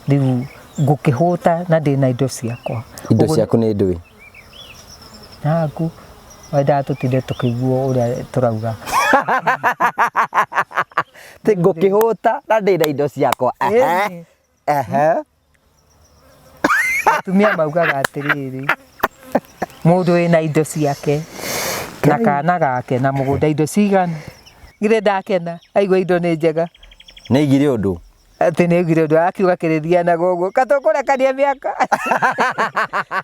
Rĩu ngũkĩhũta na ndĩna indo ciakwa. Indo Ũguo ciaku nĩ ndũĩ? Naku wendaga tũtinde tũkĩiguo ũrĩa tũrauga. Ti ngũkĩhũta na ndĩna indo ciakwa. Ehe. Ĩni. Ehe. Atumia maugaga atĩrĩrĩ, mũndũ wĩna indo ciake na kana gake na mũgũnda indo cigana? Githĩ ndakena aigua indo nĩ njega. Nĩ aigire ũndũ. Atĩ nĩ aigire ũndũ akiuga kĩrĩthianaga ũguo katũkũrekania mĩaka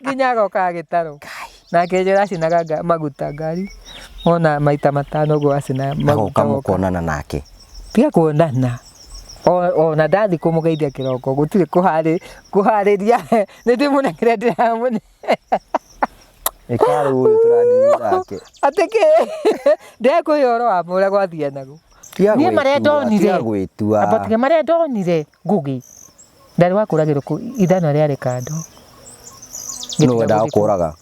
nginya agoka gĩtarũ. Nake njĩra acinaga maguta ngari wona maita matano ũguo acina maguta. Agoka mũkonana nake. Tiga kuonana. Ona ndathiĩ kũmũgeithia kĩroko gũtirĩ kũharĩria nĩ ndĩmũnengere ndĩramũne. Ĩkarũ ũyũ tũrandiri nake. Atĩ kĩ ndekũhe ũhoro wa ũrĩa gwathianaga. Tiga Niĩ marĩa gwĩtua, ndonire. tiga gwĩtua. Amba tiga marĩa ndonire Ngũgĩ ndarĩ wa kũragĩrwo kũ ithanwa rĩarĩ kando. Nũ wendaga kũraga?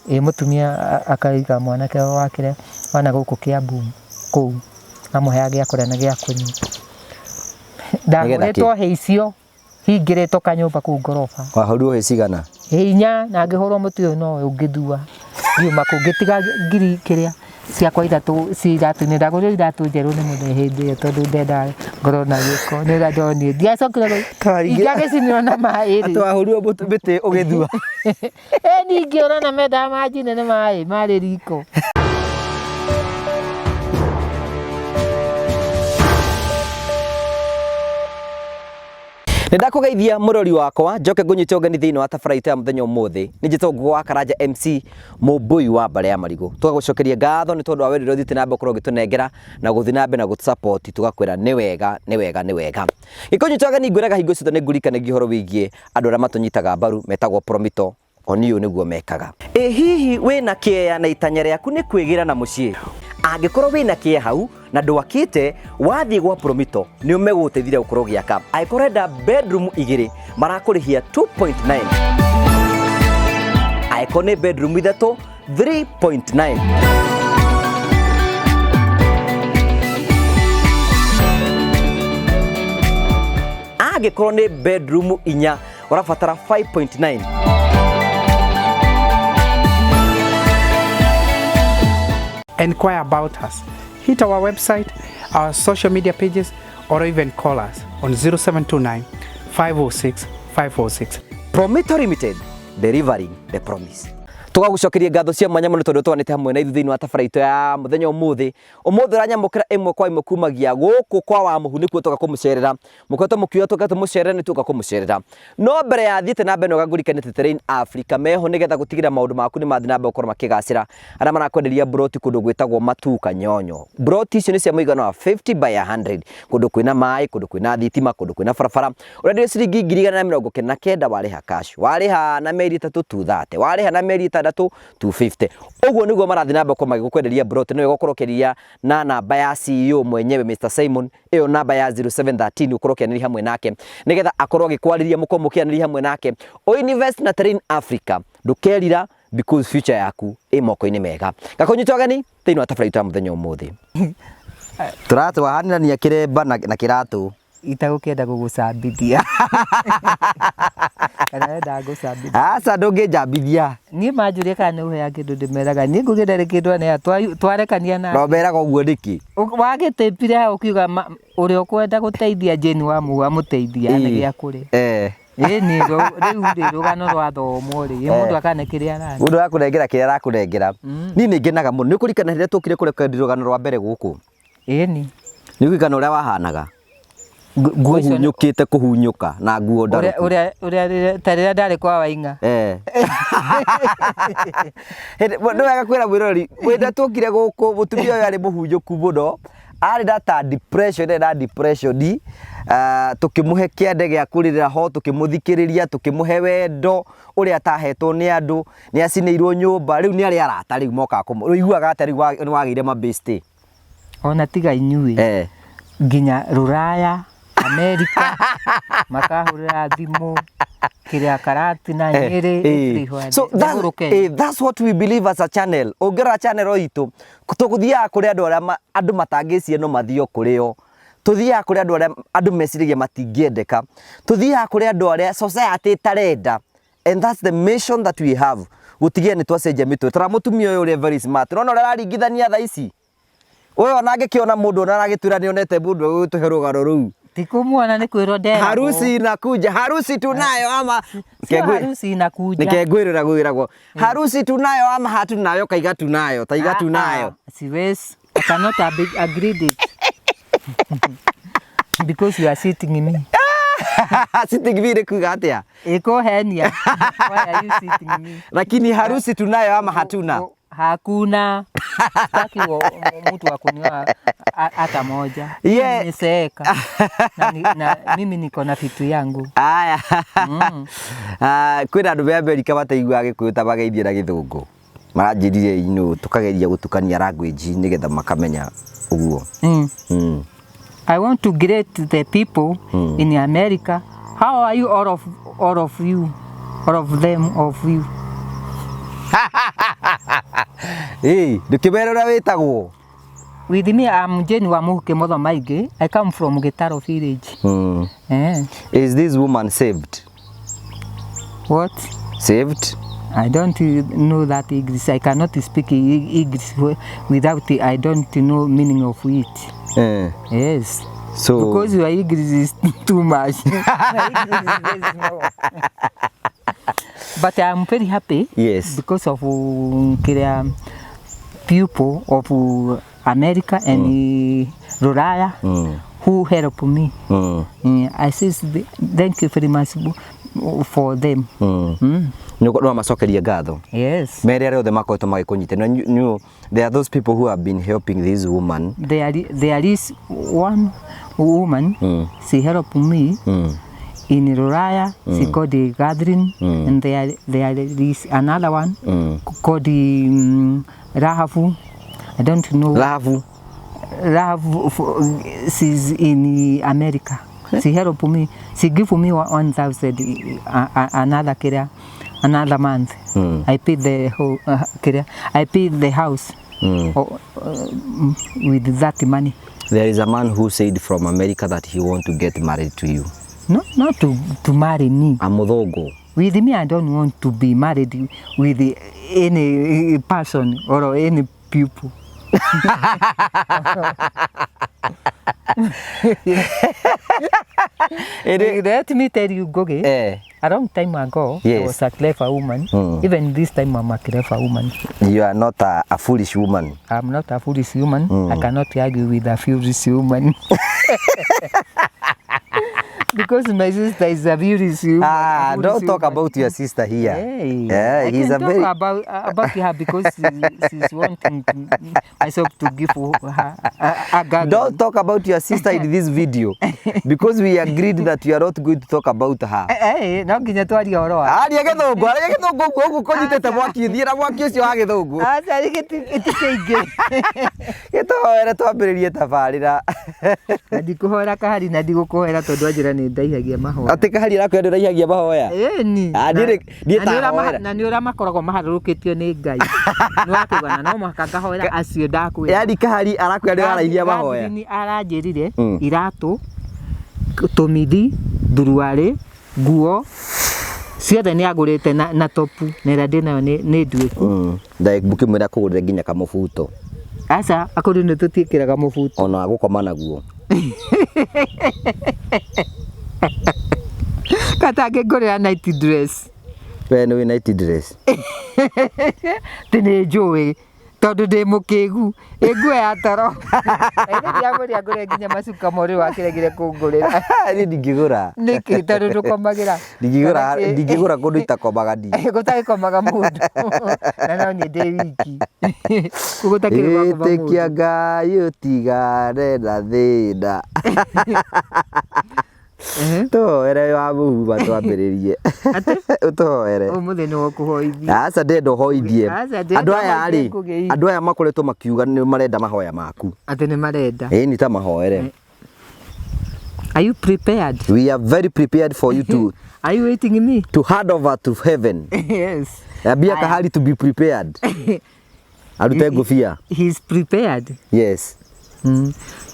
Ĩ mũtumia akaiga mwanake wake wana gũkũ Kiambu kũu amũheaga gĩa kũrĩa na gĩa kũnyua. Ndahũrĩtwo hĩ icio hingĩrĩtwo kanyũmba kũu ngoroba. Wahũrirwo hĩ cigana? Hĩ inya na ngĩhũrwo mũtĩ ũyũ nowe ũngĩthua. Ngiuma kũu ngĩtiga ngiri kĩrĩa ciakwa ithatũ ciĩ iratũ-inĩ. Ndagũrire iratũ njerũ nĩ mũthee hĩndĩ ĩyo tondũ ndendaga ngorwo na gĩko. Nĩ ũrĩa ndonire. Ndiacokire ingĩagĩcinirwo na maĩ rĩ. Atĩ wahũrirwo mĩtĩ ũgĩthua? Ĩ ningĩ ũrona mendaga manjine nĩ maĩ marĩ riko. Nĩ ndakũgeithia mũrori wakwa njoke ngũnyite ũgeni thĩinĩ wa tabara itũ ya mũthenya ũmũthĩ. Nĩ njĩtagwo Ngũgũ wa Karanja MC Mũmbũi wa mbarĩ ya marigũ. Tũgagũcokeria ngatho nĩ tondũ wa wendo ũrĩa ũthiĩte na mbere gũkorwo ũgĩtũnengera na gũthiĩ na mbere na gũtũ-support tũgakwĩra nĩ wega nĩ wega nĩ wega. Gĩkũnyita ũgeni ngwĩraga hingo ciothe nĩ ngũririkanagia ũhoro wĩgiĩ andũ arĩa matũnyitaga mbaru metagwo Promito oni ũyũ nĩguo mekaga. Ĩ hihi wĩna kĩeya na itanya rĩaku nĩ kwĩgĩra na mũciĩ? Angĩkorwo wĩna kĩeya hau na ndwakĩte, wathiĩ gwa Promito nĩo megũgũteithĩrĩria gũkorwo ũgĩaka. Angĩkorwo ũrenda bedroom igĩrĩ marakũrĩhia 2.9. Angĩkorwo nĩ bedroom ithatũ 3.9. Angĩkorwo nĩ bedroom inya ũrabatara 5.9. Inquire about us. Hit our website, our social media pages, or even call us on 0729 506 506. Promito Limited, delivering the promise. Tũgagũcokeria ngatho cia mwanya mũno tondũ twanĩte hamwe na ithuĩ thĩinĩ wa tabara itũ ya mũthenya ũmũthĩ. Ũmũthĩ ũranyamũkĩra ĩmwe kwa ĩmwe kumagia gũkũ kwa Wamũhu nĩkuo tũka kũmũcerera. Mũkoretwo mũkiuga tũke tũmũcerere nĩ tuoka kũmũcerera. No mbere ya thiĩte na mbere no ngũririkanie atĩ Terrain Africa meho nĩgetha gũtigĩrĩra maũndũ maku nĩ mathiĩ na mbere gũkorwo makĩgacĩra. Arĩa marakwenderia mburoti kũndũ gwĩtagwo Matuka Nyonyo. Mburoti icio nĩ cia mũigana wa 50 by 100 kũndũ kwĩna maĩ, kũndũ kwĩna thitima, kũndũ kwĩna barabara. Ũrenderio ciringi 199,000 warĩha cash, warĩha na mĩeri ĩtatũ 230, warĩha na mĩeri ĩtandatũ 250. Ũguo nĩguo marathiĩ na mbere gũkorwo magĩgũkwenderia mburoti. Nĩ wega ũkorwo ũkĩaria na namba ya CEO mwenyewe Mr Simon ĩyo namba ya 0713 ũkorwo ũkĩanĩria hamwe nake nĩgetha akorwo agĩkwarĩria mũkorwo mũkĩanĩria hamwe nake. O invest na Terrain Africa ndũkerira because future yaku ĩ moko-inĩ mega. Gakũnyita ũgeni thĩinĩ wa tabarĩra itũ ya mũthenya ũmũthĩ. Tũratwahanĩrania kĩremba na kĩratũ. Itagũkĩenda gũgũcambithia. Kana wendaga ngũcambithie? Aca ndũngĩnjambithia. Niĩ manjũria kana nĩ ũheaga kĩndũ ndĩmeraga niĩ Ngũgĩ ndarĩ kĩndũ anea twarekania nake. Na ũmeraga ũguo nĩkĩ? Wagĩtĩpire hau ũkiuga ũrĩa ũkwenda gũteithia Jane Wamuhu amũteithie ane gĩa kũrĩa. Ĩni rĩu rĩ rũgano rwathomwo rĩ mũndũ akane kĩrĩa ararĩa. Mũndũ arakũnengera kĩrĩa arakũnengera. Niĩ nĩ ngenaga mũno. Nĩ ũkũririkana rĩrĩa twokire kũrekondi rũgano rwa mbere gũkũ? Ĩni. Nĩ ũkũririkana ũrĩa wahanaga? Nguo icio nĩ- Kũhunyũkĩte kũhunyũka na nguo ũrĩa ndarũku. ũrĩa ũrĩa ta rĩrĩa ndarĩ kwa Waing'a. Hĩndĩ- nĩ wega kwĩra mwĩroreri hĩndĩ twokire gũkũ mũtumia ũyũ arĩ mũhunyũku mũno arĩ na ta depression arĩ na depression ah, tũkĩmũhe kĩande gĩa kũrĩrĩra ho tũkĩmũthikĩrĩria tũkĩmũhe wendo ũrĩa atahetwo nĩ andũ nĩ acinĩirwo nyũmba rĩu nĩ arĩ arata rĩu mokaga kũmũ ũiguaga atĩa rĩu nĩ wagĩire mabĩstĩ Ona tiga inyuĩ nginya rũraya Amerika makahũrĩra thimũ kĩrĩa Karatina Nyĩrĩ everywhere. So Nĩ gũrũ Kenya. that's what we believe as a channel. Ũngĩrora channel itũ tũgũthiaga kũrĩ andũ arĩa andũ matangĩciria no mathiĩ o kũrĩ o. Tuthiaga kuri andu aria andu meciragia matingĩendeka. Tuthiaga kuri andu aria society ĩtarenda. And that's the mission that we have. Gũtigĩrĩra nĩ twacenjia mĩtũrĩre. Tara mũtumia ũyũ ũrĩa very smart. Ũrona ũrĩa araringithania thaa ici? Ũyũ ona angĩkĩona mũndũ ona aragĩtwĩra nĩ onete mũndũ ũgũtũhe rũgano rũu. Ti kũmuona nĩ kwĩrwo nderagwo. Harusi inakuja, harusi tunayo ama Sio harusi inakuja. Nike ngwĩrĩra gwĩragwo. Harusi tunayo ama hatunayo kaiga tunayo, taiga tunayo. Siwezi. I cannot agree it. Because you are sitting in me. Sitting me nĩ kuga atĩa? Ĩkũhenia. Why are you sitting me? Lakini harusi tunayo ama hatuna? Hakuna. Sitaki mtu wa kunioa hata moja. Yeah. Nimezeeka. Na mimi niko na vitu yangu. Aya. Ah, kwĩna andũ me Amerika mataiguaga Gĩkũyũ ta mageithie na Gĩthũngũ. Maranjĩrire tũkageria gũtukania language nĩgetha makamenya ũguo. I want to greet the people in America. How are you, all of you, all of them of you? Hey, ndũkĩmere ũrĩa wĩtagwo. With me, I'm Jane Wamuhu Kimotho Maingĩ. I come from Gitaro village. Is this woman saved? What? Saved? I don't know that English. I cannot speak English without I don't know meaning of it. Yes. So because your English is too much. My English is very small. But I'm very happy. Yes. Because of people of America and Ruraya who help me. I say thank you very much for them. No macokerie ngatho. Yes. Mere arĩa othe makoretwo magĩkũnyita. There are those people who have been helping this woman. There is one woman, she helped me in Ruraya. She called the gathering, and there is another one called the Rahavu. I don't know. Rahavu. Rahavu, she's in America. She helped me. She gave me 1,000 another kira, another month. I paid the whole kira. I paid the house with that money. There is a man who said from America that he want to get married to you. No, not to marry me. A Muthongo. With me, I don't want to be married with any person or any people. Let me tell you, Gogi, a long time ago, Yes. I was a clever woman. Even this time, I'm a clever woman. You are not a foolish woman. I'm not a foolish woman. I cannot argue with a foolish woman. Because my sister is a foolish woman. Don't talk about your sister here. Hey, Yeah, I he's can a talk very about her because she's wanting myself to give her a garden. Don't talk about your sister in this video because we agreed that we are not going to talk about her. Hey, no nginya twarie ũhoro wa. Aria gĩthũngũ, aria gĩthũngũ ũguo ũguo kũnyitĩte mwaki, thiĩ na mwaki ũcio wa gĩthũngũ. Aca gĩtikĩingĩ. Gĩtũhoere twambĩrĩrie tabarĩra. Na ndikũhoera kahari na ndigũkũhoera tondũ anjĩra nĩ ndaihagia mahoya. Atĩ kahari arakwĩra ndũraihagia mahoya? Ĩni. Ah, niĩ tahoera. Na nĩ ũrĩa makoragwo maharũrũkĩtio nĩ Ngai. Nĩ wakũigana no mũhaka ngahoera acio ndakwĩra. Yaani kahari arakwĩra nĩ ũraraihia mahoya. Gathrini aranjĩrire iratũ, tũmithi, thuruarĩ, nguo ciothe nĩ agũrĩte na topu na ĩrĩa ndĩnayo nĩ nduĩku. Ndagĩkĩmwĩra kũgũrĩre nginya kamũbuto. Aca, akũrũ nĩ tũtiĩkĩraga mũbuto. Ona gũkoma naguo. Katangĩngũrĩra night dress. We nĩ wĩ night dress? Ti nĩ njũĩ tondũ ndĩ mũkĩgu, ĩ nguo ya toro. Ĩndĩ ndiamwĩrire ngũre nginya macuka ma ũrĩrĩ wakĩregire kũngũrĩra. Niĩ ndingĩgũra. Nĩkĩ? Tondũ ndũkomagĩra. Ndingĩgũra kũndũ itakomaga ndi. Gũtagĩkomaga mũndũ. Na no niĩ ndĩ wiki. Gũtakĩrĩ gwa kũma Ĩtĩkia mũndũ. Ngai ũtigane na thĩna. Tũhoere wa mũhuma twambĩrĩrie. Ũtũhoere. Ũmũthĩ nĩ ũkũhoithia. Aca ndĩrenda ũhoithie. Aca ndĩrenda Andũ aya rĩ, ũhoithie ngũgĩ. andũ aya makoretwo makiuga nĩ marenda mahoya maku. Atĩ nĩ marenda. Ĩĩ nĩ ta mahoere. Are you prepared? We are very prepared for you to Are you waiting me? to hand over to heaven. Yes. Ambia kahari to be prepared. Arute ngũbia. He is prepared. Yes.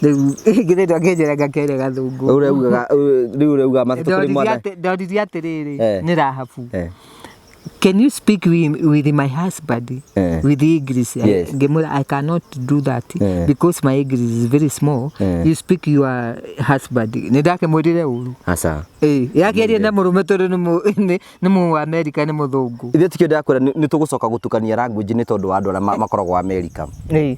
Rĩu githĩ ndwakĩnjĩra ngakĩaria gathũngũ. Ũraugaga rĩu ũrauga matatũ kũrĩ Ndoririe mwathani. ndoririe atĩrĩrĩ nĩ Rahabu. Can you speak with my husband with English? Yes. Ngĩmwĩra I cannot do that because my English is very small. You speak your husband. Nĩ ndakĩmwĩrire ũru. Aca. Ĩĩ, yakĩaria na mũrũme tondũ nĩ mũ America nĩ mũthũngũ. Ithuĩ tikĩo ndĩrakwĩra nĩ tũgũcoka gũtukania language nĩ tondũ wa andũ arĩa makoragwo America. Ĩĩ.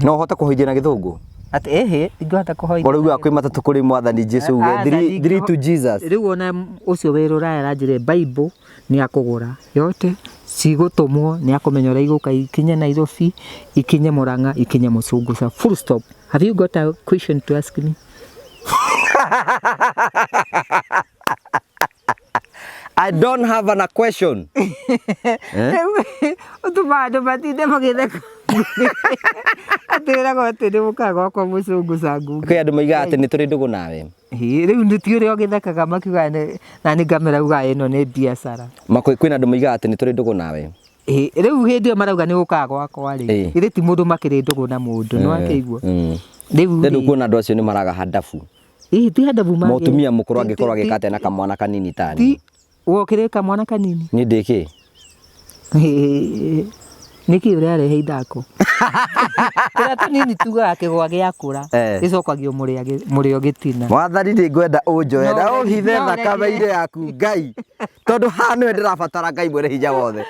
No ũhote kũhoithia na gĩthũngũ? Atĩ ĩhĩ, ndingĩhota kũhoithia. Ũrauga kwĩ matatũ kũrĩ mwathani Jesu uge Aca, three to Jesus. Rĩu ona ũcio wĩ rũraya aranjĩrire Bible nĩ akũgũra yote cigũtũmwo nĩ akũmenya ũrĩa igũka ikinye Nairobi ikinye Murang'a ikinye Mũcungũca full stop. Have you got a question to ask me? I don't have an a question. Rĩu ũtũmaga andũ matinde magĩtheka atĩragwo atĩ nĩ mũkaga gwakwa Mũcungũca ngunga. Kwĩ andũ moigaga atĩ nĩ tũrĩ ndũgũ nawe. Ĩĩ, rĩu nĩ ti ũrĩa ũgĩthekaga makiugaga na nĩ ngamera ugaga ĩno nĩ biacara. Kwĩna andũ moigaga atĩ nĩ tũrĩ ndũgũ nawe. Ĩĩ, rĩu hĩndĩ ĩyo marauga nĩ gũkaga gwakwa rĩ, githĩ ti mũndũ makĩrĩ ndũgũ na mũndũ nĩ wakĩigua. Rĩu Rĩu rĩ, kuona andũ acio nĩ maraga handabu. ĩĩ ti handabu mage. Mũtumia mũkũrũ angĩkorwo agĩka atĩa na kamwana kanini tani. Ti wokĩrĩ kamwana kanini. Niĩ ndĩ kĩ? Ĩĩ, nĩkĩ ũrarehe ithako? Tũrĩa tũnini tugaga kĩgwa gĩakũra gĩcokagio mũrĩo gĩtina. Mwathani nĩ ngwenda ũnjoe na No ũhithe no thakame-inĩ yaku Ngai tondũ haha nĩwe ndĩrabatara Ngai mwene hinya wothe.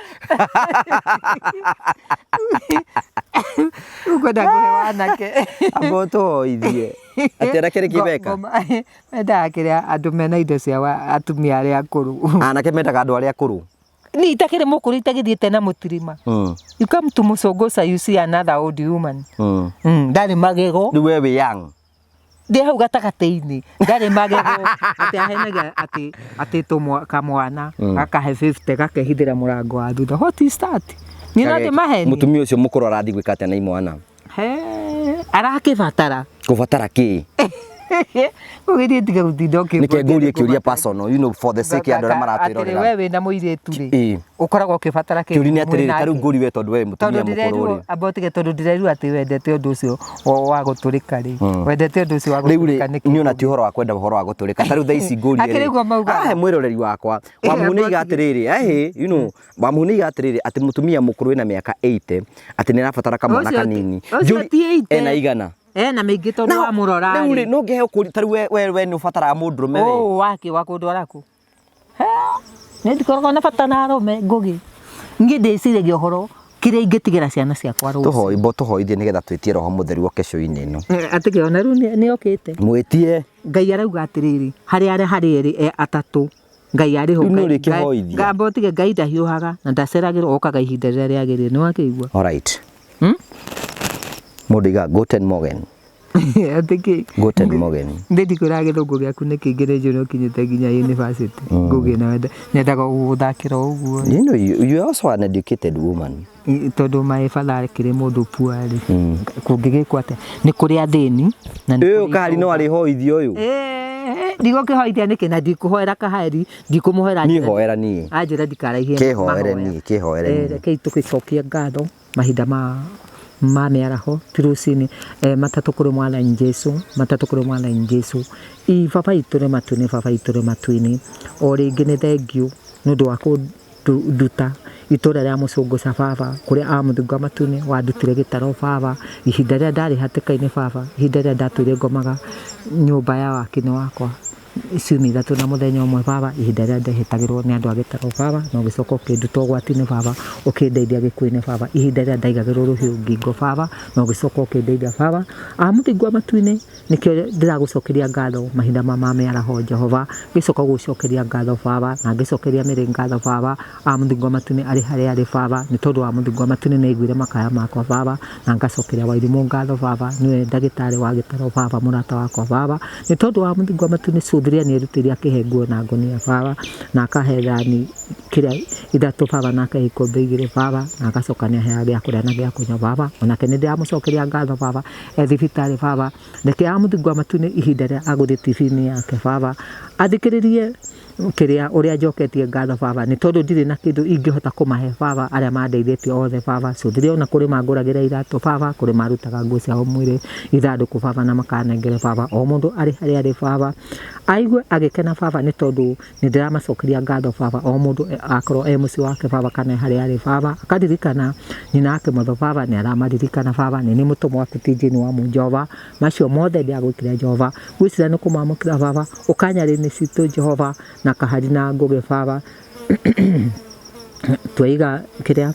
Rĩu ngwenda kũhe wanake. Amba ũtũhoithie. Atĩ anake nĩkĩ meka? Mendaga kĩrĩa andũ mena indo cia atumia arĩa akũrũ. Anake mendaga andũ arĩa akũrũ. Ni itakĩrĩ mũkũrũ itagĩthiĩte na mũtirima. You come to Mũcũngũca you see another old woman. Ndarĩ magego. Rĩu we wĩ young. Ndĩ hau gatagatĩ-inĩ ndarĩ magego atĩ ahenagia atĩ atĩ tũmwa kamwana gakahe 50 gakehithĩra mũrango wa thutha. What is that? Niĩ no ndĩmahenie. Mũtumia ũcio mũkũrũ arathiĩ gwĩka atĩa na imwana? He, arakĩbatara. Kũbatara kĩ? Ũgĩthiĩ tiga gũtinda ũkĩmwĩtia Nĩke ngũrie kĩũria nĩkũbatara. personal, you know, for the sake ya andũ arĩa Atĩrĩ maratwĩrorera. we wĩna mũirĩtu rĩ, Ĩĩ. ũkoragwo ũkĩbatara kĩ? Kĩũria nĩ atĩrĩrĩ, ta rĩu mwĩnake? ngũri we tondũ we mũtumia Tondũ mũkũrũ ndĩrerirwo rĩ. amba ũtige tondũ ndĩrerirwo atĩ wendete ũndũ ũcio wa gũtũrĩka rĩ. Wendete ũndũ ũcio wa Rĩu rĩ gũtũrĩka nĩkĩ? niĩ ona ti ũhoro wa kwenda ũhoro wa gũtũrĩka ta rĩu thaa ici ngũrie Akĩrĩ ũguo maugaga. ahe mwĩroreri wakwa Wamuhu nĩ aiga atĩrĩrĩ ehe you know Wamuhu nĩ aiga atĩrĩrĩ atĩ mũtumia mũkũrũ wĩna mĩaka 80 atĩ nĩ arabatara kamwana kanini Ũcio Njũri- ti 80. ena igana Ena mĩingĩ tondũ wamũrora rĩu rĩ no ngĩheo kũri ta rĩu we nĩ ũbataraga mũndũrũme we Ũũ wake wa kũndwara kũ? Nĩ ndikoragwo na bata na arũme Ngũgĩ. Niĩ ndĩciragia ũhoro kĩrĩa ingĩtigĩra ciana ciakwa rũciũ. tũhoimbo tũhoithie nĩgetha twĩtie roho mũtheru oke cũinĩ ĩno Atĩ ona rĩu nĩ okĩte. mwĩtie Ngai arauga atĩrĩrĩ, harĩ arĩa harĩ erĩ atatũ Ngai arĩ ho. Rĩu nĩ ũrĩkĩhoithia? Ngamba ũtige Ngai ndahiũhaga na ndaceragĩrwo okaga ihinda rĩrĩa rĩagĩrĩire nĩ wakĩigua. Alright. Mũndũ aigaga Guten Morgen. Atĩ kĩ? Guten Morgen. Ndĩ ndikwĩraga gĩthũngũ gĩaku nĩ kĩingĩ nĩ njũĩ nĩ ũkinyĩte nginya university. Ngũgĩ na nyendaga gũgũthakĩra o ũguo. You know, you are also an educated woman. Tondũ my father akĩrĩ mũndũ poor rĩ, kũngĩgĩkwo atĩa? Nĩ kũrĩ athĩni na nĩ Ũyũ kũrĩ kahari no arĩhoithio ũyũ. Ndigũkĩhoithia nĩkĩ na ndikũhoera kahari, ndikũmũhoera Niĩ hoera niĩ. Anjĩra ndikaraihie Kĩhoere mahoya. niĩ, kĩhoere niĩ. Rekei tũgĩcokie ngatho mahinda ma mĩaraho ti rũcinĩ matatũ kũrĩ mwathani Jesu, matatũ kũrĩ mwathani Jesu. I baba itũ rĩ matu-inĩ, baba itũ rĩ matu-inĩ. O rĩngĩ nĩ thengiũ nĩ ũndũ wa kũnduta itũra rĩa Mũcũngũca baba, kũrĩa amũthingo matu-inĩ wandutire gĩtaro baba, ihinda rĩrĩa ndarĩ hatĩka-inĩ baba, ihinda rĩrĩa ndatũire ngomaga nyũmba ya wakini wakwa ciumia ithatũ na mũthenya ũmwe baba, ihinda rĩrĩa ndehĩtagĩrwo nĩ andũ a gĩtaro baba, na ũgĩcoka ũkĩnduta ũgwati-inĩ baba, ũkĩndeithia gĩkuũ-inĩ baba, ihinda rĩrĩa ndaigagĩrwo rũhiũ ngingo baba, na ũgĩcoka ũkĩndeithia baba. Amũthingo matu-inĩ nĩkĩo ndĩragũcokeria ngatho mahinda ma mĩaraho Jehova, ngĩcoka gũgũcokeria ngatho baba, na ngĩcokeria mĩrĩ ngatho baba, amũthingo matu-inĩ arĩ harĩa arĩ baba, nĩ tondũ wa mũthingo matu-inĩ nĩ aiguire makaya makwa baba, na ngacokeria Wairimũ ngatho baba, nĩwe ndagĩtarĩ wa gĩtaro baba, mũrata wakwa baba, nĩ tondũ wa mũthingo matu-inĩ cũthĩrĩria nĩ erutĩire akĩhe nguo na ngũnia baba, na akahe thani kĩrĩa ithatũ baba, na akahe ikombe igĩrĩ baba, na agacoka nĩ aheaga gĩa kũrĩa na gĩa kũnyua baba, onake nĩ ndĩramũcokeria ngatho baba, e thibitarĩ baba, reke amũthingo matu-inĩ ihinda rĩrĩa agũthiĩ TV-inĩ yake baba, Athikĩrĩrie kĩrĩa ũrĩa njoketie ngatho baba, nĩ tondũ ndirĩ na kĩndũ ingĩhota kũmahe baba, arĩa mandeithĩtie othe baba. Cũthĩrĩria ona kũrĩ mangũragĩra iratũ baba, kũrĩ marutaga nguo ciao mwĩrĩ ithandũkũ baba na makanengere baba. O mũndũ arĩ harĩa arĩ baba, aigue agĩkena baba, nĩ tondũ nĩ ndĩramacokeria ngatho baba. O mũndũ akorwo e mũciĩ wake baba, kana harĩa arĩ baba, akaririkana nyina wake motho baba, nĩ aramaririkana baba. Nĩ niĩ mũtũmwo waku ti Jane wa Jehova, macio mothe ndĩragwĩkĩra Jehova. Ngwĩciria nĩ kũmamũkĩra baba, ũkanyarĩ-inĩ citũ Jehova, na kahari na ngũgĩ baba. Twaiga kĩrĩa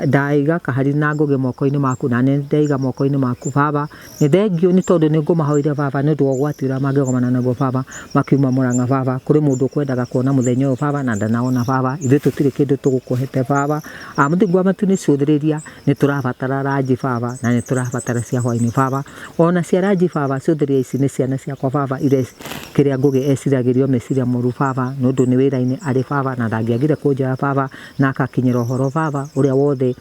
ndaiga kahari na ngũgĩ moko-inĩ maku, na nĩ ndaiga moko-inĩ maku baba. Nĩ thengio nĩ tondũ nĩ ngũmahoire baba, nĩ ũndũ wa ũgwati ũrĩa mangĩgomana naguo baba makiuma Mũrang'a baba. Kũrĩ mũndũ ũkwendaga kuona mũthenya ũyũ baba, na ndanaona baba. Ithuĩ tũtirĩ kĩndũ tũgũkũhete baba. Mũthingu wa matu-inĩ, cũthĩrĩria, nĩ tũrabatara ranji baba, na nĩ tũrabatara cia hwaĩ-inĩ baba, ona cia ranji baba. Cũthĩrĩria, ici nĩ ciana ciakwa baba, iria kĩrĩa ngũgĩ eciragĩrio meciria moru baba, nĩ ũndũ nĩ wĩra-inĩ arĩ baba, na ndangĩagire kũnjoya baba na akakinyĩra ũhoro baba ũrĩa wothe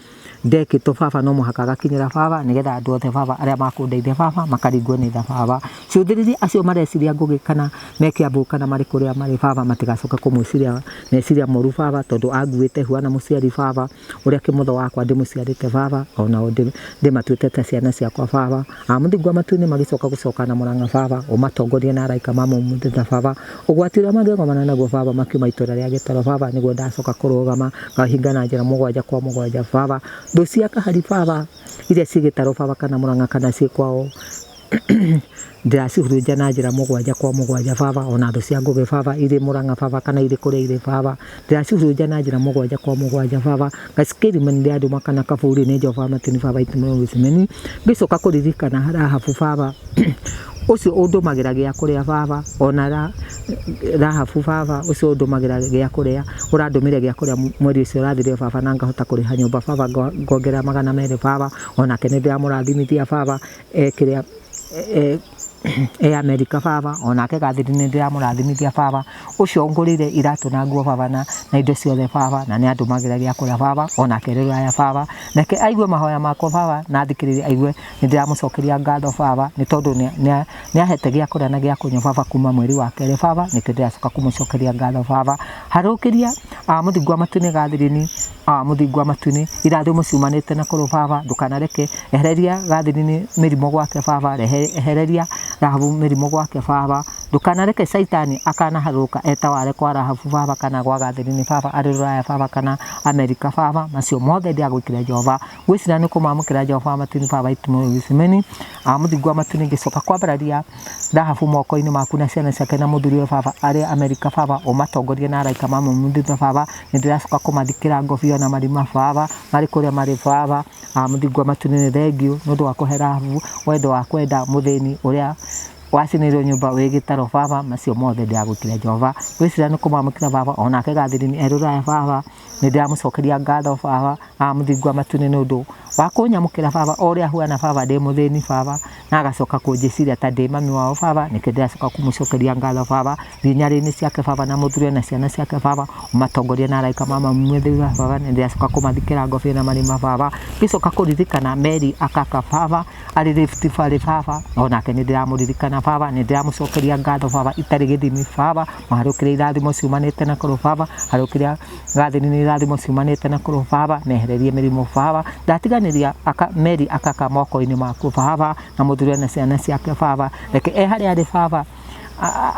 ndekĩtwo baba, no mũhaka agakinyĩra baba, nĩgetha andũ othe baba arĩa makũndeithia baba makaringwo nĩ tha baba. Cũthĩrĩria acio mareciria ngũgĩ, kana me Kiambu, kana marĩ kũrĩa marĩ baba, matigacoke kũmwĩciria meciria moru baba, tondũ anguĩte huana mũciari baba, ũrĩa kĩmotho wakwa ndĩmũciarĩte baba, onao ndĩmatuĩte ta ciana ciakwa baba. Mũthingu wa matu-inĩ, magĩcoka gũcoka na Mũrang'a baba, ũmatongorie na araika mamũmũthĩta baba, ũgwati ũrĩa mangĩgomana naguo baba makiuma itũra rĩa Gĩtaro baba. Nĩguo ndacoka kũrũgama ngahinga na njĩra mũgwanja kwa mũgwanja baba. Thũ cia kahari baba, iria ciĩ Gĩtaro baba, kana Mũrang'a, kana ciĩ kwao, ndĩracihurunja na njĩra mũgwanja kwa mũgwanja baba. Ona thũ cia ngũgĩ baba, irĩ Mũrang'a baba, kana irĩ kũrĩa irĩ baba, ndĩracihurunja na njĩra mũgwanja kwa mũgwanja baba. Ngacikirimani rĩa nduma kana kaburi nĩ Jehova matini baba itimũgĩcimeni. Ngĩcoka kũririkana Rahabu baba, ũcio ũndũmagĩra gĩa kũrĩa baba, ona Rahabu baba, ũcio ũndũmagĩra gĩa kũrĩa, ũrandũmĩre gĩa kũrĩa mweri ũcio ũrathirire baba, na ngahota kũrĩha nyũmba baba, ngongerera 200 baba. Onake nĩ ndĩramũrathimithia baba, kĩrĩa e Amerika baba. Onake Gathiri nĩ ndĩramũrathimithia baba, ũcio ũngũrĩire iratũ na nguo baba, na indo ciothe baba, na nĩ andũmagĩra gĩa kũrĩa baba. Onake rũraya baba, reke aigue mahoya makwa baba, na athikĩrĩrie, aigue nĩ ndĩramũcokeria ngatho baba, nĩ tondũ nĩ ahete gĩa kũrĩa na gĩa kũnyua baba kuma mweri wa kerĩ baba. Nĩkĩo ndĩracoka kũmũcokeria ngatho baba. Harũkĩria mũthingu wa matu-inĩ Gathirini, mũthingu wa matu-inĩ, irathimo ciumanĩte na kũrũ baba. Ndũkanareke, ehereria Gathirini mĩrimũ gwake baba, ehereria Rahabu mĩrimũ gwake baba. Ndũkanareke caitani akanaharũrũka etaware kwa Rahabu baba, kana gwa Gathirini baba, arĩ rũraya baba, kana Amerika baba. Macio mothe ndĩragwĩkĩra Jehova. Ngwĩciria nĩ kũmamũkĩra Jehova matu-inĩ baba itimũgĩcimeni. Mũthingu wa matu-inĩ, ngĩcoka kwambararia Rahabu moko-inĩ maku, na ciana ciake na mũthuri we baba arĩ Amerika baba, ũmatongorie na araika mamũmũthitha baba. Nĩ ndĩracoka kũmathikĩra ngobio na marima baba, marĩ kũrĩa marĩ baba. Mũthingu wa matu-inĩ, nĩ thengio nĩ ũndũ wa kũhe Rahabu wendo wa kwenda mũthĩni ũrĩa wacinĩirwo nyũmba wĩ Gĩtaro baba. Macio mothe ndĩragwĩkĩra Jehova. Ngwĩciria nĩ kũmamũkĩra baba. Onake Gathirini e rũraya baba, nĩ ndĩramũcokeria ngatho baba, mũthingu wa matu-inĩ, nĩ ũndũ wa kũnyamũkĩra baba o ũrĩa huana baba, ndĩ mũthĩni baba, na agacoka kũnjĩciria ta ndĩ mami wao baba. Nĩkĩo ndĩracoka kũmũcokeria ngatho baba. Thiĩ nyarĩrĩ ciake baba, na mũthuri na ciana ciake baba, ũmatongorie na araika mamamũthĩra baba. Nĩ ndĩracoka kũmathikĩra ngobia na marima baba. Ngĩcoka kũririkana Mary Akaka baba, arĩ Rift Valley baba, onake nĩ ndĩramũririkana baba, nĩ ndĩramũcokeria ngatho baba itarĩ gĩthimi baba. Maharũkĩre irathimo ciumanĩte na kũrũ baba, harũkĩria Gathini nĩ irathimo ciumanĩte na kũrũ baba, mehererie mĩrimũ baba. Ndatiganĩria Mary Akaka moko-inĩ maku baba, na mũthuri na ciana ciake baba. Reke e harĩa arĩ baba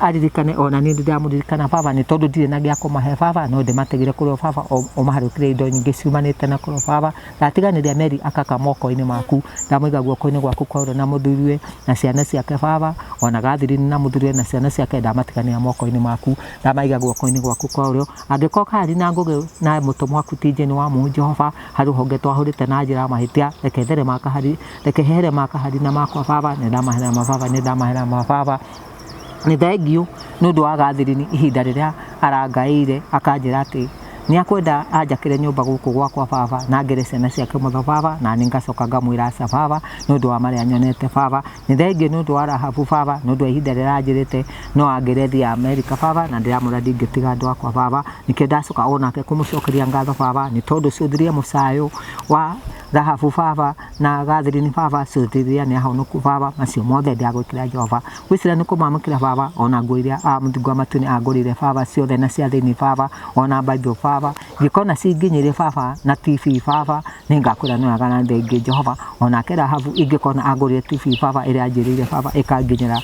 aririkane ona niĩ ndĩramũririkana baba, nĩ tondũ ndirĩ na gĩa kũmahe baba, no ndĩmatigire kũrĩ o baba, ũmaharũkĩrie indo nyingĩ ciumanĩte na kũrĩ o baba. Ndatiganĩria Mary Akaka moko-inĩ maku, ndamũiga guoko-inĩ gwaku kwa ũrĩo, na mũthuriwe na ciana ciake baba. Ona Gathirini na mũthuriwe na ciana ciake, ndamatiganĩria moko-inĩ maku, ndamaiga guoko-inĩ gwaku kwa ũrĩo. Angĩkorwo kahari na ngũgĩ na mũtũmwo waku ti Jane wa Mũhu Jehova, harĩ rũhonge twahũrĩte na njĩra ya mahĩtia, reke there makahari, reke hehere makahari na makwa baba. Nĩ ndamahera mababa, nĩ ndamahera mababa. Nĩ thengio nĩ ũndũ wa Gathirini, ihinda rĩrĩa arangaĩire akanjĩra atĩ Nĩ akwenda anjakĩre nyũmba gũkũ gwakwa baba, na ngere ciana ciake motho baba, na nĩ ngacoka ngamwĩra aca baba, nĩ ũndũ wa marĩa nyonete baba. Nĩ thengiũ nĩ ũndũ wa Rahabu baba, nĩ ũndũ wa ihinda rĩrĩa anjĩrĩte no angĩre thiĩ Amerika baba, na ndĩramwĩra ndingĩtiga andũ akwa baba. Nĩkĩo ndacoka onake kũmũcokeria ngatho baba, nĩ tondũ cũthĩria mũcayo wa Rahabu baba na Gathirini baba, cũthĩria nĩ ahonoku baba, macio mothe ndagwĩkĩra Jehova. Gwĩciria nĩ kũmamũkĩra baba, ona nguo iria mũthingu wa matu-inĩ angũrĩire baba, ciothe na cia thĩinĩ baba, ona Bible baba, ingĩkona cinginyĩire baba na TV baba, nĩ ngakwĩra nĩ wega na thengiũ Jehova. Onake Rahabu ingĩkona angũrĩire TV baba ĩrĩa anjĩrĩire baba ĩkanginyĩra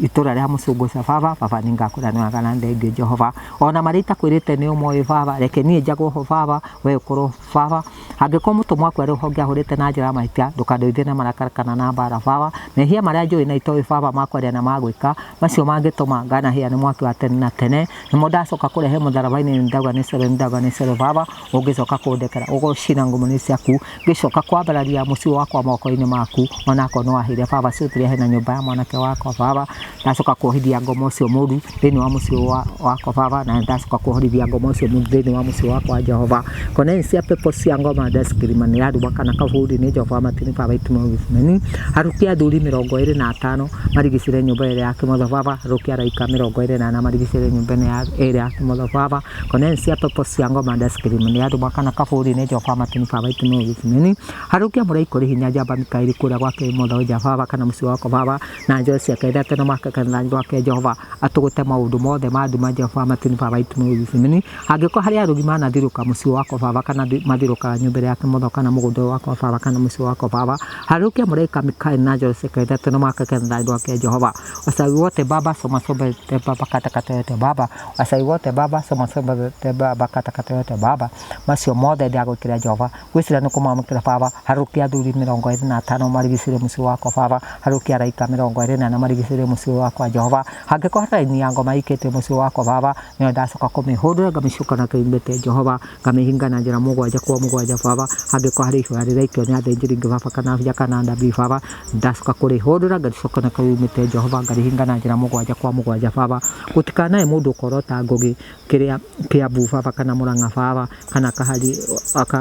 itũra rĩa mũcũngũca baba, baba nĩ ngakwĩra nĩ wega na thengiũ Jehova. Ona marĩa itakwĩrĩte nĩ ũmoĩ baba, reke niĩ njagwo ho baba, we ũkorwo baba. Angĩkorwo mũtũmwo waku arĩ ho ngĩahũrĩte na njĩra ya mahĩtia, ndũkandeithie na marakara kana na mbara baba. Mehia marĩa njũĩ na itoĩ baba ma kwaria na ma gwĩka, macio mangĩtũma nganahĩa nĩ mwaki wa tene na tene, nĩmo ndacoka kũrehe mũtharaba-inĩ, ndauga nĩ cere, ndauga nĩ cere baba, ũngĩcoka kũndekera ũgũcina ngumo-inĩ ciaku, ngĩcoka kwambararia mũciĩ wakwa moko-inĩ maku, onakorwo nĩ waheire baba ciũtĩria hena nyũmba ya mwanake wakwa baba. Ndacoka kuohithia ngoma ũcio mũru thĩinĩ wa mũciĩ wakwa baba, na ndacoka kuohorithia ngoma ũcio mũru thĩinĩ wa mũciĩ wakwa Jehova. Koneni cia pepo cia ngoma ndaskirima nĩ yaruma kana kaburi nĩ Jehova matini baba ituma gĩcimeni. Harukia athuri 25 marigicĩre nyũmba ĩrĩa ya kĩmotho baba, harukia araika 24 marigicĩre nyũmba ĩrĩa ya kĩmotho baba. Koneni cia pepo cia ngoma ndaskirima nĩ yaruma kana kaburi nĩ Jehova matini baba ituma gĩcimeni. Harukia mũraika ũrĩ hinya njamba Mikaeli kũrĩa gwake motho nja baba, kana mũciĩ wakwa baba, na njoro ciake ithatũ na mwaka kana gwake Jehova atũgũte maũndũ mothe ma nduma Jehova matini baba ituma gĩcimeni. Angĩkorwo harĩ arugi manathirũka mũciĩ wakwa baba, kana mathirũkaga nyũmba ĩrĩa ya kĩmotho, kana mũgũnda ũyũ wakwa baba, kana mũciĩ wakwa baba, harukia mũraika Mikaeli na njoro ciake ithatũ na mwaka kana gwake Jehova. Wachawi wote baba, soma soma te baba, kata kata yote baba. Wachawi wote baba, soma soma te baba, kata kata yote baba. Macio mothe ndagwĩkĩra Jehova. Gwĩciria nĩ kũmamũkĩra baba, harukia athuri 25 marigicĩrie mũciĩ wakwa baba, harukia araika 24 marigicĩrie mũciĩ wakwa Jehova. Hangĩkorwo raini ya ngoma ĩikĩtio mũciĩ wakwa baba, nĩyo ndacoka kũmĩhũndũra ngamĩcuka na kĩimbĩte Jehova, ngamĩhinga na njĩra mũgwanja kwa mũgwanja baba. Hangĩkorwo harĩ ihoya rĩraikio nĩ athĩnjĩri Ngai baba, kana abia kana nabii baba, ndacoka kũrĩhũndũra ngarĩcoka na kĩimbĩte Jehova, ngarĩhinga na njĩra mũgwanja kwa mũgwanja baba. Gũtikanae mũndũ ũkorota Ngũgĩ kĩrĩa Kĩambu baba, kana Mũrang'a baba, kana kahari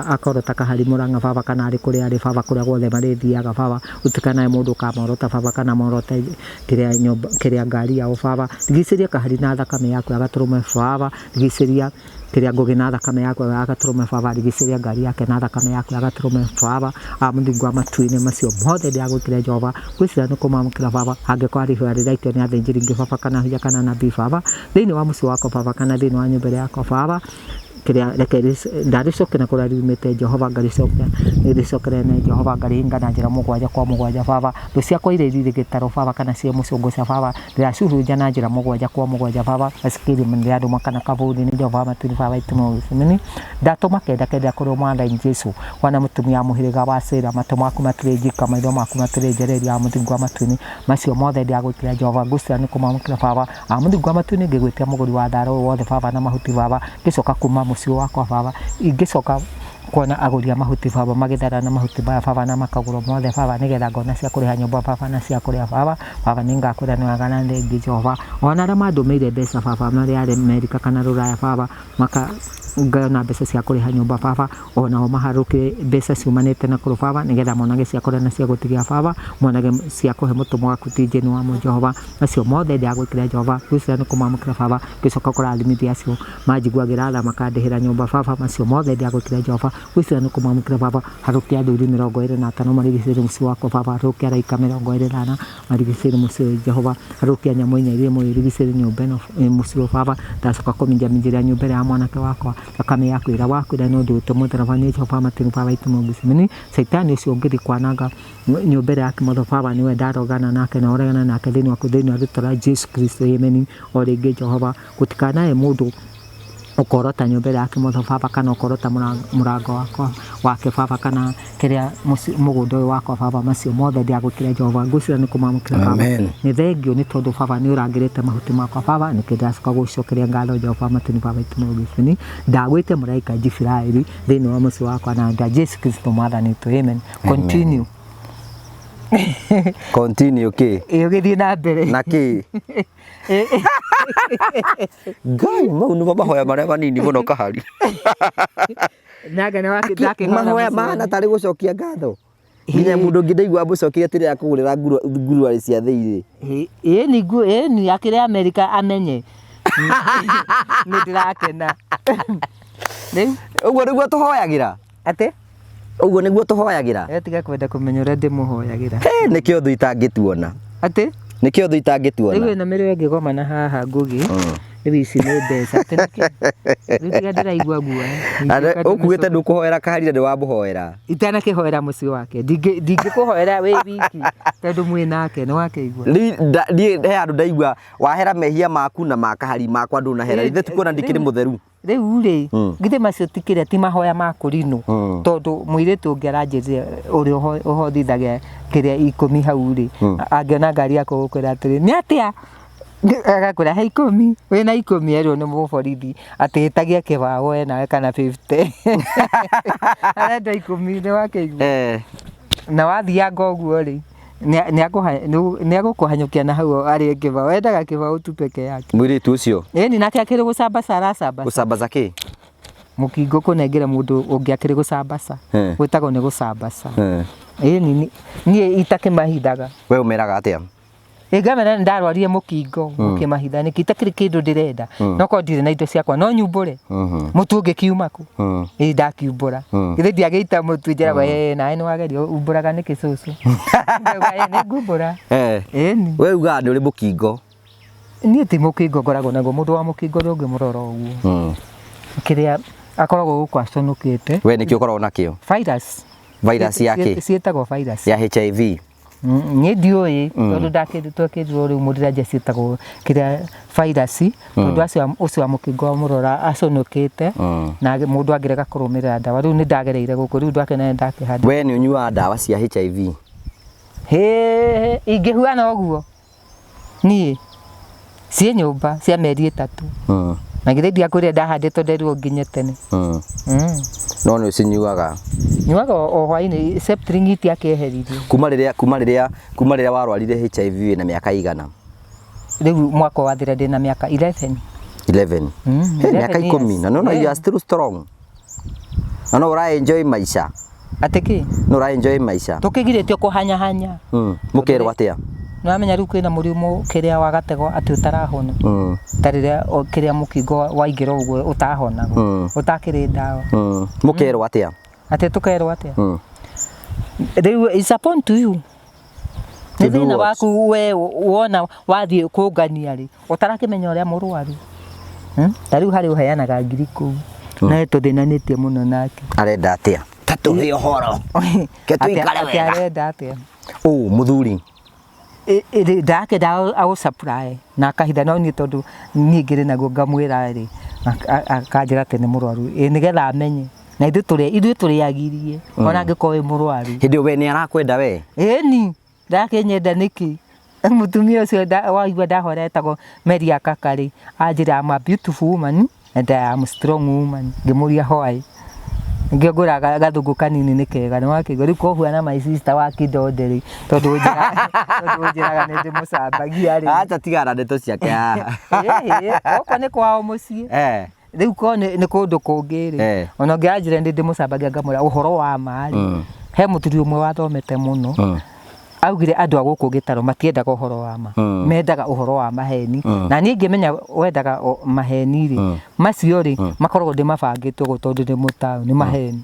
akorota kahari Mũrang'a baba, kana arĩ kũrĩa arĩ baba, kũrĩa guothe marĩthiaga baba. Gũtikanae mũndũ ũkamorota baba, kana morote kĩrĩa nyũmba, kĩrĩa ngari yao baba. Rigicĩria kahari na thakame yaku ya gatũrũme baba, rigicĩria kĩrĩa Ngũgĩ na thakame yaku ya gatũrũme baba, rigicĩria ngari yake na thakame yaku ya gatũrũme baba. Mũthingu wa matu-inĩ macio mothe ndĩragwĩkĩra Jehova. Gwĩciria nĩ kũmamũkĩra baba, angĩkorwo harĩ ihoya rĩraikio nĩ athĩnjĩri Ngai baba, kana abia kana nabii baba, thĩinĩ wa mũciĩ wakwa baba, kana thĩinĩ wa nyũmba ĩrĩa yakwa baba, kĩrĩa reke ndarĩcoke na kũrĩa riumĩte Jehova, ngarĩcokia nĩrĩcokere na Jehova, ngarĩhinga na njĩra mũgwanja kwa mũgwanja baba. Thũ ciakwa iria irĩ gĩtarũ baba, kana ciĩ mũcũngũca baba, ndĩracihurunja na njĩra mũgwanja kwa mũgwanja baba. Asikiri nĩrĩarũma kana kaburi nĩ Jehova matini baba ituma gĩcimeni. Ndatũma kenda kenda kũrĩ Mwathani Jesũ, wana mũtumia mũhĩrĩga wa Sera, matũ maku matirĩ njika, maitho maku matirĩ njereria, mũthingu wa matu-inĩ macio mothe ndĩragwĩkĩra Jehova. Ngwĩciria nĩ kũmamũkĩra baba, mũthingu wa matu-inĩ ngĩgwĩtia mũgũri wa thara ũyũ wothe baba, na mahuti baba, ngĩcoka kuma mũciĩ wakwa baba, ingĩcoka kuona agũri a mahuti baba magĩthara na mahuti maya baba, na makagũrwo mothe baba, nĩgetha ngona cia kũrĩha nyũmba baba, na cia kũrĩa baba. Baba nĩ ngakwĩra nĩ wega na thengiũ Jehova. Ona arĩa mandũmĩire mbeca baba, marĩa arĩ Amerika kana Rũraya baba, maka ngona mbeca cia kũrĩha nyũmba baba, onao maharũke mbeca ciumanĩte na kũrũ baba, nĩgetha monage cia kũrĩa na cia gũtigia baba, monage cia kũhe mũtũmwo waku TJ nĩ wa Jehova. Macio mothe ndĩragwĩkĩra Jehova. Gwĩciria nĩ kũmamũkĩra baba, ngĩcoka kũrathimithia acio manjiguagĩra tha makandĩhĩra nyũmba baba, macio mothe ndĩragwĩkĩra Jehova. Gwĩciria nĩ kũmamũkĩra baba, harũkia athuri 25 marigicĩrie mũciĩ wakwa baba, harũkia araika 24 marigicĩrie mũciĩ Jehova, harũkia nyamũ inya iria imwe irigicĩrie nyũmba ĩno mũciĩ baba. Ndacoka kũminjaminjĩria nyũmba ĩrĩa ya mwanake wakwa thakame yaku ĩrĩa wakwĩra nĩ ũndũ witũ mũtharaba nĩ Jehova matini baba ituma gĩcimeni. Caitani ũcio ũngĩthiĩ kwananga nyũmba ĩrĩa ya kĩmotho baba, nĩwe ndarogana nake na ũregana nake thĩinĩ waku, thĩinĩ wa rĩtwa rĩa Jesu Kristo, amen. O rĩngĩ Jehova, gũtikanae mũndũ ũkorota nyũmba ĩrĩa ya kĩmotho baba, kana ũkorota mũrango wakwa wake baba, kana kĩrĩa mũgũnda ũyũ wakwa baba, macio mothe ndĩragwĩkĩra Jehova. Ngwĩciria nĩ kũmamũkĩra baba. Amen. Nĩ thengiũ nĩ tondũ baba nĩ ũrangĩrĩte mahuti makwa baba, nĩkĩo ndĩracoka gũcokeria ngatho Jehova matini baba ituma gĩcini. Ndagwĩte mũraika Jibiraeli thĩinĩ wa mũciĩ wakwa na nda Jesu Kristo Mwathani witũ, amen. Continue. Continue kĩ? Ĩ ũgĩthiĩ na mbere. Na kĩ? Ngai, mau nĩmo mahoya marĩa manini mũno kahari. Nanga nĩ wakĩ Mahoya mahana tarĩ gũcokia ngatho. Nginya mũndũ ũngĩ ndaigua amũcokeria atĩ rĩrĩa akũgũrĩra nguruarĩ cia thĩirĩ. Ĩni ĩni akĩrĩ Amerika amenye. Nĩ ndĩrakena. Rĩu Ũguo nĩguo tũhoyagĩra. Atĩ? Ũguo nĩguo tũhoyagĩra. We tiga kwenda kũmenya ũrĩa ndĩmũhoyagĩra. Hĩ, nĩkĩo thũ itangĩtuona. Atĩ? Nĩkĩo thũ itangĩtuona. Rĩu ĩno mĩrĩo ĩngĩgomana haha ngũgĩ, rĩu ici nĩ mbeca. Atĩ nĩkĩ? Rĩu tiga ndĩraigua guoya. Ande- Ũkuĩte ndũkũhoera kaharira nĩ wamũhoera. Itanakĩhoera mũciĩ wake. Ndingĩkũhoera wĩ wiki tondũ mwĩ nake nĩ wakĩigua. Rĩu Niĩ he handũ ndaigua wahera mehia maku na ma kahari makwa ndũnahera. Ĩ, Ithe tikuona ndikĩrĩ rĩu- mũtheru. Rĩu rĩ, githĩ macio ti kĩrĩa ti mahoya ma kũrinũ? Tondũ mũirĩtu ũngĩ aranjĩrire ũrĩa ũhothithagia kĩrĩa ikũmi hau rĩ, angĩona ngari yakwa gũkwĩra atĩrĩ, nĩ atĩa? Agakwĩra he ikũmi, wĩna ikũmi erwo nĩ mũborithi atĩ ĩtagia kĩbaũ we nawe kana 50. Arenda ikũmi nĩ wakĩigua? Na wathianga ũguo rĩ, nĩagũkũhanyũkia na hau arĩe kĩbaũ. Endaga kĩbaũ tu peke yake. Mũirĩtu ũcio? Ĩni nake akĩrĩ gũcambaca aracambaca. Gũcambaca kĩ? Mũkingo kũnengera mũndũ ũngĩ akĩrĩ gũcambaca. Gwĩtagwo nĩ gũcambaca. Ĩni niĩ itakĩmahithaga. We ũmeraga atĩa? Ĩ ngamera nĩ ndarwarire mũkingo gũkĩmahitha nĩkĩ itakĩrĩ kĩndũ ndĩrenda. No korwo ndirĩ na indo ciakwa no nyumbũre. Mũtu ũngĩkiuma kũ? Ĩ ndakiumbũra. Githĩ ndiagĩita mũtu njĩragwo ĩ nawe nĩ wageria umbũraga nĩkĩ cũcũ? Ngauga ĩ nĩ ngumbũra. Ĩni. We ugaga nĩ ũrĩ mũkingo. Niĩ ti mũkingo ngoragwo naguo, mũndũ wa mũkingo ndũngĩmũrora ũguo. Kĩrĩa akoragwo gũkũ aconokete. We nĩkĩ ũkoragwo nakĩo? Virus. Virus ya kĩ? Ciĩtagwo virus. Ya HIV. Niĩ ndiũĩ tondũ twakĩrirwo rĩu mũndĩranja ciĩtagwo kĩrĩa virus tondũ acio ũcio wa mũkingo wamũrora aconokete na mũndũ angĩrega kũrũmĩrĩra ndawa rĩu nĩ ndagereire gũkũ rĩu ndwakĩona nĩ ndakĩhanda. We nĩ ũnyuaga ndawa cia HIV? Hĩ, ingĩhuana ũguo niĩ ciĩ nyũmba cia mĩeri ĩtatũ na githĩ ndiakwĩrire ndahandĩtwo nderirwo nginye tene. No nĩ ũcinyuaga? Nyuaga o hwainĩ Septrin itiakĩeheririo. Kuma rĩrĩa kuma rĩrĩa kuma rĩrĩa warwarire HIV wĩna mĩaka igana? Rĩu mwaka wathira ndĩna mĩaka 11. 11. Hey, mĩaka 11 ikũmi years. na no you are still strong. Na no ũra enjoy maica. Atĩ kĩ? No ũra enjoy maica. Tũkĩgirĩtio kũhanyahanya. Mũkerwo atĩa? Nĩwamenya rĩu kwĩna mũrimũ kĩrĩa wa gatego atĩ ũtarahona. Ta rĩrĩa kĩrĩa mũkingo waingĩra ũguo ũtahonagwo. Ũtakĩrĩ ndawa. Mũkerwo atĩa? Atĩ tũkerwo atĩa? Rĩu it's upon to you. Nĩ To do thĩna what? waku we wona wathiĩ kũngania rĩ, ũtarakĩmenya ũrĩa mũrwaru. Ta rĩu harĩ ũheanaga ngiri kũu. Na tũthĩnanĩtie mũno nake. Arenda atĩa? Ta tũhe ũhoro. Ke tũikare Atĩ wega. arenda atĩa? Ũ mũthuri. Ndakenda agũ supply na akahitha no niĩ tondũ niĩ ngĩrĩ naguo ngamwĩra rĩ, akanjĩra atĩ nĩ mũrwaru. Ĩ nĩgetha amenye. Na ithuĩ tũrĩ ithuĩ tũrĩagirie ona angĩkorwo wĩ mũrwaru. Hĩndĩ ĩyo we nĩ arakwenda we? Ĩni, ndakĩnyenda nĩkĩ? Mũtumia ũcio waigua ndahora etagwo Mary Akakarĩ, anjĩra I'm a beautiful woman and I am strong woman. Ngĩmũria why? Nĩkĩo ngwĩraga gathũngũ kanini nĩ kega, nĩ wakĩigua? Rĩu kohuana my sister wa kidonde rĩ, tondũ ũnjĩraga nĩ ndĩmũcambagia rĩ. Acha tigana na ndeto ciake haha. Gũkũ nĩ kwao mũciĩ. Rĩu korwo nĩ kũndũ kũngĩ rĩ, ona ũngĩanjĩra nĩ ndĩmũcambagia ngamwĩra ũhoro wa ma rĩ, he mũthuri ũmwe wathomete mũno, augire andũ a gũkũ gĩtarũ matiendaga ũhoro wa ma, mendaga ũhoro wa maheni. Na niĩ ngĩmenya wendaga maheni rĩ, macio rĩ, makoragwo ndĩmabangĩte ũguo tondũ ndĩ mũtaũ, nĩ maheni.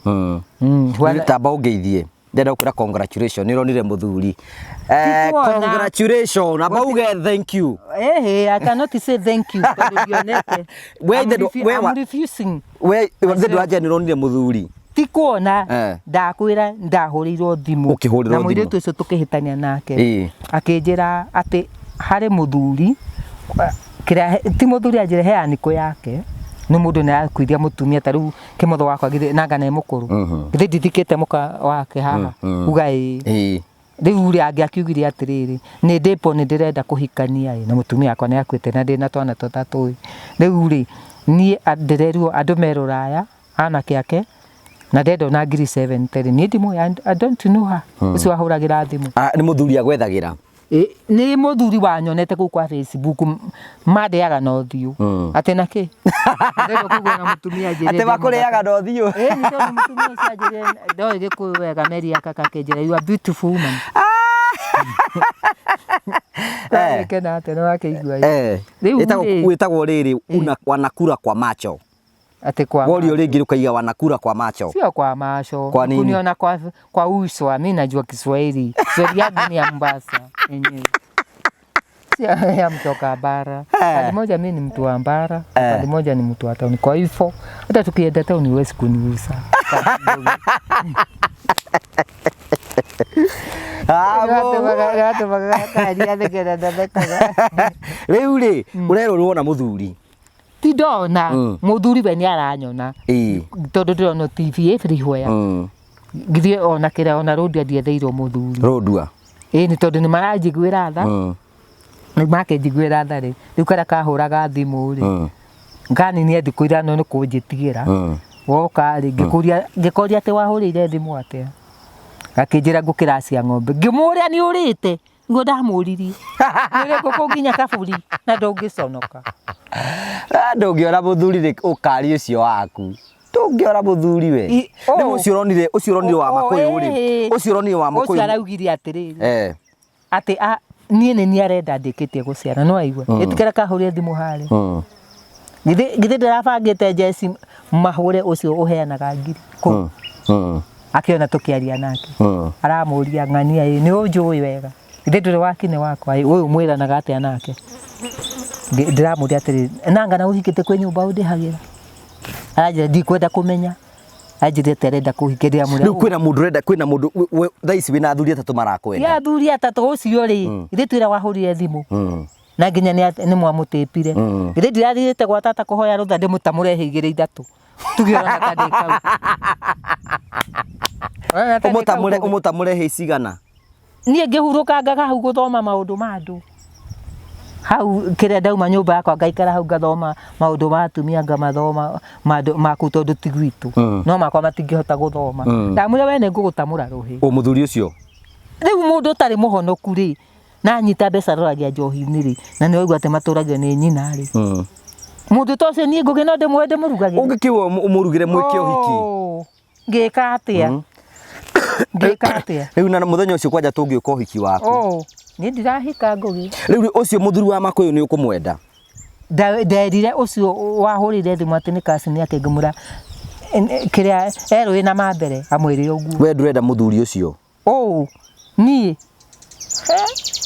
Tamba ũngeithie. Ndĩrenda gũkwĩra congratulation nĩ ũronire mũthuri. Tikuona. Congratulation amba uge thank you. Ehe, I cannot say thank you tondũ ndionete. We ithe we I'm refusing. We ithe ndũranjĩra nĩ ũronire mũthuri. Ti kuona ndakwĩra ndahũrĩirwo thimũ Ũkĩhũrĩrwo na thimũ. mũirĩtu ũcio tũkĩhĩtania nake akĩnjĩra atĩ harĩ mũthuri kĩrĩa ti mũthuri anjĩra he aniko yake nĩ mũndũ nĩ arakuithia mũtumia ta rĩu kĩmotho wakwa githĩ nanga nĩ mũkũrũ githĩ ndithikĩte mũka wake haha uga ĩĩ rĩu rĩ angĩakiugire atĩrĩrĩ nĩ ndĩpo nĩ ndĩrenda kũhikania ĩ na mũtumia wakwa nĩ akuĩte na ndĩna twana tũtatũ ĩ rĩu rĩ niĩ ndĩrerirwo andũ me rũraya anake ake Na ndenda ona ngiri 70 niĩ ndimũĩ, I don't know her. Ũcio wahũragĩra thimũ. Ah, nĩ mũthuri agwethagĩra. Nĩ mũthuri wanyonete kũu kwa Facebook mandeaga na ũthiũ. Atĩ na kĩ? Ndĩrenda kũigua na mũtumia anjĩre Atĩ ndĩ mũthaka. makũrĩaga na ũthiũ. Ĩĩ nĩ tondũ mũtumia ũcio anjĩrire ndoĩ gĩkũyũ wega Mary Akaka akĩnjĩra you are beautiful woman. Ndagĩkena atĩa nĩ wakĩigua ĩ. Rĩu rĩ- Wĩtagwo rĩrĩ wanakura kwa macho. Atĩ kwa Worio rĩngĩ ũkaiga wanakura kwa macho. Sio kwa macho. Kwa nini? Kuniona kwa uso. Mimi najua Kiswahili. Kiswahili yangu ni ya Mombasa yenyewe. Sio ya mtoka bara. Pande moja mimi ni mtu wa bara, pande moja ni mtu wa town. Kwa hivyo hata tukienda town huwezi kuniuza. Rĩu rĩ ũrerwo wona mũthuri. Ti ndona mũthuri we nĩ aranyona tondũ ndĩrona TV everywhere. Ngithiĩ ona kĩrĩa ona rũndia ndietheirwo mũthuri. Rũndua. Ĩĩ nĩ tondũ nĩ maranjiguĩra tha. Rĩu makĩnjiguĩra tha rĩ, rĩu karĩa kahũraga thimũ rĩ, nganinia thikũ ithano nĩ kũnjĩtigĩra. Woka rĩ, ngĩkũria atĩ wahũrĩire thimũ atĩa? Gakĩnjĩra ngũkĩracia ng'ombe. Ngĩmũria nĩ ũrĩte? Nĩguo ndamũririe. Nĩ ũrĩ ngũkũ nginya kaburi na ndũngĩconoka. Ndũngĩona mũthuri rĩ ũkari ũcio waku. Ndũngĩona mũthuri we. Rĩu ũcio ũronire, ũcio ũronire wa Makũyũ rĩ. Ũcio ũronire wa Makũyũ. Ũcio araugire atĩrĩrĩ. Atĩ niĩ nĩ niĩ arenda ndĩkĩtie gũciara, no aigua. Ĩtikĩra kahũrĩre thimũ harĩa. Githĩ ndĩrabangĩte njeci mahũre ũcio ũheanaga ngiri kũu. Akĩona tũkĩaria nake. Aramũria ng'ania ĩ nĩ ũnjũĩ wega. Githĩ ndũrĩ wakinĩ wakwa ĩ ũyũ mwĩranaga atĩa nake. Ndĩramũria atĩrĩrĩ, nanga na ũhikĩte kwĩ nyũmba ũndĩhagĩra. Aranjĩra ndikwenda kũmenya. Anjĩrire atĩ arenda kũhikia ndĩramwĩra. Rĩu kwĩna mũndũ ũrenda, kwĩna mũndũ thaa ici wĩna athuri atatũ marakwenda. Ti athuri atatũ ũcio rĩ, githĩ twĩra wahũrire thimũ. Na nginya nĩ mwamũtĩpire. Githĩ ndirathirĩte gwa tata kũhoya rũtha ndĩmũtamũre hĩ igĩrĩ ithatũ. Tuge ona ta ndĩ kau. Ona ta ndĩ kau. Ũmũtamũre hĩ cigana? Niĩ ngĩhurũkangaga hau gũthoma maũndũ ma andũ. Hau kĩrĩa ndauma nyũmba yakwa ngaikara hau ngathoma maũndũ ma atumia ngamathoma maku tondũ ti gwitũ. No makwa matingĩhota gũthoma. Ndamwĩra we nĩ ngũgũtamũra rũhĩ. Ũ mũthuri ũcio? Rĩu mũndũ ũtarĩ mũhonoku rĩ, na anyita mbeca aroragia njohi-inĩ rĩ, na nĩ waigua atĩ matũragio nĩ nyina rĩ. Mũndũ ta ũcio niĩ ngũgĩ no ndĩmuoe ndĩmũrugagĩre. Ũngĩkĩuga ũmũrugĩre mwĩke ũhiki. Ngĩka atĩa? Ngĩka atĩa? Rĩu na mũthenya ũcio kwanja tũngĩũka ũhiki waku. Niĩ ndirahika ngũgĩ. Rĩu ũcio mũthuri wa Makũyũ nĩ ũkũmwenda? Nderire ũcio wahũrĩire thimũ atĩ nĩ cousin yake ngĩmwĩra kĩrĩa erũĩ na mambere amwĩre ũguo. We ndũrenda mũthuri ũcio? Niĩ.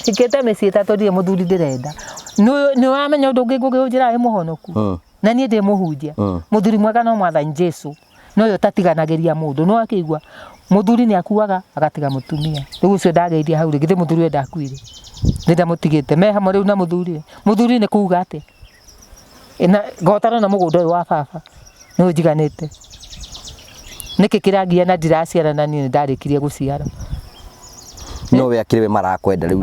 Hikĩte mĩciĩ ĩtatũ ndirĩ mũthuri ndĩrenda. Nĩ ũramenya ũndũ ũngĩ ngũgĩ ũnjĩraga wĩ mũhonoku? Na niĩ ndĩ mũhunjia. Mũthuri mwega no Mwathani Jesũ. No ũyũ ũtatiganagĩria mũndũ. No akĩigua mũthuri nĩ akuaga agatiga mũtumia. Rĩu ũcio ndageirie hau rĩ, githĩ mũthuri we ndakuire? Nĩ ndamũtigĩte. Me hamwe rĩu na mũthuri. Mũthuri nĩ kuga atĩa? Na ngotana na mũgũnda ũyũ wa baba. Nĩ ũnjiganĩte. Nĩkĩ kĩrangia na ndiraciara na niĩ nĩ ndarĩkirie gũciara? No we akĩrĩ we marakwenda rĩu.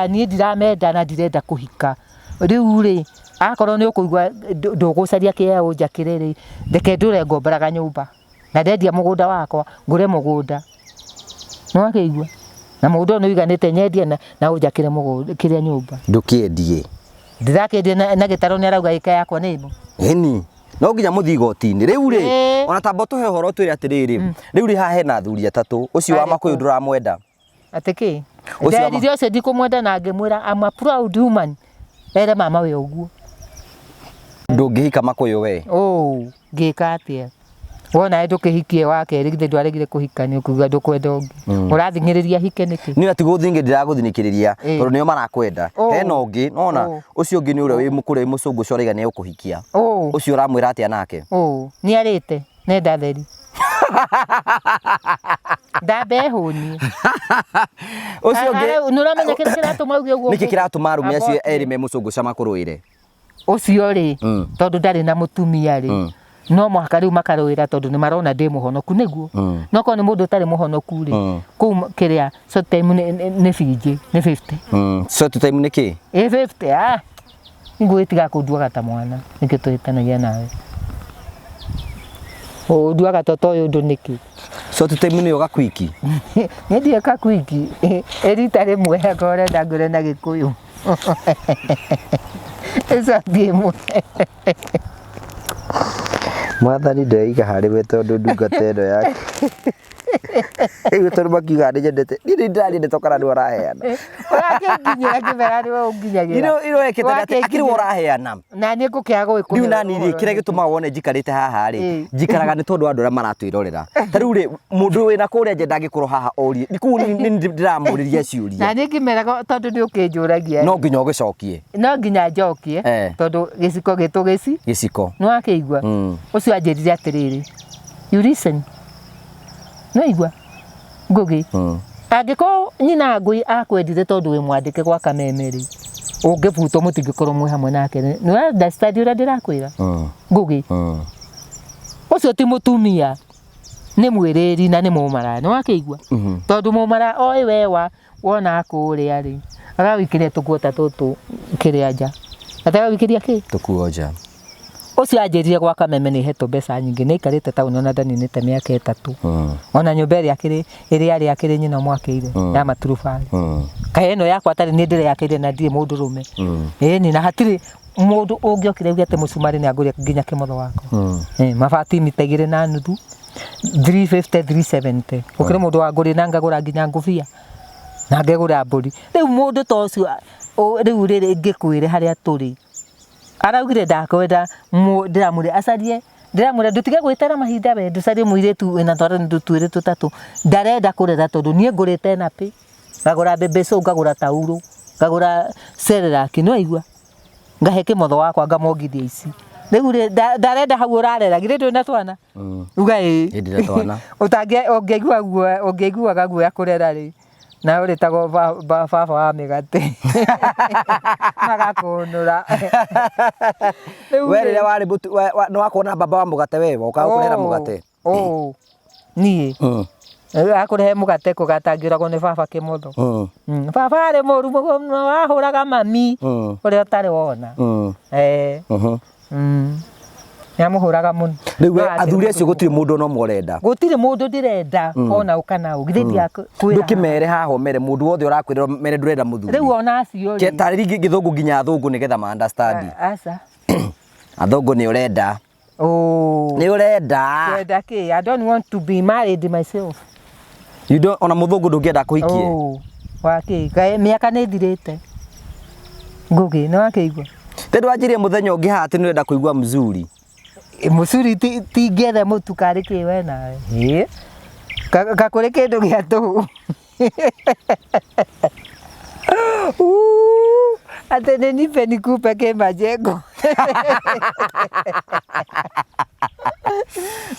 Niĩ ndiramenda na ndirenda kũhika. Rĩu rĩ, akorwo nĩ ũkũigua ndũgũcaria kĩea ũnjakĩre rĩ, reke ndũre ngomboraga nyũmba. Na ndendia mũgũnda wakwa, ngũre mũgũnda. Nĩ wakĩigua? Na mũgũnda ũyũ nĩ ũiganĩte nyendie na ũnjakĩre mũgũnda, kĩrĩa nyũmba. Ndũkĩendie. Ndĩrakĩendie na gĩtarũ nĩ arauga ĩka yakwa nĩ ĩmwe. Ĩni. No nginya mũthiĩ igoti-inĩ. Rĩu rĩ, ona tamba ũtũhe ũhoro ũtwĩre atĩrĩrĩ, rĩu rĩ haha hena athuri atatũ, ũcio wa Makũyũ ndũramwenda. Atĩ kĩ? Nderire ũcio ndikũmwenda na ngĩmwĩra I'm a proud woman. Ere mama we ũguo. Ndũngĩhika Makũyũ we? Ngĩka atĩa? Wona ndũkĩhikie wa kerĩ githĩ ndwaregire kũhikania ũkiuga ndũkwenda ũngĩ. Ũrathing'ĩrĩria hike nĩkĩ? Niĩ ti gũthing'ĩrĩria ndĩragũthinikĩrĩria tondũ nĩo marakwenda. Hena ũngĩ, nĩwona? Ũcio ũngĩ nĩ ũrĩa wĩ mũkũrũ wĩ mũcũngũ ũcio ũrauga nĩ egũkũhikia. Ũcio ũramwĩra atĩa nake? Nĩ arĩte nenda theri. Ndambe hũnie. Ũcio ũngĩ Nĩ ũramenya kĩrĩa kĩratũma uge ũguo? Nĩkĩ kĩratũma arũme acio erĩ me mũcũngũ ũcio makũrũĩre? Ũcio rĩ, tondũ ndarĩ na mũtumia rĩ, no mũhaka rĩu makarũĩra tondũ nĩ marona ndĩ mũhonoku nĩguo. No korwo nĩ mũndũ ũtarĩ mũhonoku rĩ, kũu kĩrĩa short time nĩ binjĩ, nĩ 50. Short time nĩ kĩ? Ĩ 50, ngũgĩtiga kũnduaga ta mwana, nĩkĩo tũhĩtanagia nawe. Ũnduaga toto ũyũ ũndũ nĩkĩ? Short time nĩyo gakwiki. Niĩ ndirĩ kakwiki. Ĩ rita rĩmwe angĩkorwo ũrenda ngwĩre na Gĩkũyũ. Ĩcoti ĩmwe. Mwathani ndeiga harĩ we tondũ ndungata ĩno yake. Rĩu tondũ makiugaga nĩnyendete. Niĩ nĩ ndĩraria ndeto kana nĩwe ũraheana. Ũrakĩnginyĩra kĩmera nĩwe ũnginyagĩra. Ino wekĩte atĩ akĩrĩ we ũraheana. Na niĩ ngũkĩaga gũgĩkũhe. Rĩu nani rĩ kĩrĩa gĩtũmaga wone njikarĩte haha rĩ Ĩĩ. njikaraga nĩ tondũ wa andũ arĩa maratwĩrorera. Ta rĩu rĩ mũndũ wĩna kũrĩa nja ndangĩkorwo haha orie. Kũu nĩ ndĩramũrĩria Na ciũria. niĩ ngĩmeraga tondũ nĩ ũkĩnjũragia. No nginya ũgĩcokie No nginya njokie tondũ gĩciko gĩtũ gĩci. Gĩciko. Nĩ wakĩigua? Ũcio anjĩrire atĩrĩrĩ, you listen. Nĩwaigua? Ngũgĩ. Angĩkorwo nyina Ngũi akwendire tondũ wĩ mwandĩke gwa Kameme rĩ, ũngĩbutwo mũtingĩkorwo mwĩ hamwe nake. Nĩ understand ũrĩa ndĩrakwĩra? Ngũgĩ. Ũcio ti mũtumia, nĩ mwĩrĩri na nĩ mũmaraya. Nĩ wakĩigua? Tondũ mũmaraya oĩ we wa wona kũrĩa rĩ, agagũikĩria tũkuo ta tũtũ kĩrĩa nja. Atagagũikĩria kĩ? Tũkuo nja. Ũcio anjĩrire gwa Kameme nĩ hetwo mbeca nyingĩ, nĩ aikarĩte taũni ona ndaninĩte mĩaka ĩtatũ. Ona nyũmba ĩrĩa akĩrĩ ĩrĩa arĩ akĩrĩ nyina mwakĩire ya maturubarĩ. Kaĩ ĩno yakwa atarĩ niĩ ndĩreyakĩire na ndirĩ mũndũrũme. Ĩni na hatirĩ mũndũ ũngĩokire auge atĩ mũcumarĩ nĩ angũria nginya kĩmotho wakwa. Mabati mita igĩrĩ na nuthu 350 370. Gũkĩrĩ mũndũ wangũrire na ngagũra nginya ngũbia na ngegũra mbũri. Rĩu mũndũ ta ũcio rĩu rĩrĩ ngĩkwĩre harĩa tũrĩ araugire ndakwenda ndĩramwĩra acarie ndĩramwĩra ndũtige gwĩtera mahinda we ndũcarie mũirĩtu wĩna twana twĩrĩ tũtatũ ndarenda kũrera tondũ niĩ ngũrĩte nappy ngagũra baby soap ngagũra taurũ ngagũra Cerelac nĩ waigua ngahe kĩmotho wakwa ngamongithia ici rĩu rĩ ndarenda hau ũrarera githĩ ndũrĩ na twana uga ĩĩ Ĩ ndĩ na twana. ũngĩaigua guoya ũngĩaiguaga guoya kũrera rĩ na ũrĩtagwo baba wa mĩgate magakũnũra. Rĩu We rĩ, rĩrĩa warĩ mũtu nĩ wakuona baba wa mũgate we wokaga gũkũrehera mũgate. Ũũ niĩ akũrehe mũgate kũ gatangĩũragwo nĩ baba kĩmotho. Baba arĩ mũru mũno ahũraga mami ũrĩa ũtarĩ wona. Nĩ amũhũraga mũno. Rĩu we athuri acio gũtirĩ mũndũ ona ũmwe ũrenda. Gũtirĩ mũndũ ndĩrenda ona ũ kana ũ. Githĩ ndiakwĩra. Ndũkĩmere haha ũmere mũndũ wothe ũrakwĩra mere ndũrenda mũthuri. Rĩu ona acio rĩ. Tarĩria gĩthũngũ nginya athũngũ nĩgetha ma understand. Aca. Athũngũ nĩ ũrenda. Oh. Nĩ ũrenda. Kwenda kĩ? I don't want to be married myself. You don't, ona mũthũngũ ndũngĩenda kũhikie. Oh. Wakĩ? Mĩaka nĩ ĩthirĩte. Ngũgĩ, nĩ wakĩigua? Tondũ wanjirie mũthenya ũngĩ haha atĩ nĩ ũrenda kũigua mzuri. Mũcuri ti ngethe mũtu karĩ kĩ we nawe. Ĩ. Kakũrĩ kĩndũ gĩa tũhũ. Atĩ nĩ nipe nikupe kĩ majengo.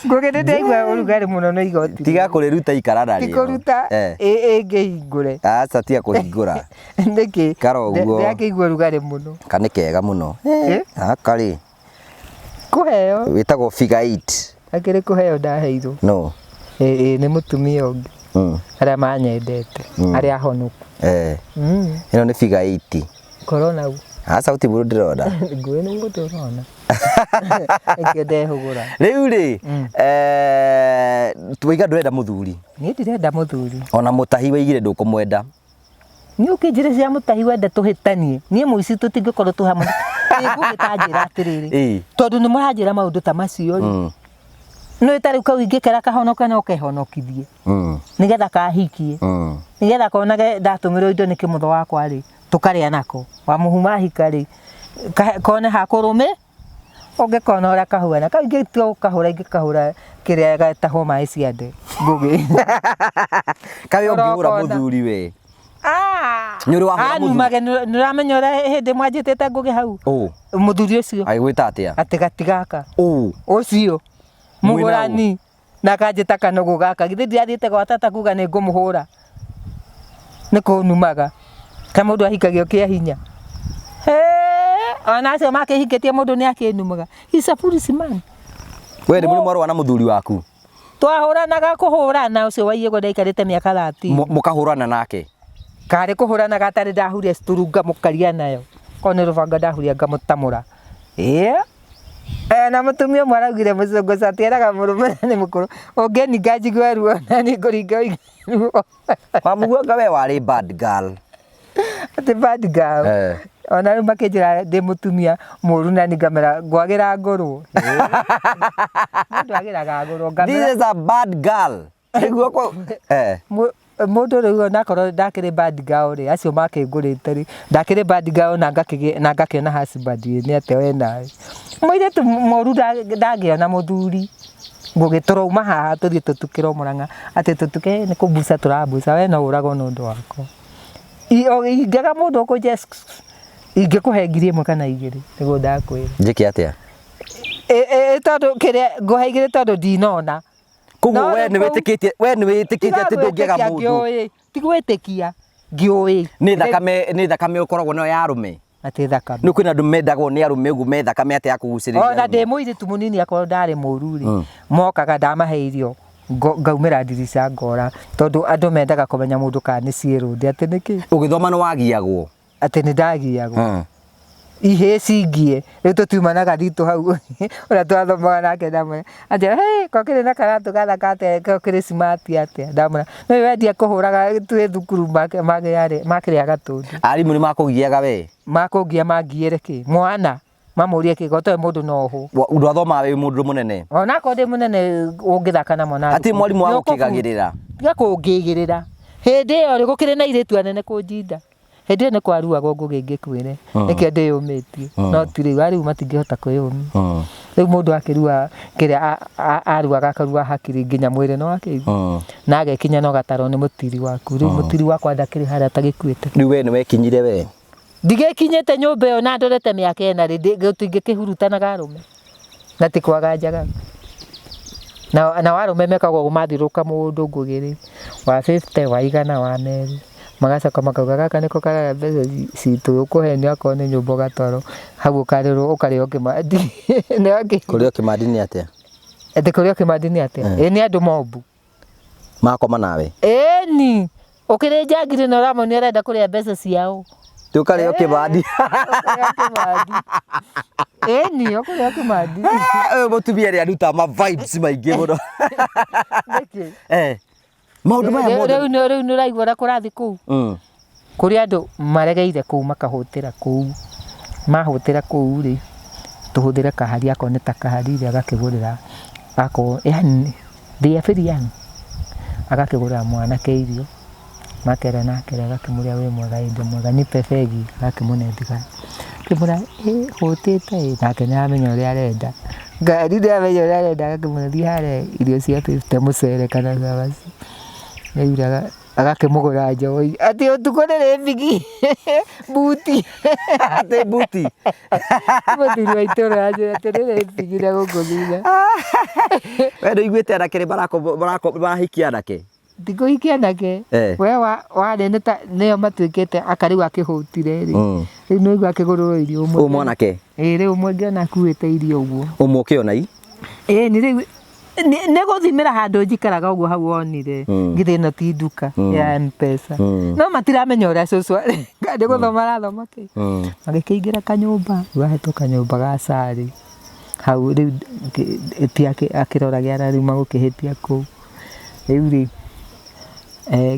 Ngũgĩ nĩ ndaigua ũrugarĩ mũno nĩ igoti. Tiga kũrĩruta ikara narĩo. Ti kũruta ĩngĩhingũre. Aca tiga kũhingũra. Nĩkĩ? Ikara ũguo. Ndĩrakĩigua ũrugarĩ mũno. Ka nĩ kega mũno. Gaka rĩ. Kũheo. Wĩtagwo figure 8. Akĩrĩ kũheo ndaheirwo. No. Ĩĩ nĩ mũtumia ũngĩ. Arĩa manyendete. Arĩa ahonoku. Ĩno nĩ figure 8. Korona u. Aca gũtirĩ mũndũ ndĩrona. Ngũĩ nĩ mũndũ ũrona. Nĩkĩo ndehũgũra. Rĩu rĩ, waiga ndũrenda mũthuri. Niĩ ndirenda mũthuri. Ona mũtahi waigire ndũkũmwenda. Niĩ ũkĩnjĩra cia mũtahi wenda tũhĩtanie. Niĩ mũici tũtingĩkorwo twĩ hamwe. Ngũgĩ ta njĩra atĩrĩrĩ. Tondũ nĩ mũranjĩra maũndũ ta macio rĩ. Nĩ ta rĩu kau ingĩkera kahonoke no kehonokithie. Nĩgetha kahikie. Nĩgetha konage ndatũmĩrwo indo nĩ kĩmotho wakwa rĩ, tũkarĩa nako. Wamũhu mahika rĩ, kone ha kũrũmĩ, ũngĩkona ũrĩa kahuana. Kau ingĩtua gũkahũra ingĩkahũra kĩrĩa getagwo maĩ ciande. Ngũgĩ. Kaĩ ũngĩhũra mũthuri we. Nĩ ũrĩ wahũra mũthuri? Anumage, nĩ ũramenya ũrĩa hĩndĩ mwanjĩtĩte Ngũgĩ hau? Mũthuri ũcio. Agĩgwĩta atĩa? Atĩ gatigaka. Ũcio. Mũgũrani. Na akanjĩta kanũgũ gaka. Githĩ ndirathiĩte gwa tata kuga nĩ ngũmũhũra. Nĩ kũnumaga. Ka mũndũ ahikagio kĩa hinya. Ona acio makĩhikĩtie mũndũ nĩ akĩnumaga. He's a foolish man. We nĩ mũrĩ mwarũa na mũthuri waku? Twahũranaga kũhũrana ũcio wa Iyego ndaikarĩte mĩaka 30. Mũkahũrana nake? Karĩ kũhũrana gatarĩ ndahuria cituru ngamũkaria nayo. Korwo nĩ rũbanga ndahuria ngamũtamũra. Ĩĩ. Eh, na mũtumia ũmwe araugire mũcũngũ catieraga mũrũme na nĩ mũkũrũ ũngĩninga njigue ruo na nĩ ngũringa ũigue ruo. Wamũguo anga we warĩ bad girl. Atĩ bad girl. Eh. Ona rĩu makĩnjĩra ndĩ mũtumia mũru na nĩ ngamera ngwagĩra ngũrwo. Mũndũ agĩraga ngũrwo This ngamera is a bad girl. Nĩguo kũ eh. Mũndũ rĩu onakorwo ndakĩrĩ bad girl rĩ, acio makĩngũrĩte rĩ, ndakĩrĩ bad girl na ngakĩgĩa na ngakĩona husband ĩ nĩ atĩa we nawe. Mũirĩtu mũru ndangĩona mũthuri. Ngũgĩ tũrauma haha tũthiĩ tũtukĩrwo Mũrang'a atĩ tũtuke nĩ kũmbuca tũrambuca we no ũragwo nĩ ũndũ wakwa. Ingĩaga mũndũ ũkũnjĩra ingĩkũhe 1000 kana 2 nĩguo ndakwĩra. Njĩke atĩa? Ĩ tondũ kĩrĩa ngũhe 2 tondũ ndinona. Koguo No we rĩu nĩ kũu- wĩtĩkĩtie we nĩ wĩtĩkĩtie atĩ ndũngĩaga Tiga mũndũ. ngĩũĩ, ti gwĩtĩkia ngĩũĩ. Nĩ thakame nĩ thakame ũkoragwo nayo ya arũme. Atĩ thakame. Nĩ kwĩna andũ mendagwo nĩ arũme ũguo me thakame atĩ ya kũgucĩrĩria. Ona arũme. ndĩ mũirĩtu mũnini akorwo ndarĩ mũru rĩ, mokaga ndamahe irio ngaumĩra ndirica ngora tondũ andũ mendaga kũmenya mũndũ kana nĩ ciĩrũndĩ atĩ nĩkĩ Ũgĩthoma nĩ wagiagwo. atĩ nĩ ndagiagwo. Mm. Ihĩĩ cingie rĩu tũtiumanaga ritũ hau ũrĩa twathomaga nake ndamwĩra atĩ hey, ko kĩrĩ na karatũ gathaka atĩa ko kĩrĩ smart atĩa ndamwĩra nĩ wendia kũhũraga twĩ thukuru makĩrĩa gatũndũ. Arimũ nĩ makũgiaga we. Makũngia mangiĩre kĩ mwana mamũrie kĩ gotoe mũndũ no ũhũ. Ndwathomaga wĩ mũndũ mũnene. Onakorwo ndĩ mũnene ũngĩthaka na mwana Hatirĩ mwarimũ wa gũkĩgagĩrĩra. Tiga kũngĩgĩrĩra. Hĩndĩ ĩyo rĩ gũkĩrĩ na airĩtu anene kũnjinda. Hĩndĩ ĩyo nĩ kwaruagwo ngũgĩ ngĩkwĩre. Nĩkĩo ndĩyũmĩtie. No ti rĩu arĩu matingĩhota kwĩyũmia. Rĩu mũndũ akĩrua kĩrĩa aruaga akarua hakiri nginya mwĩrĩ no akĩigua. Na agekinya na ũgatarwo nĩ mũtiri waku. Rĩu mũtiri wakwa ndakĩrĩ harĩa atagĩkuĩte. Rĩu we nĩ wekinyire we. Ndigĩkinyĩte nyũmba ĩyo na ndorete mĩaka ĩna rĩ, gũtingĩkĩhurutanaga arũme. Na ti kwaga njagaga. Na arũme mekaga ũguo mathiũrũrũka mũndũ ngũgĩ rĩ, wa 50, wa 100, wa 200. Magacoka makauga gaka nĩko karaya mbeca citũ ũkũhenio akorwo nĩ nyũmba ũgatwarwo hau ũkarĩrwo ũkarĩo kĩmandi. Kũrĩo kĩmandi nĩ atĩa? Atĩ kũrĩo kĩmandi nĩ atĩa? Ĩ nĩ andũ mobu. Makoma nawe? Ĩni, ũkĩrĩ njangiri na ũramonia ũrenda kũrĩa mbeca ciao. Ti ũkarĩo kĩmandi. Ũkarĩo kĩmandi. Ĩni, ũkũrĩo kĩmandi. Ũyũ mũtumia nĩ aruta ma vibes maingĩ mũno. Nĩkĩ? Eh. Maũndũ maya mothe. Rĩu nĩ ũraigua ũrĩa kũrathiĩ kũu. Kũrĩ andũ maregeire kũu makahũtĩra kũu. Mahũtĩra kũu rĩ, tũhũthĩre kahari akorwo nĩ ta kahari rĩ agakĩgũrĩra akorwo yani they are very young. Agakĩgũrĩra mwanake irio. Makera nake agakĩmũria wĩ mwega ĩ ndĩ mwega nipe begi agakĩmũne thigara. Akĩmwĩra ĩ hũtĩte ĩ nake nĩ aramenya ũrĩa arenda. Ngari nĩ aramenya ũrĩa arenda agakĩmwĩra thiĩ harĩa irio cia 50 mũcere kana cabaci. Rĩu agakĩmũgũra njohi atĩ ũtukũ nĩ rĩbigi buti. Atĩ buti. Mũthuri wa itũũra anjĩra atĩ nĩ rĩbigi na gũkũ thutha. We ndũiguĩte anake nĩ marahikia anake? Ndikũhikia anake. We warĩ nĩ ta nĩo matuĩkĩte aka rĩu akĩhũtire rĩ. Rĩu nĩ ũigua akĩgũrĩrwo irio ũmwe. Ũyũ mwanake? Ĩ rĩu ũmwe ngĩona akuĩte irio ũguo. Ũmwe ũkĩona i? Ĩ nĩ rĩu nĩ gũthimĩra handũ njikaraga ũguo hau wonire. Githĩ ĩno ti nduka ya M-Pesa. No matiramenya ũrĩa cũcũ arĩ. Nĩ gũthoma arathoma kĩ. Magĩkĩingĩra kanyũmba, rĩu ahetwo kanyũmba ga carĩ. Hau rĩu ti akĩrora gĩara rĩu magũkĩhĩtia kũu. Rĩu rĩ,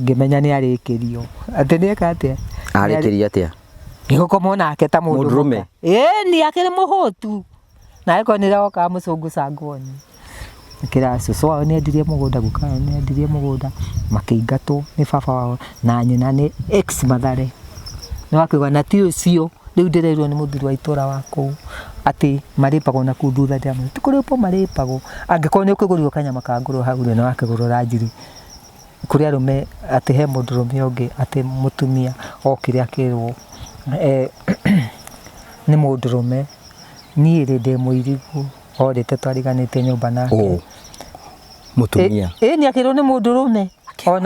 ngĩmenya nĩ arĩkĩrio. Atĩ nĩ eka atĩa? Arĩkĩrio atĩa? Nĩ gũkomwo nake ta mũndũ Mũndũrũme? mũka. Ĩni akĩrĩ mũhũtu. Na angĩkorwo nĩ roka mũcũngũ cangoni. Kĩra cũcũ wao nĩ endirie mũgũnda, guka wao nĩ endirie mũgũnda, makĩingatwo nĩ baba wao na nyina nĩ ex Mathare. Nĩ wakĩigua na ti ũcio rĩu ndĩrerirwo nĩ mũthuri wa itũũra wa kũu atĩ marĩpagwo na kũu thutha ndĩramwĩra ti kũrĩpwo marĩpagwo angĩkorwo nĩ ũkĩgũrirwo kanyama ka ngũrwe hau rĩ na wakĩgũrwo njiri kũrĩ arũme atĩ he mũndũrũme ũngĩ atĩ mũtumia okire akĩrwo nĩ mũndũrũme niĩ rĩ ndĩ mũirigũ orĩte twariganĩtie nyũmba nake. Mũtumia. Ĩ nĩ akĩrwo nĩ mũndũrũme.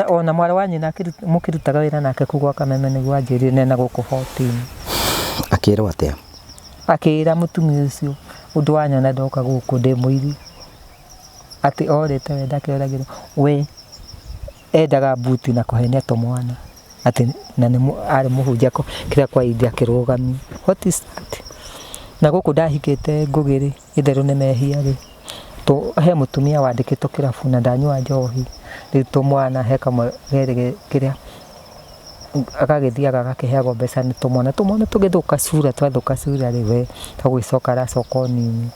Ona mwarĩ wa nyina mũkĩrutaga wĩra nake kũu gwa Kameme nĩguo anjĩrire nena gũkũ 14. Akĩrwo atĩa? Akĩra mũtumia ũcio ũndũ wanyona ndoka gũkũ ndĩ mũiri. Atĩ orĩte we ndakĩoragĩrwo we endaga buti na kũhenia tũmwana. Atĩ na nĩ arĩ mũhunjia kĩrĩa kwa India akĩrũgamia. What is that? Na gũkũ ndahikĩte Ngũgĩ rĩ, itherũ nĩ mehia rĩ, he mũtumia wandĩkĩtwo kĩrabu na ndanyua njohi, rĩu tũmwana he kamwe kĩrĩa agagĩthiaga agakĩheagwo mbeca nĩ tũmwana, tũmwana tũgĩthũka cura, twathũka cura rĩ, we to gũgĩcoka aracoka o nini.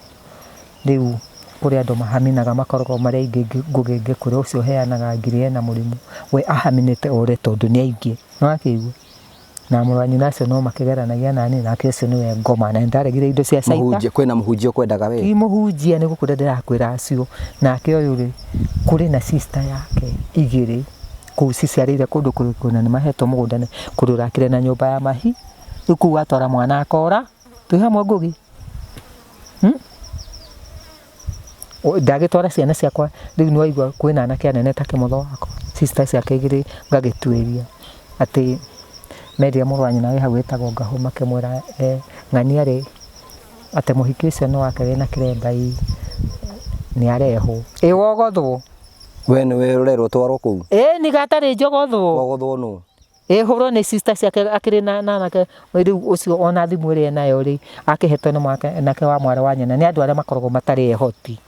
Rĩu kũrĩ andũ mahaminaga makoragwo marĩ aingĩ Ngũgĩ ngĩkwĩra ũcio ũheanaga ngiri ena mũrimũ, we ahaminĩte ore tondũ nĩ aingĩ, nĩwakĩigua? Na mũrũ wa nyina acio no makĩgeranagia nani, nake ũcio nĩwe ngoma, na nĩndaregire indo cia caita. Mũhunjia, kwĩna mũhunjia ũkwendaga we? Ti mũhunjia, nĩ gũkwĩra ndĩrakwĩra acio. Nake ũyũ rĩ, kũrĩ na sister yake igĩrĩ kũu ciciarĩire kũndũ kũrĩkũ, na nĩmahetwo mũgũnda nĩ kũndũ ũrakire na nyũmba ya mahi, rĩu kũu atwara mwana akora, twĩ hamwe Ngũgĩ? Hmm? Ndagĩtwara ciana ciakwa rĩu nĩwaigua kwĩna anake anene ta kĩmotho wakwa, sister ciake igĩrĩ ngagĩtuĩria atĩ merire mũrũ wa nyina wĩ hau wĩtagwo Ngahũ makĩmwĩra ng'ania rĩ atĩ mũhiki ũcio nĩ wake wĩna kĩremba ĩ nĩ arehwo. Ĩ wogothwo? We nĩwe ũrerwo ũtwarwo kũu? Ĩni gatarĩ njogothwo. Wogothwo nũ? Ĩhũrwo nĩ sister ciake akĩrĩ na anake rĩu ũcio ona thimũ ĩrĩa enayo rĩ akĩhetwo nĩ mwanake wa mwarĩ wa nyina nĩ andũ arĩa makoragwo matarĩ ehoti.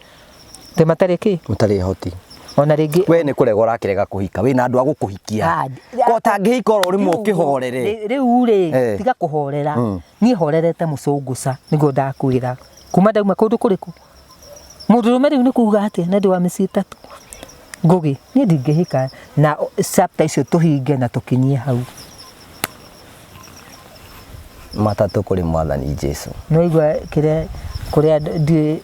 Atĩ matarĩ kĩ? Matarĩ ehoti. Ona rĩngĩ We nĩ kũrega ũrakĩrega kũhika wĩna andũ a gũkũhikia. Ko ũtangĩhika oro rĩmwe ũkĩhorere. Rĩu rĩ tiga kũhorera. Niĩ horerete mũcũngũca nĩguo ndakwĩra. Kuma ndauma kũndũ kũrĩkũ? Mũndũrũme rĩu nĩ kuga atĩa na ndĩ wa mĩciĩ ĩtatũ? Ngũgĩ, niĩ ndingĩhika na chapter icio tũhinge na tũkinyie hau. Matatũ kũrĩ mwathani Jesu. Nĩwaigua kĩrĩa kũrĩa ndiũĩ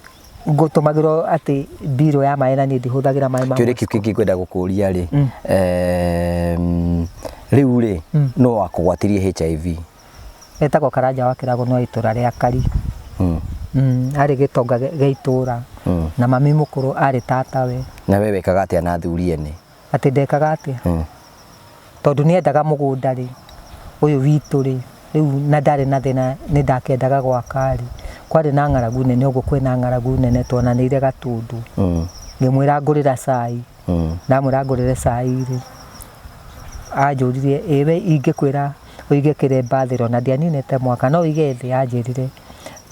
ngũtũmagĩrwo atĩ mbirũ ya maĩ na niĩ ndihũthagĩra maĩ ma Kĩũria kĩu kĩngĩ ngwenda gũkũria rĩ, rĩu rĩ, nũ wakũgwatirie HIV? Etagwo Karanja wa Kĩrago no itũra rĩa Kari. Arĩ gĩtonga gĩa itũra. Na mami mũkũrũ arĩ tatawe. Na we wekaga atĩa na athuri ene? Atĩ ndekaga atĩa? Tondũ nĩ endaga mũgũnda rĩ, ũyũ witũ rĩ, rĩu na ndarĩ na thĩna nĩ ndakĩendaga gwaka rĩ, kwarĩ na ng'aragu nene ũguo kwĩna ng'aragu nene tuonanĩire Gatundu. Ngĩmwĩra ngũrĩra cai. Ndamwĩra ngũrĩre cai rĩ, anjũririe ĩ we ingĩkwĩra ũige kĩremba thĩ na ndianinĩte mwaka no ũige thĩ anjĩrire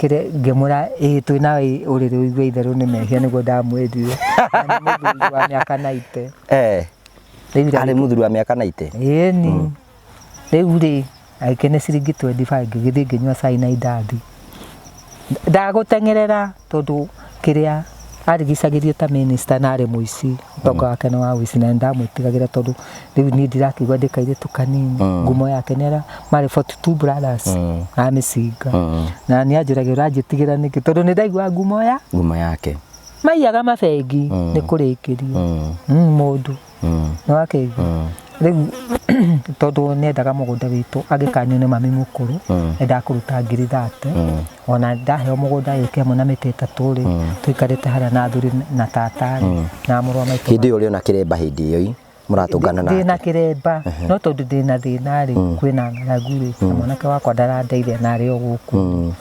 ngĩmwĩra ĩ twĩ nawe ũrĩrĩ ũigue itherũ nĩ mehia nĩguo ndamwĩrire. Na nĩ mũthuri wa mĩaka 90. Rĩu Arĩ mũthuri wa mĩaka 90? Ĩni. Rĩu rĩ, agĩkĩne ciringi 25 ngĩgĩthiĩ ngĩnyua cai na indathi. Ndagũteng'erera tondũ kĩrĩa arigicagĩrio ta minister na arĩ mũici, ũtonga wake nĩ wa ũici na nĩndamwĩtigagĩra tondũ rĩu niĩ ndirakĩigua ndĩ kairĩtu kanini. Ngumo yake nĩ arĩa marĩ 42 brothers a mĩcinga. Na nĩ anjũragia ũranjĩtigĩra nĩkĩ tondũ nĩ ndaiguaga ngumo ya ngumo yake. Maiyaga mabengi nĩ kũrĩkĩria mũndũ. Nĩ wakĩigua? Rĩu tondũ nĩendaga mũgũnda witũ agĩkanio nĩ mami mũkũrũ, endaga kũruta ngiri thate, ona ndaheo mũgũnda ĩka ĩmwe na mĩtĩ ĩtatũ rĩ, tũikarĩte harĩa na athuri na tata rĩ, na mũrũ wa maitũ. Hĩndĩ ĩyo ũrĩ ona kĩremba hĩndĩ ĩyo ĩ, mũratũngana nake? Ndĩna kĩremba, no tondũ ndĩna thĩna rĩ, kwĩna ng'aragu rĩ, na mwanake wakwa ndarandeithia na arĩ o gũkũ.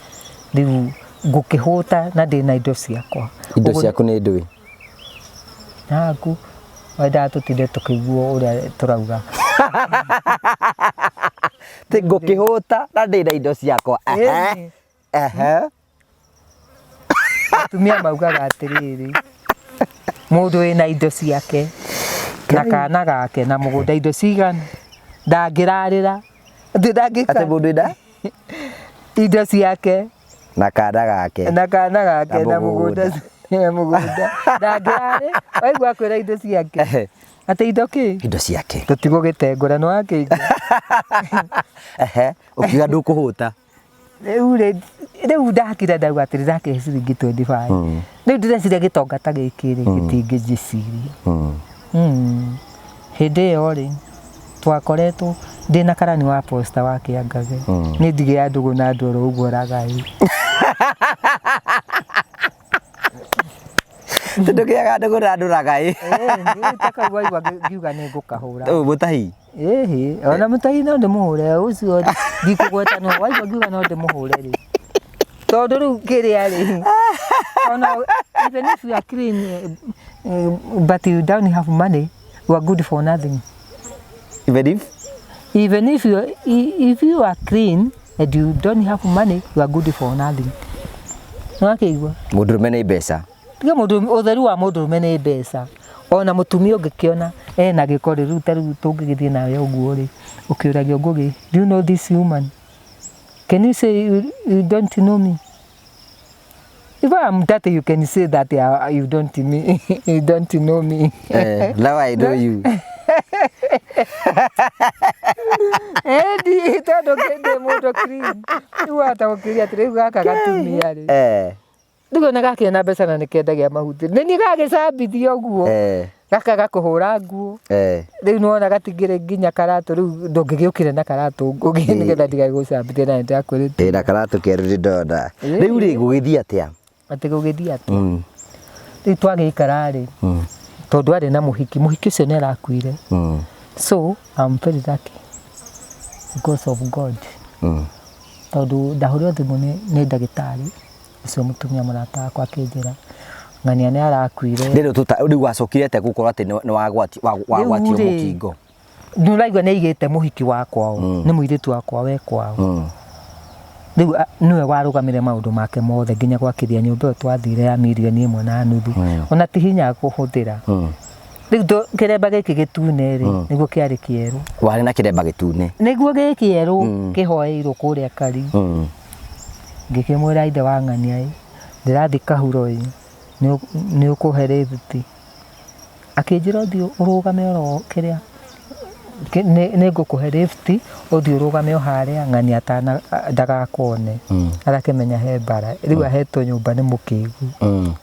Rĩu ngũkĩhũta na ndĩna indo ciakwa. Indo ciaku nĩ ndũĩ? Naku wendaga tũtinde tũkĩiguo ũrĩa tũrauga. Ti ngũkĩhũta na ndĩna indo ciakwa. Ĩni. Atumia maugaga atĩrĩrĩ, mũndũ wĩna indo ciake na kana gake na mũgũnda indo cigana ndangĩrarĩra. Atĩ ndangĩka. Atĩ mũndũ wĩna? Indo ciake na kana gake na kana gake na mũgũnda na mũgũnda ndangĩrarĩ waigua akwĩra indo ciake atĩ indo kĩ indo ciake tũtigũgĩtengũra nĩ wakĩigua. Ũkiuga ndũkũhũta. Rĩu rĩ, rĩu ndakira ndauga atĩrĩ ndakĩhe ciringi 25. Rĩu ndĩreciria gĩtonga ta gĩkĩ rĩ gĩtingĩnjĩciria. Hĩndĩ ĩyo rĩ twakoretwo ndĩna karani wa posta wa Kĩangage. Niĩ ndigĩaga ndũgũ na andũ oro ũguo ragai. Ndũgĩaga ndũgũ na andũ ragai. Ĩĩ, ta kau waigua ngiuga nĩ ngũkahũra. Ũyũ mũtahi. Ĩhĩ, ona mũtahi no ndĩmũhũre ũcio ndikũgweta no waigua ngiuga no ndĩmũhũre rĩ. Tondũ rĩu kĩrĩa rĩ, ona even if you are clean but you don't have money, you are good for nothing. Even if? Even if you, if you are clean and you don't have money, you are good for nothing. Nĩwakĩigua? Mũndũrũme nĩ mbeca. Tiga mũndũ ũtheru wa mũndũrũme nĩ mbeca. Ona mũtumia ũngĩkĩona ena gĩko rĩ, rĩu ta rĩu tũngĩgĩthiĩ nawe ũguo rĩ, ũkĩũragio Ngũgĩ, do you know this woman? Can you say you don't know me? If I am dirty, you can say that you don't me, you don't know me. Now I know you. Endi tondũ ndĩ mũndũ clean. Rĩu wahota gũkĩria atĩ rĩu gaka gatumia rĩ. Rĩu ona gakĩona na mbeca na nĩkendagia mahuti. Nĩ niĩ gagĩcambithia ũguo. Gakaga kũhũra nguo. Rĩu nĩwona gatingĩrĩ nginya karatũ rĩu ndũngĩgĩũkire na karatũ ngũgĩ nĩgetha ndigagũcambithie na nĩndakwĩrĩte. Ĩ na karatũ kerũ nĩ ndona. Rĩu rĩ gũgĩthiĩ atĩa? Atĩ gũgĩthiĩ atĩa? Rĩu twagĩikara rĩ, tondũ arĩ na mũhiki, mũhiki ũcio nĩ arakuire. So I'm very lucky because of God. Tondũ ndahũrĩrwo thimũ nĩ ndagĩtarĩ ũcio mũtumia mũrata wakwa akĩnjĩra ng'ania nĩ arakuire. Rĩu rĩu wacokire atĩa gũkorwo atĩ nĩ wagwatio mũkingo? Nĩ ũraigua nĩ aigĩte mũhiki wa kwao, nĩ mũirĩtu wakwa we kwao. Rĩu nĩwe warũgamĩre maũndũ make mothe nginya gwakithia nyũmba ĩyo twathire ya mirioni 1.5. Ona ti hinya kũhũthĩra. Rĩu kĩremba gĩkĩ gĩtune rĩ, nĩguo kĩarĩ kĩerũ. Warĩ na kĩremba gĩtune? Nĩguo gĩ kĩerũ kĩhoeirwo kũrĩa Kari. Ngĩkĩmwĩra ithe wa ng'ania ĩ, ndĩrathiĩ kahuro ĩ, nĩ ũkũhe rĩthiti. Akĩnjĩra ũthiĩ ũrũgame oro kĩrĩa, nĩ ngũkũhe rĩthiti, ũthiĩ ũrũgame o harĩa ng'ania ndagakone. Arakĩmenya he mbara. Rĩu ahetwo nyũmba nĩ mũkĩgu.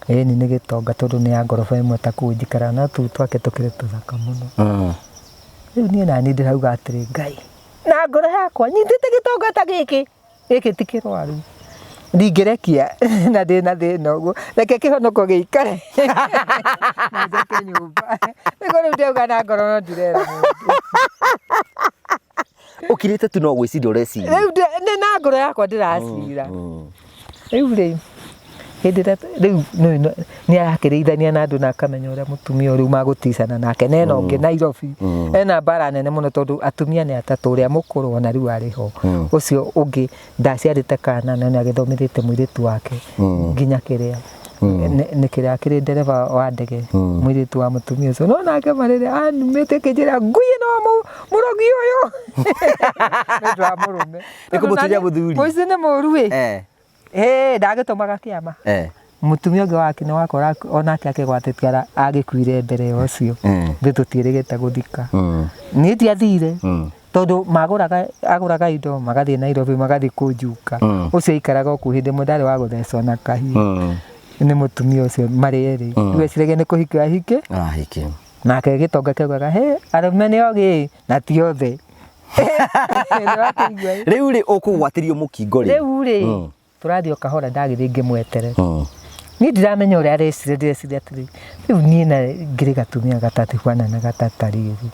Ĩni nĩ gĩtonga tondũ nĩ ya ngoroba ĩmwe ta kũu njikaraga, no tũu twake tũkĩrĩ tũthaka mũno. Rĩu niĩ naniĩ ndĩrauga atĩrĩ, Ngai, na ngoro yakwa nyitĩte gĩtonga ta gĩkĩ, gĩkĩ ti kĩrwaru. Ndingĩrekia na ndĩna thĩna ũguo, reke kĩhonoko gĩikare na njoke nyũmba. Nĩguo rĩu ndĩrauga na ngoro no ndirera mũndũ. Ũkirĩte tu no gwĩciria ũreciria. Rĩu nĩ na ngoro yakwa ndĩracira. Rĩu rĩ, hĩndĩ ĩrĩa rĩu nĩ arakĩrĩithania na andũ na akamenya ũrĩa mũtumia ũrĩa magũticana nake, na ena ũngĩ Nairobi. Ena mbara nene mũno tondũ atumia nĩ atatũ, ũrĩa mũkũrũ ona rĩu arĩ ho. Ũcio ũngĩ ndaciarĩte kana na nĩ agĩthomithĩtie mũirĩtu wake nginya kĩrĩa. Nĩ kĩrĩa akĩrĩ ndereba wa ndege, mũirĩtu wa mũtumia ũcio. No nake marĩrĩ anumĩte akĩnjĩra ngui ĩno mũrogi ũyũ. Nĩ ũndũ wa mũrũme. Nĩ kũmũtunya mũthuri. Mũici nĩ mũru ĩ. Ndagĩtũmaga kĩama. Mũtumia ũngĩ wake nĩ wakora onake akĩgwatĩtie agĩkuire mbere ya ũcio. Ithuĩ tũtiĩrĩgĩte gũthika. Niĩ ndiathire. Tondũ agũraga indo magathiĩ Nairobi magathiĩ kũnjuka. Ũcio aikaraga o kũu hĩndĩ ĩmwe ndarĩ wa gũthecwo na kahiũ. Nĩ mũtumia ũcio marĩ erĩ. Rĩu eciragia nĩ kũhika ahike. Ahike. Nake gĩtonga kĩaugaga, he, arũme nĩ ogĩ na ti othe. Rĩu rĩ ũkũgwatĩrio mũkingo rĩ? Rĩu rĩ, tũrathiĩ o kahora ndagĩthiĩ ngĩmwetere. Niĩ ndiramenya ũrĩa areciria, ndĩreciria atĩrĩ, rĩu niĩ na ngĩrĩ gatumia gatatihana na gatatarĩ rĩ.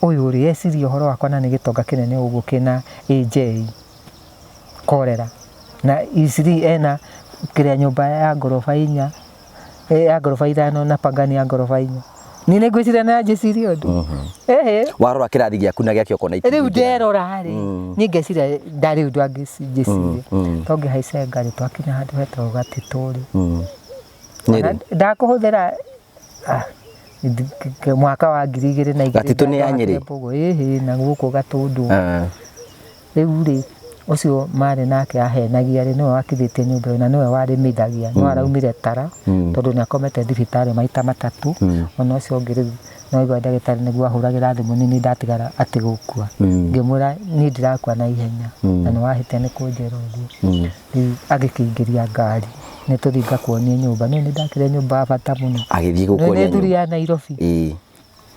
Ũyũ rĩ, eciria ũhoro wakwa na nĩ gĩtonga kĩnene ũguo kĩna AJ korera. Na Isiri ena kĩrĩa nyũmba ya ngoroba 4, ya ngoroba 5 na pangani ya ngoroba 4. Niĩ nĩ ngwĩciria nĩ anjĩciria ũndũ. Warora kĩrathi gĩaku na gĩake ũkona Rĩu nderora rĩ, niĩ ngeciria ndarĩ ũndũ angĩnjĩciria. Tongĩhaica ngari twakinya handũ hetagwo Gatitũ rĩ. Ndakũhũthĩra mwaka wa 2002. Gatitũ nĩ ya Nyĩrĩ? Ĩhĩ, na gũkũ Gatũndũ. Rĩu rĩ, ũcio marĩ nake ahenagia rĩ, nĩwe wakithĩtie nyũmba ĩyo na nĩwe warĩmithagia, no araumire tara tondũ nĩ akomete thibitarĩ maita matatũ. Ona ũcio ũngĩ rĩu no aigua ndagĩtarĩ nĩguo ahũragĩra thimũ nini ndatigara atĩ gũkua. Ngĩmwĩra niĩ ndirakua na ihenya na nĩ wahĩtia nĩ kũnjĩra ũguo. Rĩu agĩkĩingĩria ngari nĩ tũthiĩ ngakuonie nyũmba. Niĩ nĩ ndakire nyũmba ya bata mũno. Agĩthiĩ gũkuonia Nĩ thuri ya Nairobi.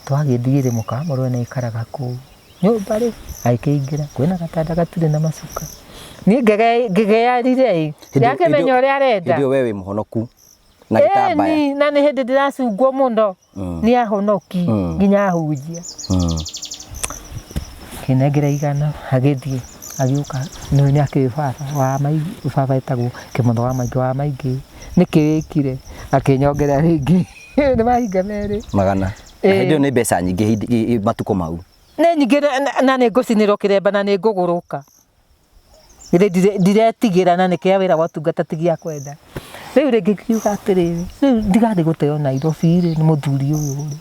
Twagĩthiĩ rĩ, mũkamũrũwe nĩ aikaraga kũu. Nyũmba rĩ, agĩkĩingĩra, kwĩna gatanda gatirĩ na macuka. Niĩ ngĩgearire ĩ, ndakĩmenya ũrĩa arenda. Hĩndĩ ĩyo we wĩ mũhonoku na gĩtambaya. Ĩni, na nĩ hĩndĩ ndĩracungwo mũno nĩ ahonoki nginya ahunjia. Kĩnengera 100 agĩthiĩ agĩũka, nĩ nĩ akĩũĩ baba wa maingĩ, baba etagwo Kĩmotho wa maingĩ wa maingĩ. Nĩkĩ wĩkire? Akĩnyongera rĩngĩ. Nĩ mahinga merĩ. Magana. Na hĩndĩ ĩyo nĩ mbeca nyingĩ matukũ mau. Nĩ nyingĩ na nĩ ngũcinĩrwo kĩremba na nĩ ngũgũrũka. Githĩ ndiretigĩra na nĩkĩo wĩra wa ũtungata ti gĩa kwenda. Rĩu rĩngĩ ngiuga atĩrĩrĩ, rĩu ndigathiĩ gũteo Nairobi rĩ, nĩ mũthuri ũyũ rĩ,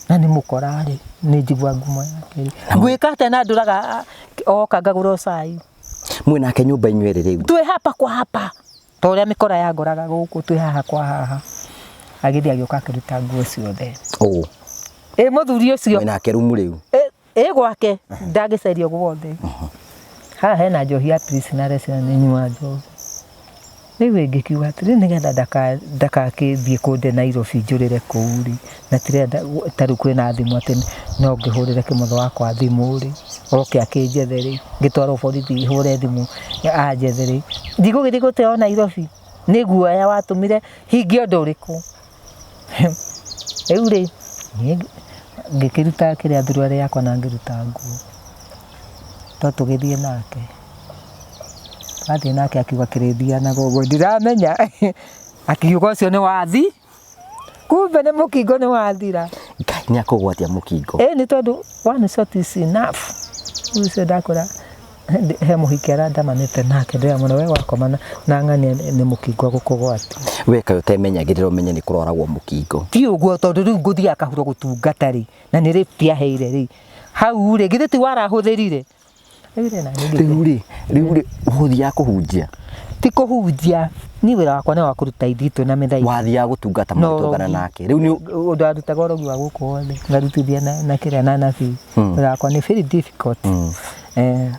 na nĩ mũkora rĩ, nĩ njigua ngumo yake rĩ. Ngwĩka atĩa na ndũraga oka ngagũra cai. Mwĩ nake nyũmba inyuĩ erĩ rĩu? Twĩ hapa kwa hapa. Ta ũrĩa mĩkora yangoraga gũkũ twĩ haha kwa haha. Agĩthiĩ agĩũka akĩruta nguo ciothe. Ũ? Ĩ mũthuri ũcio. Mwĩ nake rumu rĩu? Ĩ gwake ndangĩcerio guothe. Haha hena njohi ya prisoner na nĩ nyua njohi. Rĩu ngĩkiuga atĩrĩ nĩgetha ndakakĩthiĩ kũnde Nairobi njũrĩre kũu rĩ, na tirenda ta rĩu kwĩna thimũ atĩ no ngĩhũrĩre kĩmotho wakwa thimũ rĩ, oke akĩnjethe rĩ, ngĩtwarwo borithi hũre thimũ anjethe rĩ, ndigũgĩthiĩ gũteo Nairobi. Nĩ guoya watũmire hingie ũndũ ũrĩkũ. Rĩu rĩ, niĩ ngĩkĩruta kĩrĩa thuruarĩ yakwa na ngĩruta nguo, no tũgĩthiĩ nake. Twathiĩ nake akiuga kĩrĩthianaga ũguo, ndiramenya akiuga ũcio nĩ wathi, kumbe nĩ mũkingo nĩ wathira. Ngai nĩ akũgwatia mũkingo. Ĩĩ nĩ tondũ one shot is enough. Rĩu ũcio ndakora he mũhiki arandamanĩte nake ndĩramwĩra we wakoma na ng'ania nĩ mũkingo agũkũgwatia. We kaĩ ũtemenyagĩrĩra ũmenye nĩ kũrwaragwo mũkingo. Ti ũguo tondũ rĩu ngũthiaga kahuro gũtungata rĩ, na nĩ lift aheire rĩ, hau rĩ, githĩ ti warahũthĩrire? Rĩu rĩ na niĩ ngĩte. Rĩu rĩ ũgũthiaga kũhunjia? Ti kũhunjia, niĩ wĩra wakwa nĩ wa kũruta ithitũ na mĩthaiga. Wathiaga gũtungata Na mũgĩtũngana ũrogi. nake. Rĩu nĩ Ũndũ arutaga ũrogi wa gũkũ wothe, ngarutithia na kĩrĩa na nabii. Wĩra wakwa nĩ very difficult.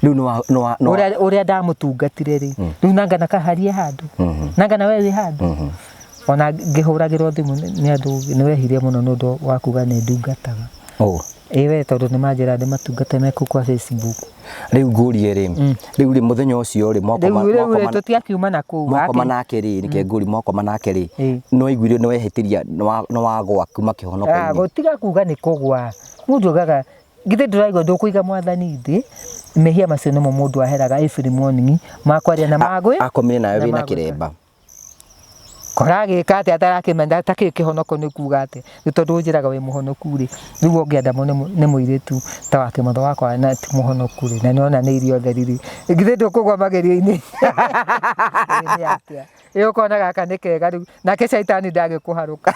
Rĩu nĩ wa, nĩ wa, nĩ wa. Ũrĩa ndamũtungatire rĩ, rĩu nanga na kaharie handũ. Nanga na we wĩ handũ. Ona ngĩhũragĩrwo thimũ nĩ andũ nĩ wehirie mũno nĩ ũndũ wa kuga nĩ ndungataga. Oh. Ĩ we tondũ nĩ manjĩra ndĩmatungate me kũu kwa Facebook. Rĩu ngũrie rĩ, rĩu rĩ mũthenya ũcio rĩ, mwakoma, Rĩu rĩu rĩ mwakoma, tũtiakiuma na kũu. mwakoma nake rĩ, reke ngũrie mwakoma nake rĩ, nĩ waiguire nĩ wehĩtĩria, nĩ wagwa kuma kĩhonoko-inĩ? Gũtiga kuga nĩ kũgwa. Mũndũ augaga, githĩ ndũraigua ndũkũiga mwathani thĩ, mehia macio nĩmo mũndũ aheraga every morning, makwaria na magwĩ. Akomire nawe na wĩna magwĩka. kĩremba. Kora agĩka atĩa atarakĩmenya takĩũĩ kĩhonoko nĩ kuga atĩa, nĩ tondũ ũnjĩraga wĩ mũhonoku rĩ, rĩu ũngĩenda nĩ mũirĩtu ta wa kĩmotho wakwa na ti mũhonoku rĩ, na nĩwona nĩ irio theri rĩ, githĩ ndũkũgwa magerio-inĩ? Nĩ atĩa? Ĩ ũkona gaka nĩ kega rĩu, nake caitani ndagĩkũharũka.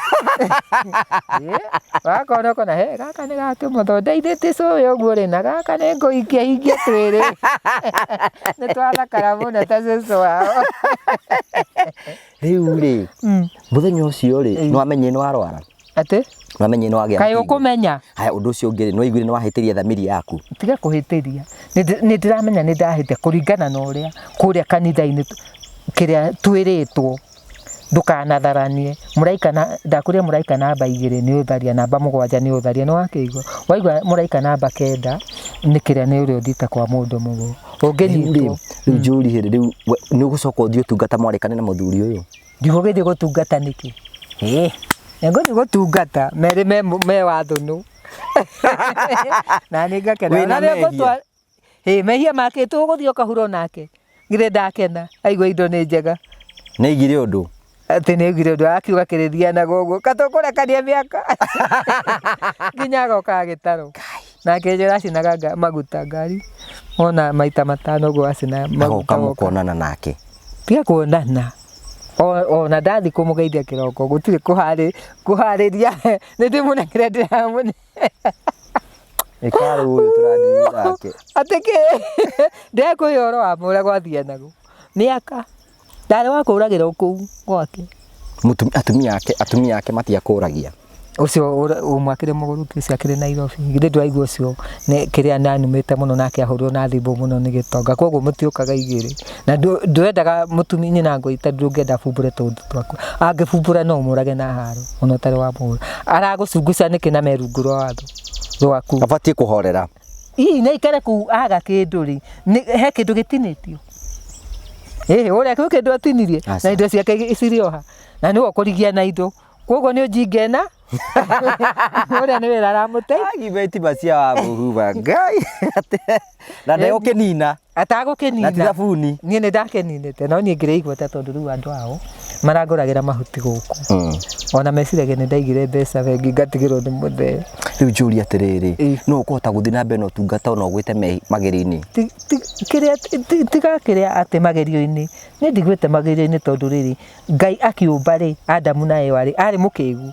Wakona ũkona he gaka nĩ ga kĩmotho, ndeithĩtie cũĩ ũguo rĩ, na gaka nĩ ngũhingia hingia twĩrĩ. Nĩ twathakara mũno ta cũcũ wao. Rĩu rĩ, mũthenya ũcio rĩ, nĩ wamenyire nĩ warwara? Atĩ? Nĩ wamenyire nĩ wagĩa Kaĩ mũkingo? ũkũmenya? Haya, ũndũ ũcio ũngĩ rĩ, nĩ waiguire nĩ wahĩtĩria thamiri yaku? Tiga kũhĩtĩria. Nĩ ndĩramenya nĩ ndahĩtia kũringana na ũrĩa kũrĩa kanitha-inĩ kĩrĩa twĩrĩtwo ndũkanatharanie. Mũraika na, ndakũria mũraika namba 2 nĩ ũtharia, namba 7 nĩ ũtharia, nĩ wakĩigua? Waigua mũraika namba 9 nĩ kĩrĩa nĩ ũrĩa ũthiĩte kwa mũndũ mũgo. Ũngĩnyitwo. Rĩu njũrie rĩ, rĩu nĩ ũgũcoka ũthiĩ ũtungata mwarĩkane na mũthuri ũyũ? Ndigũgĩthiĩ gũtungata nĩkĩ? Ĩ, nĩngũthiĩ gũtungata, merĩ me wathũnũ. Na nĩ ngakena. Wĩna Na nĩ mehia? ngũtwa-, ĩ, mehia make tũgũthiĩ ũkahurwo nake. Githĩ ndakena, aigua indo nĩ njega. Nĩ aigire ũndũ? Atĩ nĩ aigire ũndũ, akiuga kĩrĩthianaga ũguo. Katũkũrekania mĩaka. Nginya agoka agĩtarwo. Na akĩnjĩra acinaga maguta ngari. Wona maita 5 ũguo acina maguta Agoka woka. mũkonana nake. Tiga kuonana. Ona ndathi kũmũgeithia kĩroko, gũtirĩ kũharĩria. Nĩ ndĩmũnengere ndĩramũne. Ĩkarũ ũyũ tũrathiĩ nake. Atĩ kĩ? Ndekũhe ũhoro wa ũrĩa gwathianaga. Mĩaka. Ndarĩ wa kũragĩra kũu gwake. Atumia ake matiakũragia. Ũcio ũmwe akĩrĩ mũgũrũki, ũcio akĩrĩ Nairobi. Githĩ ndwaigua ũcio nĩ kĩrĩa nanumĩte mũno nake ahũrwo na thimũ mũno nĩ gĩtonga. Koguo mũtiũkaga igĩrĩ. Na ndwendaga mũtumia nyina ngũi tondũ ndũngĩenda abumbũre tũũndũ twaku. Angĩbumbũra no ũmũrage na haro, ona ũtarĩ wa mũhũra. Aragũcunguca nĩkĩ na me rungu rwa watho rwaku? Abatiĩ kũhorera. Ii, na ikare kũu aga kĩndũ rĩ, he kĩndũ gĩtinĩtio. Ĩ, ũrĩa kwĩ kĩndũ atinirie, Aca. na indo ciake cirĩ oha. Na nĩwe ũkũrigia na indo. Koguo nĩ ũnjinge na ũrĩa nĩ wĩra aramũte. Agimeti macia wa mũhuba, Ngai. Na ndegũkĩnina. Atagũkĩnina. Na ti thabuni. Niĩ nĩ ndakeninĩte, no niĩ ngĩrĩ igweta tondũ rĩu andũ ao Marangũragĩra mahuti gũkũ. Ona meciragia nĩ ndaigire mbeca bengi ngatigĩrwo nĩ mũthee. Rĩu njũrie atĩrĩrĩ, Ĩ. no ũkũhota gũthiĩ na mbere na ũtungata ona ũgwĩte magerio-inĩ? Kĩrĩa tiga kĩrĩa atĩ magerio-inĩ, niĩ ndigwĩte magerio-inĩ tondũ rĩrĩ, Ngai akĩũmba rĩ, Adamu na Ewa rĩ, arĩ mũkĩgu.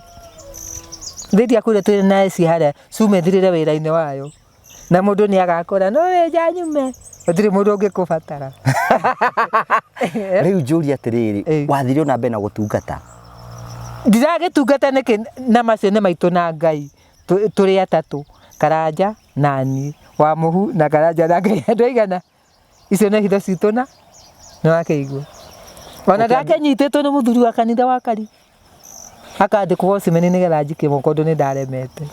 Thĩ ndiakwĩrire twĩ na eci harĩa cuma ĩthirĩre wĩra-inĩ wayo. Na mũndũ nĩ agakũra, no wĩnja nyume, gũtirĩ mũndũ ũngĩkũbatara. Rĩu njũrie atĩrĩrĩ, Ĩ. wathire ona mbere na gũtungata? Ndiragĩtungata nĩkĩ na macio nĩ maitũ na Ngai, tũrĩ atatũ, Karanja na niĩ, Wamũhu na Karanja na Ngai, andũ aigana? Icio nĩ hitho citũ na nĩ wakĩigua. Ona ndakĩnyitĩtwo nĩ mũthuri wa kanitha wa Kari akandĩkwo watchman nĩgetha njikie moko ũndũ nĩ ndaremete.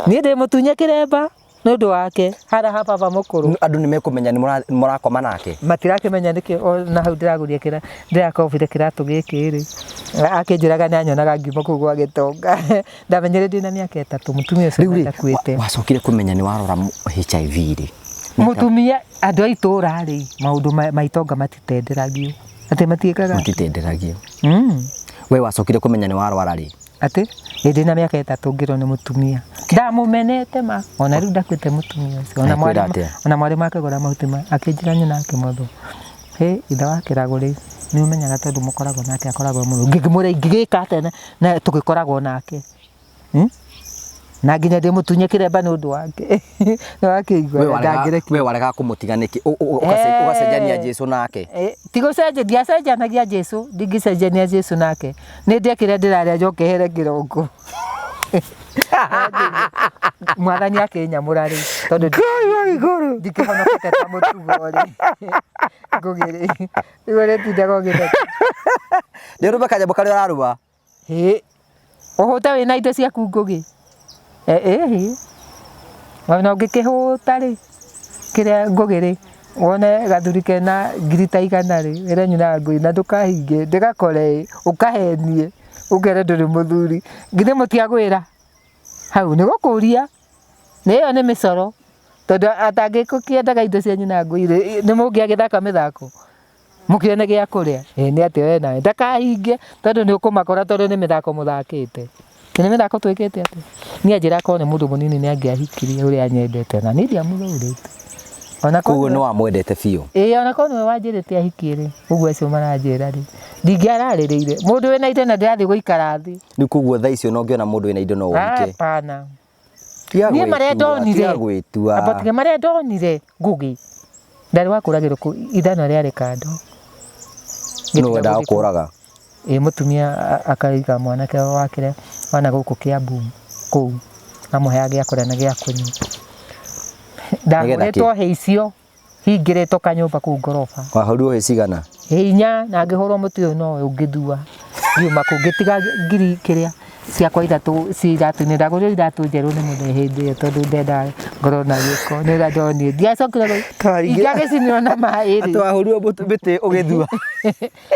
Niĩ ndĩ mũtunye kĩremba nĩ ũndũ wake harĩa ha baba mũkũrũ. Andũ nĩ mekũmenya nĩ mũrakoma nake? Matirakĩmenya nĩkĩ ona hau ndĩragũria kĩra ndĩrakobire kĩratũ gĩkĩ rĩ, akĩnjĩraga nĩ anyonaga ngiuma kũu gwa gĩtonga. Ndamenyire ndĩna mĩaka 3 mũtumia ũcio Rĩu rĩ, ndakuĩte. Wacokire kũmenya nĩ warora HIV rĩ? Mũtumia, andũ a itũra rĩ, maũndũ ma itonga matitenderagio. Atĩ matiĩkaga? Matitenderagio. We wacokire kũmenya nĩ warwara rĩ? Atĩ, ĩ ndĩna mĩaka 3 ngĩrwo nĩ mũtumia. Ndamũmenete ma, ona rĩu ndakuĩte mũtumia ũcio. Ona Akwĩra atĩa? Mwarĩ makĩgũra mahuti ma, akĩnjĩra nyina akĩmũthũ. Hĩ, ithe wa kĩrago rĩ, nĩ ũmenyaga tondũ mũkoragwo nake akoragwo mũno. Ngĩmwĩra ingĩgĩka atĩa na tũgĩkoragwo nake. Na nginya ndĩmũtunye kĩremba nĩ ũndũ wake. Nĩ wakĩigua, We ndangĩrekia. Warega kũmũtiga nĩkĩ? Ũgacenjania Jesũ nake? Ti gũcenjia, ndiacenjanagia Jesũ, ndingĩcenjania Jesũ nake. Nĩ ndĩe kĩrĩa ndĩrarĩa njoke here kĩroko. Mwathani akĩnyamũra rĩ, tondũ Ngai wa igũrũ. ndikĩhonokete ta mũtugo rĩ. Ngũgĩ rĩ, rĩu ũrĩtindaga ũgĩtheka. Nĩ ũrũme kanyamũ karĩa ũrarũma? Hĩ, ũhũte wĩna indo ciaku Ngũgĩ? Ĩhĩ, ona ũngĩkĩhũta rĩ, kĩrĩa Ngũgĩ rĩ, wone gathuri kena ngiri ta 100 rĩ, wĩre nyina ngũi na ndũkahinge, ndĩgakore ĩ, ũkahenie, ũkere ndũrĩ mũthuri. Githĩ mũtiagwĩra? Hau nĩ gũkũria, nĩ ĩyo nĩ mĩcoro, tondũ atangĩkĩendaga indo cia nyina ngũi rĩ, nĩ mũngĩagĩthaka mĩthako? Mũkĩone gĩa kũrĩa? Ĩ nĩ atĩa we nawe? Ndakahinge tondũ nĩ ũkũmakora tondũ nĩ mĩthako mũthakĩte. Nĩ mĩthako twĩkĩte atĩa? Niĩ anjĩra akorwo nĩ mũndũ mũnini nĩ angĩahikirie ũrĩa anyendete na niĩ ndiamũthũrĩte. Ona Koguo nĩ wamwendete biũ? Ĩĩ ona korwo nĩwe wanjĩrĩte ahikie rĩ, ũguo acio maranjĩra rĩ, ndingĩararĩrĩire. Mũndũ wĩna indo na ndĩrathiĩ gũikara thĩ. Rĩu koguo thaa icio ona ũngĩona mũndũ wĩna indo no ũhike? Hapana. Tiga Niĩ marĩa gwĩtua, ndonire, tiga gwĩtua. Amba tiga marĩa ndonire Ngũgĩ, ndarĩ wa kũragĩrwo kũu, ithanwa rĩarĩ kando. Nũ wendaga kũraga? Ĩ mũtumia akaiga mwanake wake wana gũkũ Kiambu kũu, amũheaga gĩa kũrĩa na gĩa kũnyua. Nĩgetha kĩ? Ndahũrĩtwo hĩ icio, hingĩrĩtwo kanyũmba kũu ngoroba. Wahũrirwo hĩ cigana? Hĩ 4 na ngĩhũrwo mũtĩ ũyũ nowe ũngĩthua. Ngiuma kũu ngĩtiga ngiri kĩrĩa ciakwa 3 ci iratũ-inĩ, ndagũrire iratũ njerũ nĩ mũthee hĩndĩ ĩyo tondũ ndendaga ngorwo na gĩko. Nĩ ũrĩa ndonire. Ndiacokire ingĩagĩcinirwo na maĩ rĩ. Atĩ wahũrirwo mĩtĩ ũgĩthua?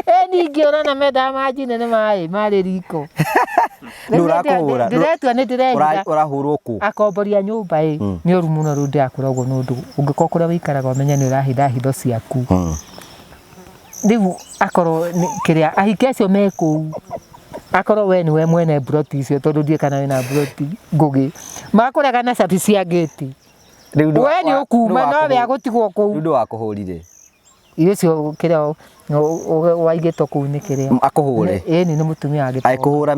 Ĩ ningĩ ũrona mendaga manjine nĩ maĩ marĩ riko. Nũ ũrakũhũra? Ndĩretua nĩ ndĩrehitha. Ũrahũrwo kũ? Akomboria nyũmba ĩ, nĩ ũru mũno rĩu ndĩrakũra ũguo nĩ ũndũ ũngĩkorwo kũrĩa wĩikaraga ũmenye nĩ ũrahitha hitho ciaku. Rĩu akorwo nĩ kĩrĩa ahiki acio me kũu, akorwo we nĩwe mwene mburoti icio tondũ ndiũĩ kana wĩna mburoti Ngũgĩ, makũrega na cabi cia ngĩti. Rĩu We nĩ ũkuma no we agũtigwo kũu. Rĩu ndũgakũhũrire? Irio icio kĩrĩa waigĩtwo kũu nĩ kĩrĩa. Akũhũre? Ĩni nĩ mũtumia wa gĩtonga. Agĩkũhũra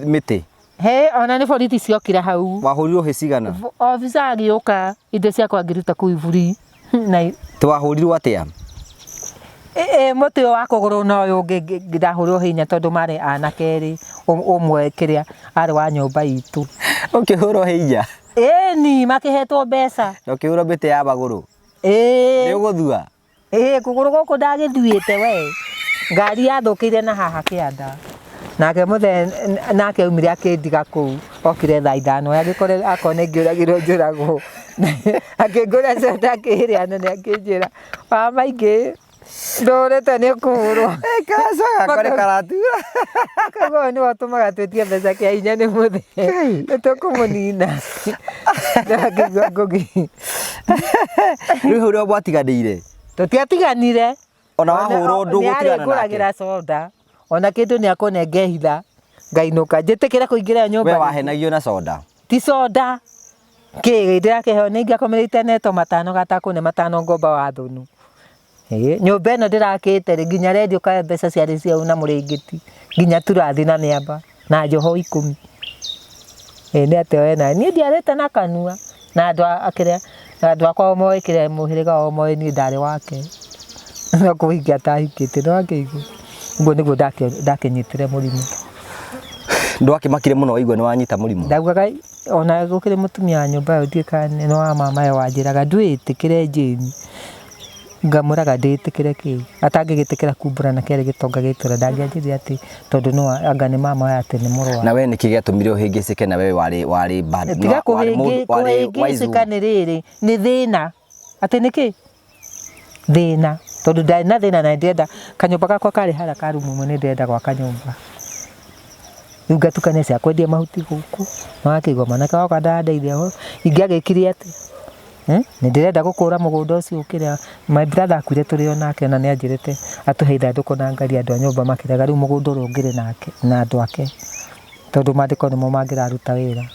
mĩtĩ? He, ona nĩ borithi ciokire hau. Wahũrirwo hĩ cigana? Obitha agĩũka indo ciakwa ngĩruta kũu iburi. Na Tĩ wahũrirwo atĩa? Mũtĩ ũyũ wa kũgũrũ na ũyũ ũngĩ ndahũrirwo hinya tondũ marĩ anake erĩ, ũmwe kĩrĩa arĩ wa nyũmba itũ. Ũkĩhũrwo hinya? Ĩni, makĩhetwo mbeca. Na ũkĩhũrwo mĩtĩ ya magũrũ? Ĩĩ. Nĩ ũgũthua? Ĩĩ, kũgũrũ gũkũ ndagĩthuĩte we. Ngari yathũkĩire na haha kĩanda. Nake mũthee nake aumire akĩndiga kũu, okire thaa 5, agĩkora akorwo nĩ ngĩũragirwo njũragwo. Akĩngũra soda akĩrĩa nene akĩnjĩra, wa maingĩ ndũrĩte nĩ kũhũrwo. Kaca gakwa nĩ karatura. Koguo ũyũ nĩwe ũtũmaga twĩtie mbeca kĩa hinya nĩ mũthee. Nĩ tũkũmũnina. Ndakĩigua Ngũgĩ. Rĩu hau nĩho mwatiganĩire? Tũtiatiganire. Ona wahũrwo ndũgũtigana nake? Nĩ arĩngũragĩra soda. Ona kĩndũ nĩ akũnenge hitha ngainũka njĩtĩkĩre kũingĩra We nyũmba. wahenagio na soda. Ti soda kĩ ndĩrakĩheo nĩ ingĩakomereire neto matano gatakũne matano ngomba wa thũnũ. Ĩĩ, nyũmba ĩno ndĩrakĩte rĩ nginya rendio kae mbeca ciarĩ ciau na mũrĩngĩti nginya turathi na mĩamba na njoho 10. Ĩĩ nĩ atĩa we nawe niĩ ndiarĩte na kanua na andũ a kĩrĩa na andũ akwa moĩ kĩrĩa mũhĩrĩga wao moĩ niĩ ndarĩ wake no kũhingia atahikĩtie nĩ wakĩigua ũguo nĩguo ndakĩnyitire mũrimũ. Ndwakĩmakire mũno waigua nĩ wanyita mũrimũ? Ndaugaga ona gũkĩrĩ mũtumia wa nyũmba ĩyo ndiũĩ kana nĩ wa mama ĩyo wanjĩraga ndwĩtĩkĩre Jane. Ngamwĩraga ndĩtĩkĩre kĩ atangĩgĩtĩkĩra kumbũra na kĩarĩ gĩtonga gĩtũra ndangĩanjĩrire atĩ tondũ no anga nĩ mama we atĩ nĩ mũrwaru. Na we nĩkĩ gĩatũmire ũhĩngĩcĩke na we warĩ warĩ bad? Tiga warĩ mũndũ- warĩ kũhĩngĩcĩka waizu. nĩ rĩrĩ nĩ thĩna atĩ nĩkĩ thĩna tondũ ndarĩ na thĩna na ndĩrenda kanyũmba gakwa karĩ harĩa ka rumu ĩmwe nĩ ndĩrenda gwaka nyũmba rĩu ngatukania cia kwendia mahuti gũkũ nĩwakĩigua mwanake wakwa ndarandeithia ingĩagĩkire atĩa? Nĩ ndĩrenda gũkũra mũgũnda ũcio kĩrĩa my brother akuire tũrĩ o nake na nĩ anjĩrĩte atũhe ithandũkũ na ngari andũ a nyũmba makĩrega rĩu mũgũnda ũrĩa ũngĩrĩ nake na andũ ake tondũ mandĩko nĩmo mangĩraruta wĩra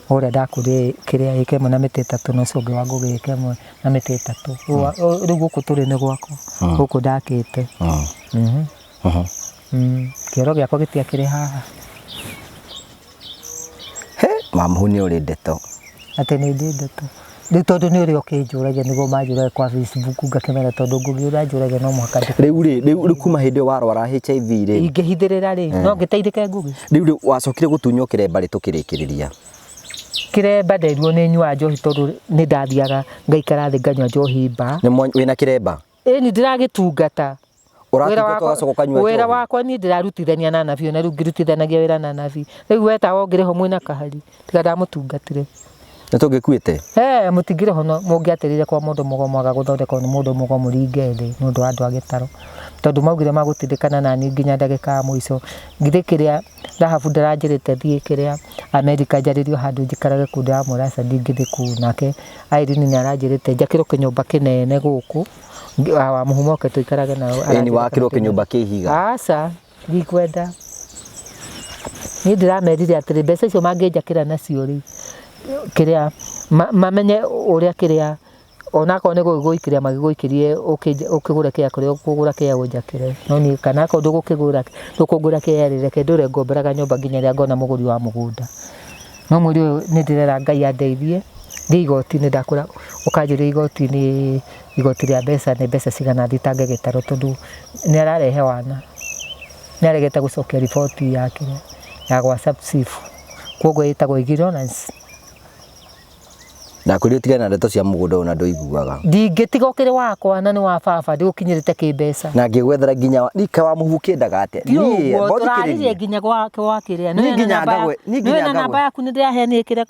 ũrĩa ndakũrire kĩrĩa ĩka ĩmwe na mĩtĩ ĩtatũ na ũcio ũngĩ wa Ngũgĩ ĩka ĩmwe na mĩtĩ ĩtatũ. Rĩu gũkũ tũrĩ nĩ gwakwa gũkũ ndakĩte. Kĩoro gĩakwa gĩtiakĩrĩ haha. He, mamuhu nĩ ũrĩ ndeto. Atĩ nĩ ndĩ ndeto. Rĩu tondũ nĩ ũrĩa ũkĩnjũragia nĩguo manjũragia kwa Facebook ngakĩmera tondũ Ngũgĩ ũranjũragia no mũhaka ndĩ. Rĩu rĩ, rĩu kuma hĩndĩ ĩyo warwara HIV rĩ. Ingĩhithĩrĩra rĩ, no ngĩteithĩke Ngũgĩ. Rĩu rĩ, wacokire gũtunywo kĩremba rĩ tũkĩrĩkĩrĩria? Kĩremba nderirwo nĩ nyuaga njohi tondũ nĩ ndathiaga ngaikara thĩ nganyua njohi mba. Nĩ wĩna kĩremba? Ĩni ndĩragĩtungata. Ũratungata ũgacoka ũkanyua Wĩra njohi? wakwa niĩ ndĩrarutithania na anabii ona rĩu ngĩrutithanagia wĩra na anabii. Rĩu wetawa ũngĩrĩhwo mwĩna kahari tiga ndamũtungatire. Nĩ tũngĩkuĩte? He, mũtingĩrĩhwo no mũngĩatĩrĩire kwa mũndũ mũgo mwaga gũthondekwo nĩ mũndũ mũgo mũringe thĩ nĩ ũndũ wa andũ a gĩtarũ. Tondũ maugire magũtindĩkana nani nginya ndagĩka ya mũico. Githĩ kĩrĩa Rahabu ndaranjĩrĩte thiĩ kĩrĩa Amerika njarĩrio handũ njikarage kũu ndĩramwĩra aca ndingĩthiĩ kũu. Nake Irene nĩ aranjĩrĩte njakĩrwo kĩnyũmba kĩnene gũkũ wa mũhumo oke tũikarage nao. Ĩni wakĩrwo kĩnyũmba kĩ ihiga? Aca, ndikwenda. Niĩ ndĩramerire atĩrĩ mbeca icio mangĩnjakĩra nacio rĩ, kĩrĩa mamenye ũrĩa kĩrĩa onakorwo nĩ gũgũikĩria magĩgũikĩrie ũkĩgũre kĩea kũrĩa ũkũgũra kĩea ũnjakĩre. No niĩ kana akorwo ndũgũkĩgũra ndũkũngũra kĩea rĩ, reke ndũre ngomberaga nyũmba nginya rĩrĩa ngona mũgũri wa mũgũnda. No mweri ũyũ nĩ ndĩrera Ngai andeithie thiĩ igoti-inĩ ndakwĩra ũkanjũria igoti-inĩ igoti rĩa mbeca nĩ mbeca cigana thitange gĩtarũ tondũ nĩ ararehe wana. Nĩ aregete gũcokia riboti yake ya gwa sub chief. Koguo ĩtagwo ignorance. Ndakwĩrire ũtigane na ndeto cia mũgũnda ũyũ na ndũiguaga. Ndingĩtiga ũkĩrĩ wakwa na nĩ wa baba ndĩũkinyĩrĩte kĩmbeca. Na ngĩgwethera nginya nika wa mũhu ũkĩendaga atĩa? Ti Niĩ, ũguo mbothikĩrĩria. tũraririe nginya gwa kĩrĩa. Niĩ nginya ngagwe- niĩ nginya Nĩwena ngagwe. namba yaku nĩ ndĩraheanire kĩrĩa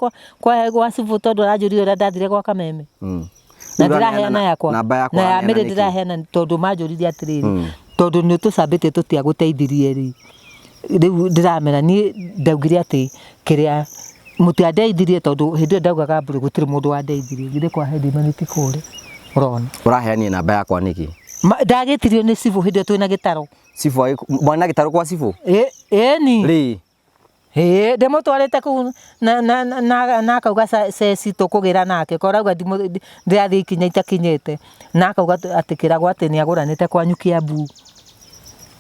kwa cibũ tondũ aranjũria ũrĩa ndathire gwa Kameme. Na Rĩu ndĩraheana ũraneana yakwa. namba yakwa Na ya ũraneana Mĩrĩ nĩkĩ? ndĩraheana tondũ manjũririe atĩrĩrĩ tondũ nĩ ũtũcambĩtie tũtiagũteithirie rĩ. Rĩu ndĩramera niĩ ndaugire atĩ kĩrĩa mũtiandeithirie tondũ hĩndĩ ĩyo ndaugaga mbũrĩ gũtirĩ mũndũ wandeithirie. Githĩ kwa headman ti kũrĩ ũrona. Ũraheanire namba yakwa nĩkĩ? Ndagĩtirio nĩ cibũ hĩndĩ ĩyo twĩna gĩtarũ. Cibũ mwana gĩtarũ kwa cibũ? Ĩni. Rĩ. Ĩĩ ndĩmũtwarĩte kũu na akauga ceci tũkũgĩra nake korauga ndĩrathiĩ ikinya itakinyĩte na akauga atĩ kĩragwo atĩ nĩ agũranĩte kwanyu Kiambu.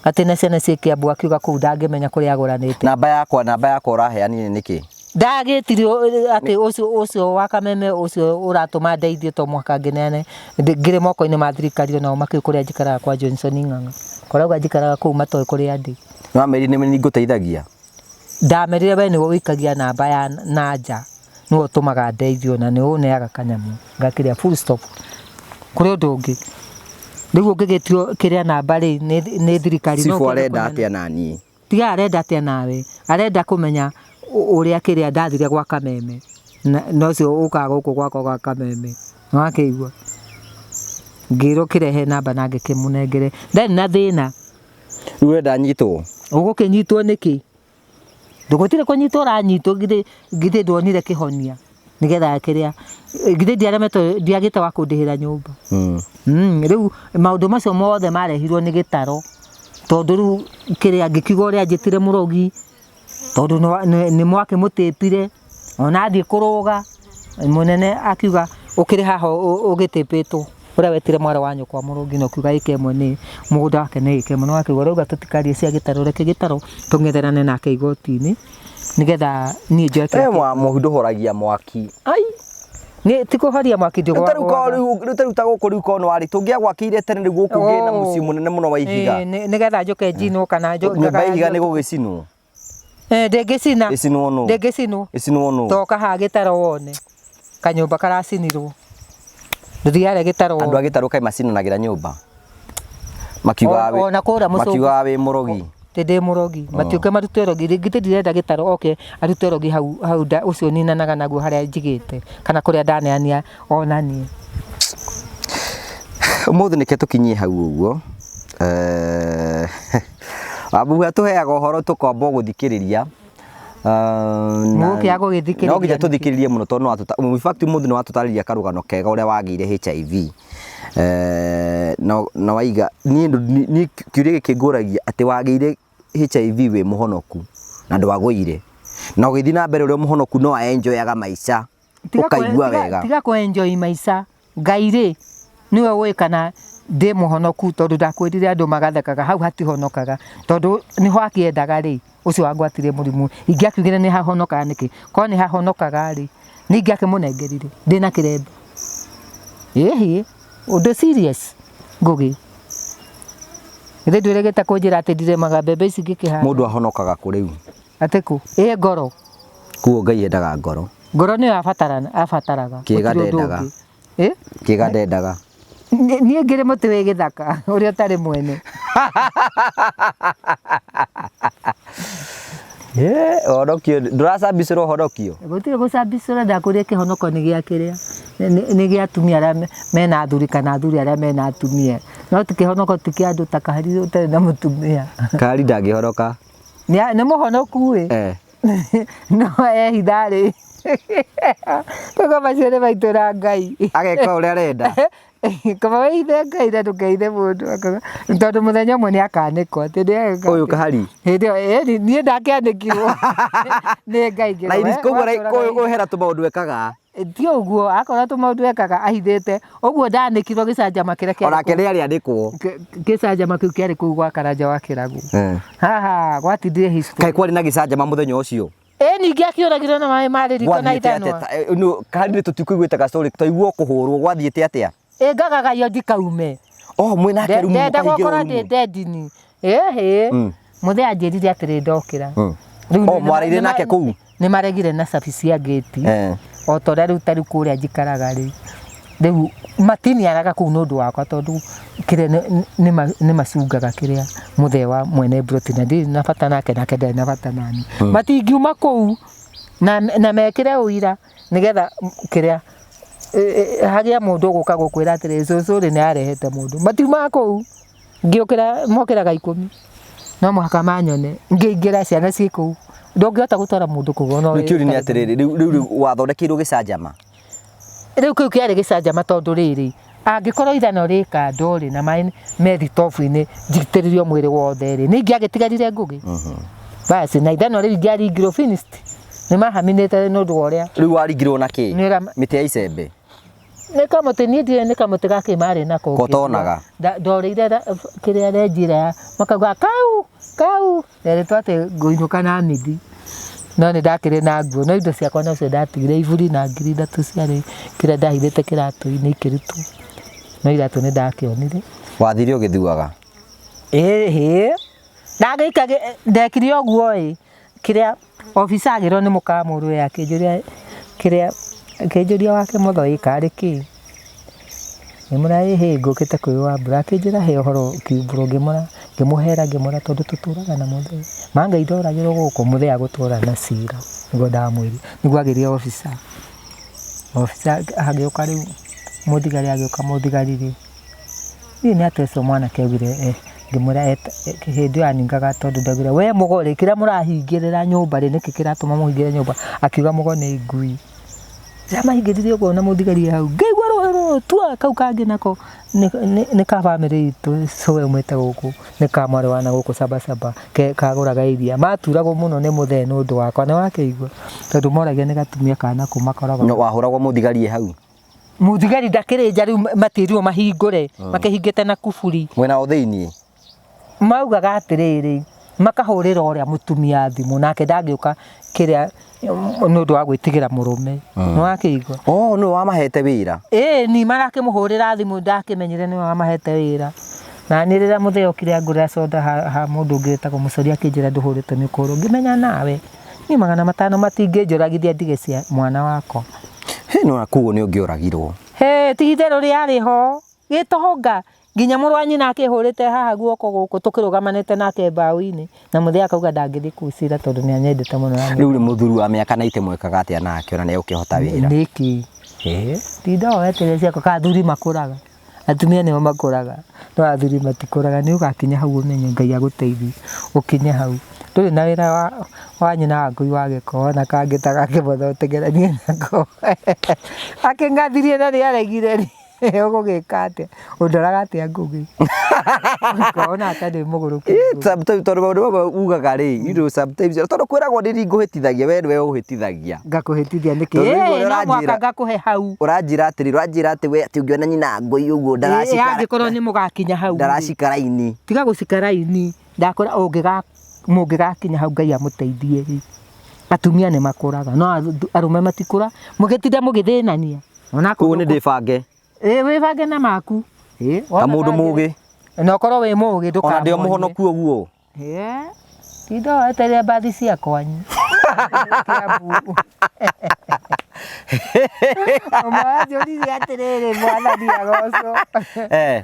Atĩ na ciana ciĩ Kiambu akiuga kũu ndangĩmenya kũrĩa agũranĩte. Namba yakwa ũraheanire nĩkĩ? Ndagĩtirio atĩ ũcio wa Kameme ũcio ũratũma ndeithio to mũhaka ngĩneane ngĩrĩ moko-inĩ ma thirikari onao makĩũĩ kũrĩa njikaraga kwa Johnson Ng'ang'a. Korauga njikaraga kũu matoĩ kũrĩa ndĩ. Nĩwamerire nĩ ngũteithagia? Ndamerire we nĩwe ũikagia namba ya na nja nĩwe ũtũmaga ndeithio na nĩwe ũneaga kanyamũ ngakĩrĩa full stop. Kũrĩ ũndũ ũngĩ rĩu ũngĩgĩtio kĩrĩa namba rĩ nĩ thirikari no Cibũ ũkĩende arenda kũmenya. atĩa naniĩ? Tiga arenda atĩa nawe, arenda kũmenya ũrĩa kĩrĩa ndathire gwa Kameme na ũcio ũkaga gũkũ gwakwa gwa Kameme. Nĩwakĩigua? Ngĩrwo kĩrehe namba na ngĩkĩmũnengere. Ndarĩ na thĩna. Rĩu ũrenda nyitwo? Ũgũkĩnyitwo nĩkĩ? Ndũgũtirĩ kũnyitwo ũranyitwo githĩ ndwonire kĩhonia nĩgetha kĩrĩa githĩ ndiaremetwo ndiagĩte wa kũndĩhĩra nyũmba. Rĩu maũndũ macio mothe marehirwo nĩ gĩtaro Tondũ rĩu kĩrĩa ngĩkiuga ũrĩa anjĩtire mũrogi, tondũ nĩ mwakĩmũtĩpire, ona athiĩ kũrũga, mũnene akiuga ũkĩrĩ haha ũgĩtĩpĩtwo, ũrĩa wetire mwarĩ wa nyũkwa mũrũgi na ũkiuga ĩka ĩmwe nĩ mũgũnda wake nĩ ĩka ĩmwe, nĩ wakiuga ũrauga tũtikarie cia gĩtarũ, reke gĩtarũ tũng'etherane nake igoti-inĩ, nĩgetha niĩ njoe Eh, kĩrĩa Mũhu ndũhoragia mwaki. Ai, nĩ ti kũhoria mwaki Rĩu ta rĩu korwo ndũgwagwaga. rĩu ta rĩu ta gũkũ rĩu korwo nĩ warĩ tũngĩagwakĩire tene rĩu gũkũ ngĩ na Oh. mũciĩ mũnene mũno wa ihiga. Ĩĩ, nĩgetha njũke njinwo kana Nyũmba ya ihiga nĩ gũgĩcinwo. Ndĩngĩcina. Ĩcinwo nũ? Ndĩngĩcinwo. Ĩcinwo nũ? Toka haha gĩtarũ wone kanyũmba karacinirwo, ndũthiare gĩtarũ Andũ a wone. gĩtarũ kaĩ macinanagĩra nyũmba. Makiugaga wĩ Ona kũrĩa mũcũngũ makiugaga wĩ mũrogi. Ndĩ ndĩ mũrogi, matiũke marute ũrogi rĩngĩ, ti ndirenda gĩtarũ oke arute ũrogi hau hau ũcio ninanaga naguo harĩa njigĩte kana kũrĩa ndaneania onanie. Ũmũthĩ nĩke tũkinyie hau ũguo. Wambugu atũheaga ũhoro tũkomba gũthikĩrĩria. Mũgũkĩaga gũgĩthikĩrĩria No nginya nĩkĩ? tũthikĩrĩrie mũno tondũ no watũta in fact ũmũthĩ nĩ watũtarĩria karũgano kega ũrĩa wagĩire HIV. Na waiga niĩ niĩ kĩũria gĩkĩ ngũragia atĩ wagĩire HIV wĩ mũhonoku na ndwagũire na ũgĩthiĩ na mbere ũrĩ mũhonoku no enjoyaga maica ũkaigua wega. Tiga kũ enjoy maica. Ngai rĩ niwe ũĩ kana ndĩ mũhonoku, tondũ ndakwĩrire andũ magathekaga hau hatihonokaga, tondũ nĩho akĩendaga rĩ, ũcio wangwatirie mũrimũ ingĩakiugire nĩ hahonokaga nĩkĩ? Korwo nĩ hahonokaga rĩ, nĩ ingĩakĩmũnengerire ndĩna kĩremba. Ĩhĩ, ũndũ serious Ngũgĩ. Githĩ ndwĩrĩgĩte kũnjĩra atĩ ndirĩmaga mbembe ici ngĩkĩhanda? Mũndũ ahonokaga kũ rĩu? Atĩ kũ? Ĩ ngoro. Kuo Ngai endaga ngoro. Ngoro nĩyo abataraga. Kĩga Gũtirĩ ũndũ ndendaga. ũngĩ. Ĩ? Kĩga ndendaga. Niĩ ngĩrĩ mũtĩ wĩ gĩthaka ũrĩa ũtarĩ mwene. Ũhonokio ndũracambicĩrwo ũhonokio? Gũtirĩ gũcambicĩra, ndakũria kĩhonoko nĩ gĩa kĩrĩa nĩ gĩa atumia arĩa mena athuri kana athuri arĩa mena atumia, no ti kĩhonoko ti kĩa andũ ta Kahari ũtarĩ na mũtumia. Kahari ndangĩhonoka. Nĩ mũhonoku ĩ. No ehitha rĩ, koguo macio nĩ maitũ na Ngai. Ageka ũrĩa arenda. Kaba wĩithe Ngai na ndũkeithe mũndũ, tondũ mũthenya ũmwe nĩ akanĩkwo atĩ nĩ ageka. Ũyũ Kahari. Hĩndĩ ĩyo ĩni niĩ ndakĩanĩkirwo nĩ Ngai ngĩrwo. Na iris koguo ũyũ hena tũmaũndũ ekaga. Ti ũguo, akorwo tũmaũndũ ekaga ahithĩte, ũguo ndanĩkirwo gĩcanjama kĩrĩa kĩarĩ Onake nĩ arĩanĩkwo. Gĩcanjama kĩu kĩarĩ kũu gwa Karanja wa Kĩragũ. Haha gwatindire history. Kaĩ kwarĩ na gĩcanjama mũthenya ũcio? Ĩ ningĩ akĩũragirwo na maĩ marĩ riko na Gwathiĩte ithanwa. atĩa? Kahari nĩ tũtikuiguĩte ka story, twaigua kũhũrwo, gwathiĩte atĩa? Ĩ ngagagaio ndikaume. Oh, mwĩ nake rumu Ndenda mũkahingĩrwo gũkorwo rumu. ndĩ ndendini. Ĩhĩ. Mũthee anjĩrire atĩrĩ ndokĩra. Rĩu Oh, mwarĩire nake kũu? Nĩ maregire na cabi cia ngĩti. O ta ũrĩa rĩu ta rĩu kũrĩa njikaraga rĩ, rĩu matiniaraga kũu nĩ ũndũ wakwa tondũ kĩrĩa nĩ macungaga kĩrĩa mũthee wa mwene mburoti na ndirĩ na bata nake, nake ndarĩ na bata nani. Matingiuma kũu na mekĩre ũira nĩgetha kĩrĩa hagĩe mũndũ ũgũka gũkwĩra atĩrĩ cũcũ rĩ nĩ arehete mũndũ. Matiumaga kũu. Ngĩũkĩra mokĩraga 10 no mũhaka manyone ngĩingĩra ciana ciĩ kũu. Ndũngĩhota gũtwara mũndũ kũu ona Rĩu kĩũria nĩ atĩrĩrĩ, rĩu rĩu wathondekeirwo gĩcanjama? Rĩu kĩu kĩarĩ gĩcanjama tondũ rĩrĩ, angĩkorwo ithanwa rĩ kando rĩ na maĩ me thitobu-inĩ njitĩrĩrio mwĩrĩ wothe rĩ, nĩ ingĩagĩtigarire Ngũgĩ. Basi na ithanwa rĩu ingĩaringirwo finished. Nĩ mahaminĩte nĩ ũndũ wa ũrĩa. Rĩu waringirwo na kĩ? Nĩ ũrĩa Mĩtĩ ya icembe? Nĩ kamũtĩ, niĩ ndirĩ nĩ kamũtĩ gakĩ marĩ nako. Kotonaga? Ndorĩire kĩrĩa renji ĩrĩa makauga kau kau, nderĩtwo atĩ ngũinũka na mithi. No nĩ ndakĩrĩ na nguo, no indo ciakwa nocio ndatigire, iburi na ngiri ithatũ ciarĩ kĩrĩa ndahithĩte kĩratũ-inĩ ikĩrutwo. No iratũ nĩ ndakĩonire. Wathire ũgĩthuaga? Ĩhĩ. Ndagĩika ndekire ũguo ĩ, kĩrĩa obitha agĩrwo nĩ mũkamũrũ akĩnjũria kĩrĩa akĩnjũria wake mũtho ĩ karĩ kĩ. Ngĩmwĩra ĩhĩ ngũkĩte kwĩ Wambura, akĩnjĩra he ũhoro kiumbũrwo, ngĩmwĩra ngĩmũhera ngĩmwĩra tondũ tũtũraga na mũthee. Ma Ngai ndoragĩrwo gũkũ, mũthee agũtwara na cira, nĩguo ndamwĩrire, nĩguo agĩrire obitha. Obitha agĩũka rĩu mũthigari agĩũka mũthigari rĩ, niĩ nĩ atĩa ũcio mwanake augire ngĩmwĩra hĩndĩ ĩyo aningaga tondũ ndaugire we mũgo rĩ, kĩrĩa mũrahingĩrĩra nyũmba rĩ, nĩkĩ kĩratũma mũhingĩre nyũmba? Akiuga mũgo nĩ ngui. Ndĩramaingĩrire ũguo na mũthigari hau ngĩigua rũhĩ rũrũ tua kau kangĩ nako nĩ ka bamĩrĩ itũ cũwe umĩte gũkũ nĩ ka mwarĩ wa na gũkũ Sabasaba ke kagũraga iria maturagwo mũno nĩ mũthee nĩ ũndũ wakwa nĩ wakĩigua tondũ moragia nĩ gatumia kana kũ makoragwo No wahũragwo mũthigari e hau. Mũthigari ndakĩrĩ nja rĩu matirwo mahingũre makĩhingĩte na kuburi. Mwena o thĩiniĩ. Maugaga atĩrĩrĩ, makahũrĩra ũrĩa mũtumia thimũ nake ndangĩũka kĩrĩa nĩ ũndũ wa gwĩtigĩra mũrũme. Nĩ wakĩigua? Oh, nĩwe wamahete wĩra. Ĩĩ ni marakĩmũhũrĩra thimũ ndakĩmenyire nĩwe wamahete wĩra. Na niĩ rĩrĩa mũthee okire angũrĩra soda ha, ha mũndũ ũngĩ wĩtagwo Mũcori akĩnjĩra ndũhũrĩtwo nĩ ũkũhũrwo ngĩmenya nawe niĩ 500 matingĩnjũragithia ndige cia mwana wakwa. Hĩ no koguo nĩ ũngĩoragirwo. Hĩ ti itherũ rĩarĩ ho gĩtonga nginya mũrũ wa nyina akĩhũrĩte haha guoko gũkũ tũkĩrũgamanĩte nake mbaũ-inĩ na mũthee akauga ndangĩthiĩ kũu cira tondũ nĩ anyendete mũno na Rĩu rĩ mũthuri wa mĩaka 90 mwekaga atĩa nake ona nĩ egũkĩhota wĩra? Nĩkĩ? Tinda weterere ciakwa ka athuri makũraga atumia nĩo makũraga no athuri matikũraga nĩ ũgakinya hau ũmenye Ngai agũteithie ũkinye hau ndũrĩ na wĩra wa nyina wa ngui wa gĩko ona kangĩ ta gakĩmotho ũteng'eranie nako akĩng'athirie na nĩ aregire rĩ ũgũgĩka atĩa ũndoraga atĩa ngũgĩ ngona ta ndĩ mũgũrũki Sometimes tondũ maũndũ mamwe ugaga rĩ, you know, sometimes tondũ kwĩragwo nĩ ngũhĩtithagia we nĩwe ũhĩtithagia. Ngakũhĩtithia nĩkĩ? Tondũ rĩu Ĩĩ, ũrĩa no mũhaka ũranjĩra- ngakũhe hau. Ũranjĩra atĩrĩ, ũranjĩra atĩ we atĩ ũngĩona nyina ngũi ũguo Ĩĩ, ndaracikara angĩkorwo nĩ mũgakinya hau rĩ. ndaracikara ini. Tiga gũcika raini ndakwĩra ũngĩga mũngĩgakinya hau Ngai amũteithie rĩ atumia nĩ makũraga no arũme matikũra mũgĩtinda mũgĩthĩnania. Ona Koguo nĩ ndĩbange. Ĩĩ wĩbange na maku. Ĩĩ Ta mũndũ mũgĩ. Na ũkorwo wĩ mũgĩ ndũkamuonie. Ona ndĩ o mũhonoku ũguo. Ĩĩ. Tinda weterere mbathi cia kwanyu. Kiambu. Ũmwe anjũririe atĩrĩrĩ mwathani agocwo. Eh.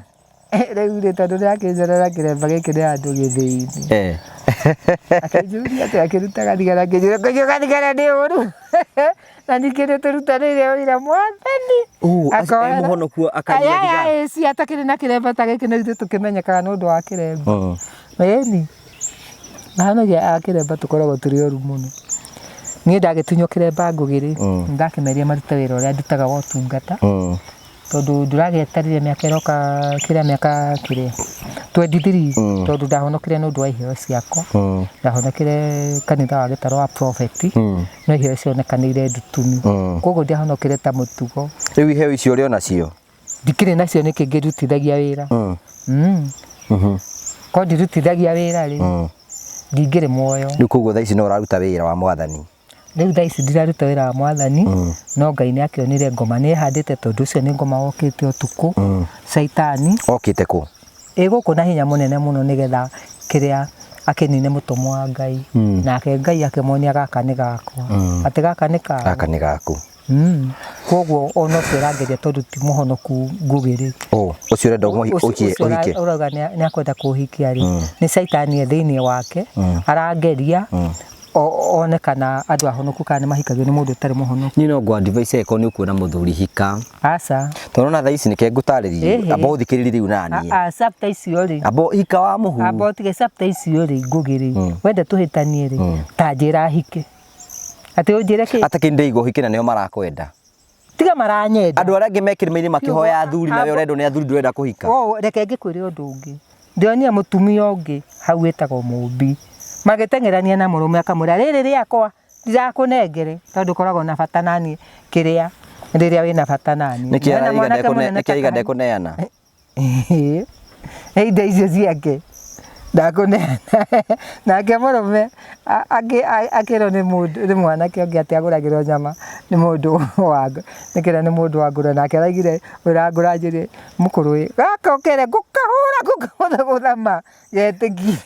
Rĩu rĩ tondũ nĩ akĩnjorera kĩremba gĩkĩ nĩ handũ gĩthĩi-inĩ. Eh. Akĩnjũria atĩ akĩruta gathigara akĩnjũria kũnyua gathigara nĩ ũru. Na ningĩ nĩ tũrutanĩire ũira mwathani. Oh, Akoera. e mũhonoku akanyua Aya, thigara. aya, ĩci atakĩrĩ na kĩremba ta gĩkĩ nĩ ithuĩ tũkĩmenyekaga nĩ ũndũ wa kĩremba. Ĩni. Ahonokia a kĩremba tũkoragwo tũrĩ oru mũno. Niĩ ndagĩtunywo kĩremba ngũgĩ rĩ, nĩndakĩmerire marute wĩra ũrĩa ndutaga wa ũtungata. Tondũ ndũragĩeterire mĩaka ĩroka kĩrĩa mĩaka kĩrĩa 23 tondũ ndahonokire nĩ ũndũ wa iheo ciakwa. Ndahonokire kanitha wa Gĩtarũ wa Prophet no iheo cionekanĩire ndutumi. Koguo ndiahonokire ta mũtugo. Rĩu iheo icio ũrĩ o nacio? Ndikĩrĩ nacio nĩkĩ ngĩrutithagia wĩra. Korwo ndirutithagia wĩra rĩ, ndingĩrĩ muoyo. Rĩu koguo thaa ici no ũraruta wĩra wa mwathani? Rĩu thaa ici ndiraruta wĩra wa mwathani, no Ngai nĩ akĩonire ngoma nĩ ĩhandĩte tondũ ũcio nĩ ngoma wokĩte ũtukũ, caitani. Okĩte kũ? Ĩ gũkũ na hinya mũnene mũno nĩgetha kĩrĩa akĩnine mũtũmwo wa Ngai. Nake Ngai akĩmuonia gaka nĩ gakwa. Atĩ gaka nĩ kaũ? Gaka nĩ gaku. Koguo ona ũcio ũrangeria tondũ ti mũhonoku ngũgĩ rĩ. Oh, ũcio ũrenda Ũcio ũhike? ũrauga nĩ akwenda kũhikia rĩ, nĩ caitani e thĩinĩ wake, arangeria one kana andũ ahonoku kana nĩ mahikagio nĩ mũndũ ũtarĩ mũhonoku. Niĩ no ngũ advise angĩkorwo nĩ ũkuona mũthuri hika. Aca. Tondũ ona thaa ici nĩke ngũtarĩrie, Ĩhĩ. amba ũthikĩrĩrie rĩu naniĩ. Chapter icio rĩ. Amba hika wa mũhu. Amba ũtige chapter icio rĩ, ngũgĩ rĩ. Wenda tũhĩtanie rĩ, ta njĩra hike. Atĩ ũnjĩre kĩ? Atĩ kĩndĩ ũhike na nĩo marakwenda. Tiga maranyenda. Andũ arĩa angĩ me kĩrĩma-inĩ makĩhoya athuri na we ũrendwo nĩ athuri ndũrenda kũhika. Oh, reke ngĩkwĩre ũndũ ũngĩ. Ndĩronire mũtumia ũngĩ hau wĩtagwo Mũmbi. Magĩteng'erania na mũrũme akamwĩra rĩrĩ rĩakwa ndirakũnengere tondũ ũkoragwo na bata naniĩ kĩrĩa rĩrĩa wĩna bata naniĩ. Nĩkĩ Wena araiga mwanake mũnene nĩkĩ araiga ta ndekũneana? Ĩĩ. Indo icio ciake ndakũneana. Nake mũrũme akĩrwo nĩ mũndũ nĩ mwanake ũngĩ atĩ agũragĩrwo nyama nĩ mũndũ wa nĩkĩra nĩ mũndũ wa ngũrwe nake araigire wĩra ngũra njĩrĩ mũkũrũ ĩ gaka ũkere ngũkahũra ngũkagũthagũtha ma getĩkie.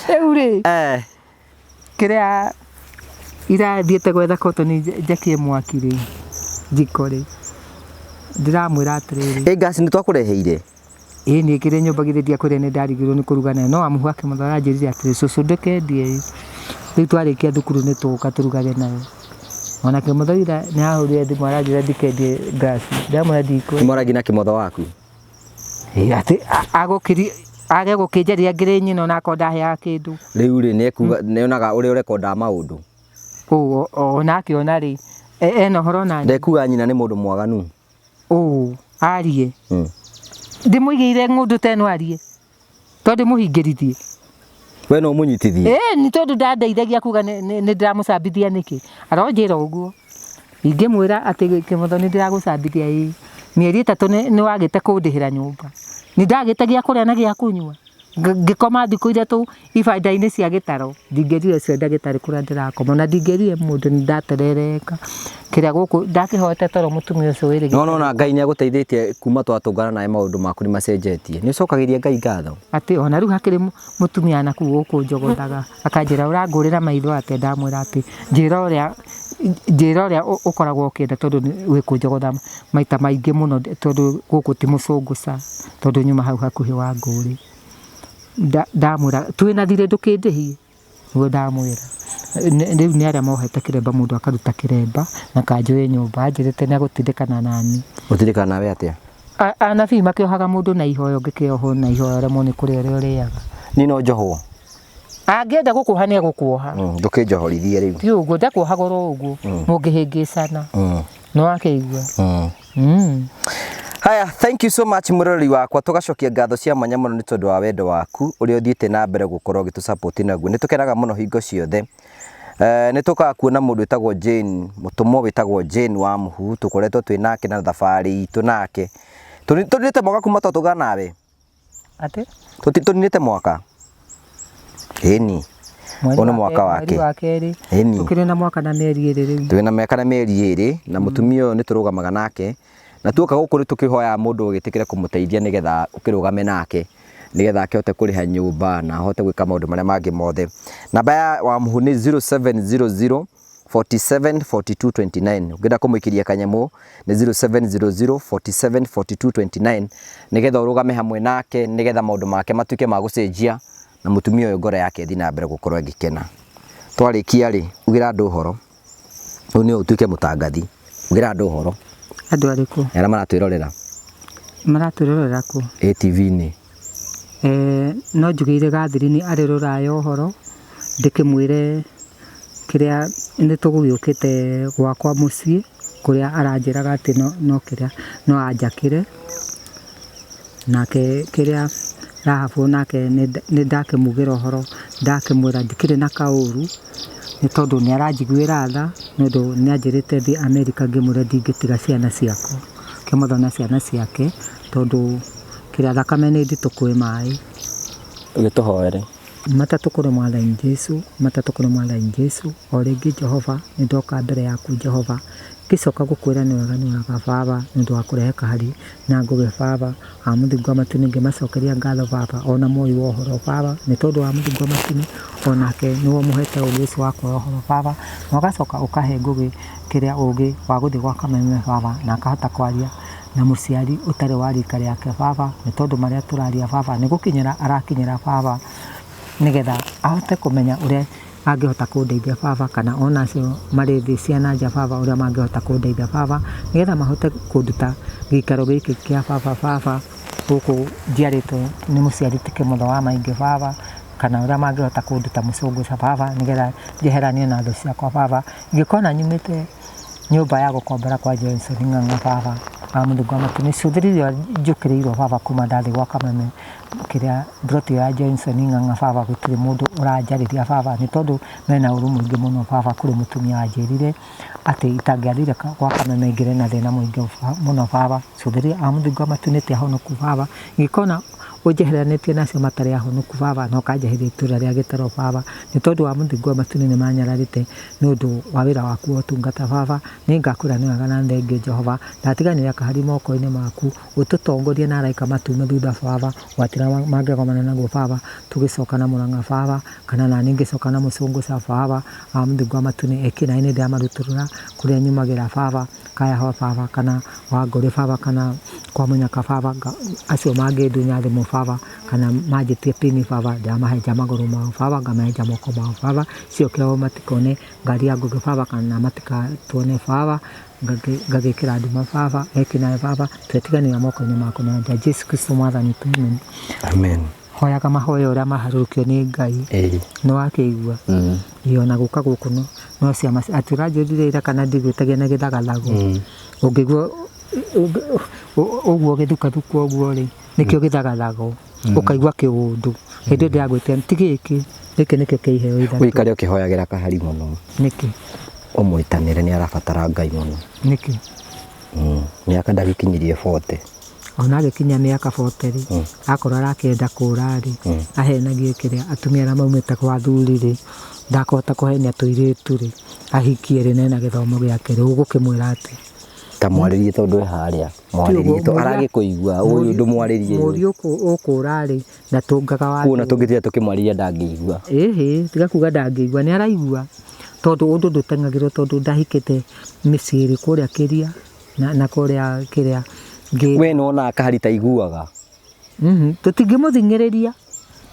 Rĩu rĩ kĩrĩa irathiĩte gwetha kotoni njakie mwaki rĩ njiko rĩ ndĩramwĩra atĩrĩrĩ. Ĩ ngaci nĩ twakũreheire? Ĩĩ niĩ kĩrĩa nyũmba githĩ ndiakwĩrire nĩ ndarigirwo nĩ kũruga nayo no Wamuhu akĩmũtha aranjĩrire atĩrĩ cũcũ ndũkendie ĩ rĩu twarĩkia thukuru nĩ tũgũka tũrugage nayo. Ona Kĩmotho ira nĩ ahũrire thimũ aranjĩra ndikendie ngaci ndamwĩra ndikwendia. Nĩ na Kĩmotho waku? Ĩĩ atĩ agũkĩri age gũkĩnjarĩria ngĩrĩ nyina onakorwo ndaheaga kĩndũ. Rĩu rĩ nĩ ekuga nĩ onaga ũrĩa ũrekondaga maũndũ. Ũguo ona akĩona rĩ Ena ũhoro nani. Ndekuga nyina nĩ mũndũ mwaganu. Ũ arie. Ndĩmũigĩire ng'ũndũ ta ĩno arie. To ndĩmũhingĩrithie. We no ũmũnyitithie? Ĩĩ, nĩ tondũ ndandeithagia kuga nĩ ndĩramũcambithia nĩkĩ. Aronjĩra ũguo. Ingĩmwĩra atĩ Kĩmotho nĩ ndĩragũcambithia ĩĩ. Mĩeri 3 nĩ wagĩte kũndĩhĩra nyũmba. Nĩ ndagĩte gĩa kũrĩa na gĩa kũnyua. Ngĩkoma thikũ 3 ibanda-inĩ cia gĩtaro. Ndingĩrire ũcio ndagĩtarĩ kũrĩa ndĩrakoma. Na ndingĩrire mũndũ nĩ ndaterereka. Kĩrĩa gũkũ ndakĩhoete toro mũtumia ũcio wĩrĩgĩte. No nona Ngai nĩ agũteithĩtie kuma twatũngana nawe maũndũ maku nĩ macenjetie. Nĩ ũcokagĩria Ngai ngatho? Atĩ ona rĩu hakĩrĩ mũtumia na kũu gũkũ njogothaga. Akanjĩra ũrangũrĩra maitho atĩa, ndamwĩra atĩ njĩra ũrĩa ũkoragwo ũkĩenda tondũ wĩ kũnjogotha maita maingĩ mũno tondũ gũkũ ti mũcũngũ ca, tondũ nyuma hau hakuhĩ wa ngũrĩ. Ndamwĩra twĩna thirĩ ndũkĩndĩhie, nĩguo ndamwĩra. Rĩu nĩ arĩa mohete kĩremba mũndũ akaruta kĩremba na kanjũĩ nyũmba anjĩrĩte nĩ agũtindĩkana nani. Gũtindĩkana nawe atĩa? Anabii makĩohaga mũndũ na ihoyo, ngĩkĩohwo na ihoyo remwo nĩ kũrĩa ũrĩa ũrĩaga. Niĩ no njohwo. Angĩenda gũkuoha nĩ egũkuoha. Ndũkĩnjohorithie rĩu. Ti ũguo, ndakuohaga oro ũguo, mũngĩhĩngĩcana. Nĩ wakĩigua. Haya, thank you so much mũroreri wakwa, tũgacokia ngatho cia mwanya mũno nĩ tondũ wa wendo waku ũrĩa ũthiĩte na mbere gũkorwo ũgĩtũ naguo. Nĩ tũkenaga mũno hingo ciothe. Nĩ tũkaga kuona mũndũ wĩtagwo Jane, mũtũmwo wĩtagwo Jane wa Mũhu, tũkoretwo twĩ nake na thabarĩ itũ nake. Tũninĩte mwaka kuma twatũngana nawe? Atĩ? Tũninĩte mwaka? Ĩni. Ũyũ nĩ mwaka wake. Mweri wa kerĩ. Ĩni. Tũkĩrĩ na mwaka na mĩeri 2 rĩu. Twĩ na mĩaka na mĩeri 2 na mũtumia ũyũ nĩ tũrũgamaga nake. Na tuoka gũkũ nĩ tũkĩhoyaga mũndũ ũgĩtĩkĩre kũmũteithia nĩgetha ũkĩrũgame nake, nĩgetha akĩhote kũrĩha nyũmba na ahote gwĩka maũndũ marĩa mangĩ mothe. Namba ya Wamũhu nĩ 0700 47 42 29. Ũngĩenda kũmũikĩria kanyamũ nĩ 0700 47 42 29 nĩgetha ũrũgame hamwe nake, nĩgetha maũndũ make matuĩke ma gũcenjia na mũtumia ũyũ ngoro yake ĩthiĩ na mbere gũkorwo ĩgĩkena. Twarĩkia rĩ, ugĩra andũ ũhoro. Ũyũ nĩwe ũtuĩke mũtangathi. Ugĩra andũ ũhoro. Andũ arĩkũ? Arĩa maratwĩrorera. Maratwĩrorera kũ? ATV-inĩ. No njugĩire Gathirini arĩ rũraya ũhoro, ndĩkĩmwĩre kĩrĩa nĩ tũgũgĩũkĩte gwakwa mũciĩ, kũrĩa aranjĩraga atĩ no kĩrĩa no anjakĩre. Nake kĩrĩa Rahabu nake nĩ ndakĩmugĩra ũhoro, ndakĩmwĩra ndikĩrĩ na kaũru, nĩ tondũ nĩ aranjiguĩra tha, nĩ ũndũ nĩ anjĩrĩte thiĩ Amerika ngĩmwĩra ndingĩtiga ciana ciakwa, Kĩmotho na ciana ciake, tondũ kĩrĩa thakame nĩ nditũ kwĩ maĩ. Ũgĩtũhoere. Matatũ kũrĩ Mwathani Jesu, matatũ kũrĩ Mwathani Jesu, o rĩngĩ Jehova, nĩ ndoka mbere yaku Jehova, ngĩcoka gũkwĩra nĩ wega nĩ wega Baba, nĩ ũndũ wa kũrehe kahari na ngũgĩ Baba, wa mũthingu wa matu-inĩ ngĩmacokeria ngatho Baba, ona moi wa ũhoro Baba, nĩ tondũ wa mũthingu wa matu-inĩ, onake nĩwe ũmũhete ũũgĩ ũcio wa kuoya ũhoro Baba, na ũgacoka ũkahe ngũgĩ kĩrĩa ũũgĩ wa gũthiĩ gwa Kameme Baba, na akahota kwaria na mũciari ũtarĩ wa rika rĩake Baba, nĩ tondũ marĩa tũraria Baba nĩ gũkinyĩra arakinyĩra Baba, nĩgetha ahote kũmenya ũrĩa angĩhota kũndeithia Baba, kana ona acio marĩ thĩ ciana nja Baba, ũrĩa mangĩhota kũndeithia Baba, nĩgetha mahote kũnduta gĩikaro gĩkĩ kĩa baba Baba, gũkũ njiarĩtwo nĩ mũciari ti Kĩmotho wa maingĩ Baba, kana ũrĩa mangĩhota kũnduta mũcũngũca Baba, nĩgetha njeheranie na thũ ciakwa Baba. Ingĩkona nyumĩte nyũmba ya gũkombora kwa Johnson Ng'ang'a Baba, wa mũthingu wa matu-inĩ, cũthĩrĩria njũkĩrĩirwo Baba kuma ndathiĩ gwa Kameme, kĩrĩa plot ya Johnson Ng'ang'a Baba, gũtirĩ mũndũ ũranjarĩria Baba, nĩ tondũ mena ũru mũingĩ mũno Baba, kũrĩ mũtumia wanjĩrire atĩ itangĩathire gwa Kameme ngĩre na thĩna mũingĩ mũno Baba. Cũthĩrĩria a mũthingu wa matu-inĩ ti ahonoku Baba, ingĩkona ũnjeheranĩtie na acio matarĩ ahonoku Baba, na ũkanjeheria itũũra rĩa gĩtaro Baba, nĩ tondũ wa mũthingu wa matu-inĩ nĩ manyararĩte nĩ ũndũ wa wĩra waku wa ũtungata Baba, nĩ ngakwĩra nĩ wega na thengiũ Jehova, ndatiganĩria kahari moko-inĩ maku, ũtũtongorie na araika matume thutha Baba, gwatira mangĩgomana naguo Baba, tũgĩcoka na Mũrang'a Baba, kana nani ngĩcoka na mũcũngũca Baba, wa mũthingu wa matu-inĩ ekĩ naĩ nĩ ndĩramarutũrũra kũrĩa nyumagĩra Baba, kaya ho Baba, kana wa Ngũrĩ Baba, kana kwa Mũnyaka Baba, acio mangĩndunya thimũ Baba, kana manjĩtie pini Baba, ndĩramahenja magũrũ mao Baba, ngamahenja moko mao Baba, cio kĩao matikone ngari ya Ngũgĩ Baba, kana matikatuone Baba, ngagĩkĩra nduma Baba, ekĩ naĩ Baba, twetiganĩria moko-inĩ maku na nja Jesu Kristo Mwathani witũ, amen. Amen. Hoyaga mahoya ũrĩa maharũrũkio nĩ Ngai. Nĩ wakĩigua? Ĩĩ, ona gũka gũkũ No ciama atĩ ũranjũrire ira kana ndigwĩtagia na gĩthagathago. Ũngĩigua ũguo gĩthukathukwo ũguo rĩ, nĩkĩo gĩthagathago. Ũkaigua kĩũndũ. Hĩndĩ ĩyo ndĩragwĩtia ti gĩkĩ, gĩkĩ nĩkĩo kĩa iheo ithatũ. Ũikare ũkĩhoyagĩra kahari mũno. Nĩkĩ? Ũmwĩtanĩre nĩ arabatara Ngai mũno. Nĩkĩ? Mĩaka ndagĩkinyirie 40. Ona agĩkinya mĩaka 40 rĩ, akorwo arakĩenda kũra rĩ, ahenagie kĩrĩa atumia arĩa maumĩte kwa athuri rĩ, ndakũhota kũhenia tũirĩtu rĩ, ahikie rĩ, na ena gĩthomo gĩake rĩ, ũgũkĩmwĩra atĩa? Ta mwarĩrie tondũ e harĩa. Mwarĩrie to aragĩkũigua ũyũ ndũmwarĩrie. Mũriũ ũkũra rĩ, ndatũngaga wa Kuona tũngĩtinda tũkĩmwarĩria ndangĩigua. Ĩhĩ, tiga kuga ndangĩigua, nĩ araigua. Tondũ ũndũ ndũteng'agĩrwo tondũ ndahikĩte mĩciĩ ĩrĩ kũrĩa kĩria na kũrĩa kĩrĩa. We nĩwonaga kahari ta iguaga. Tũtingĩmũthing'ĩrĩria.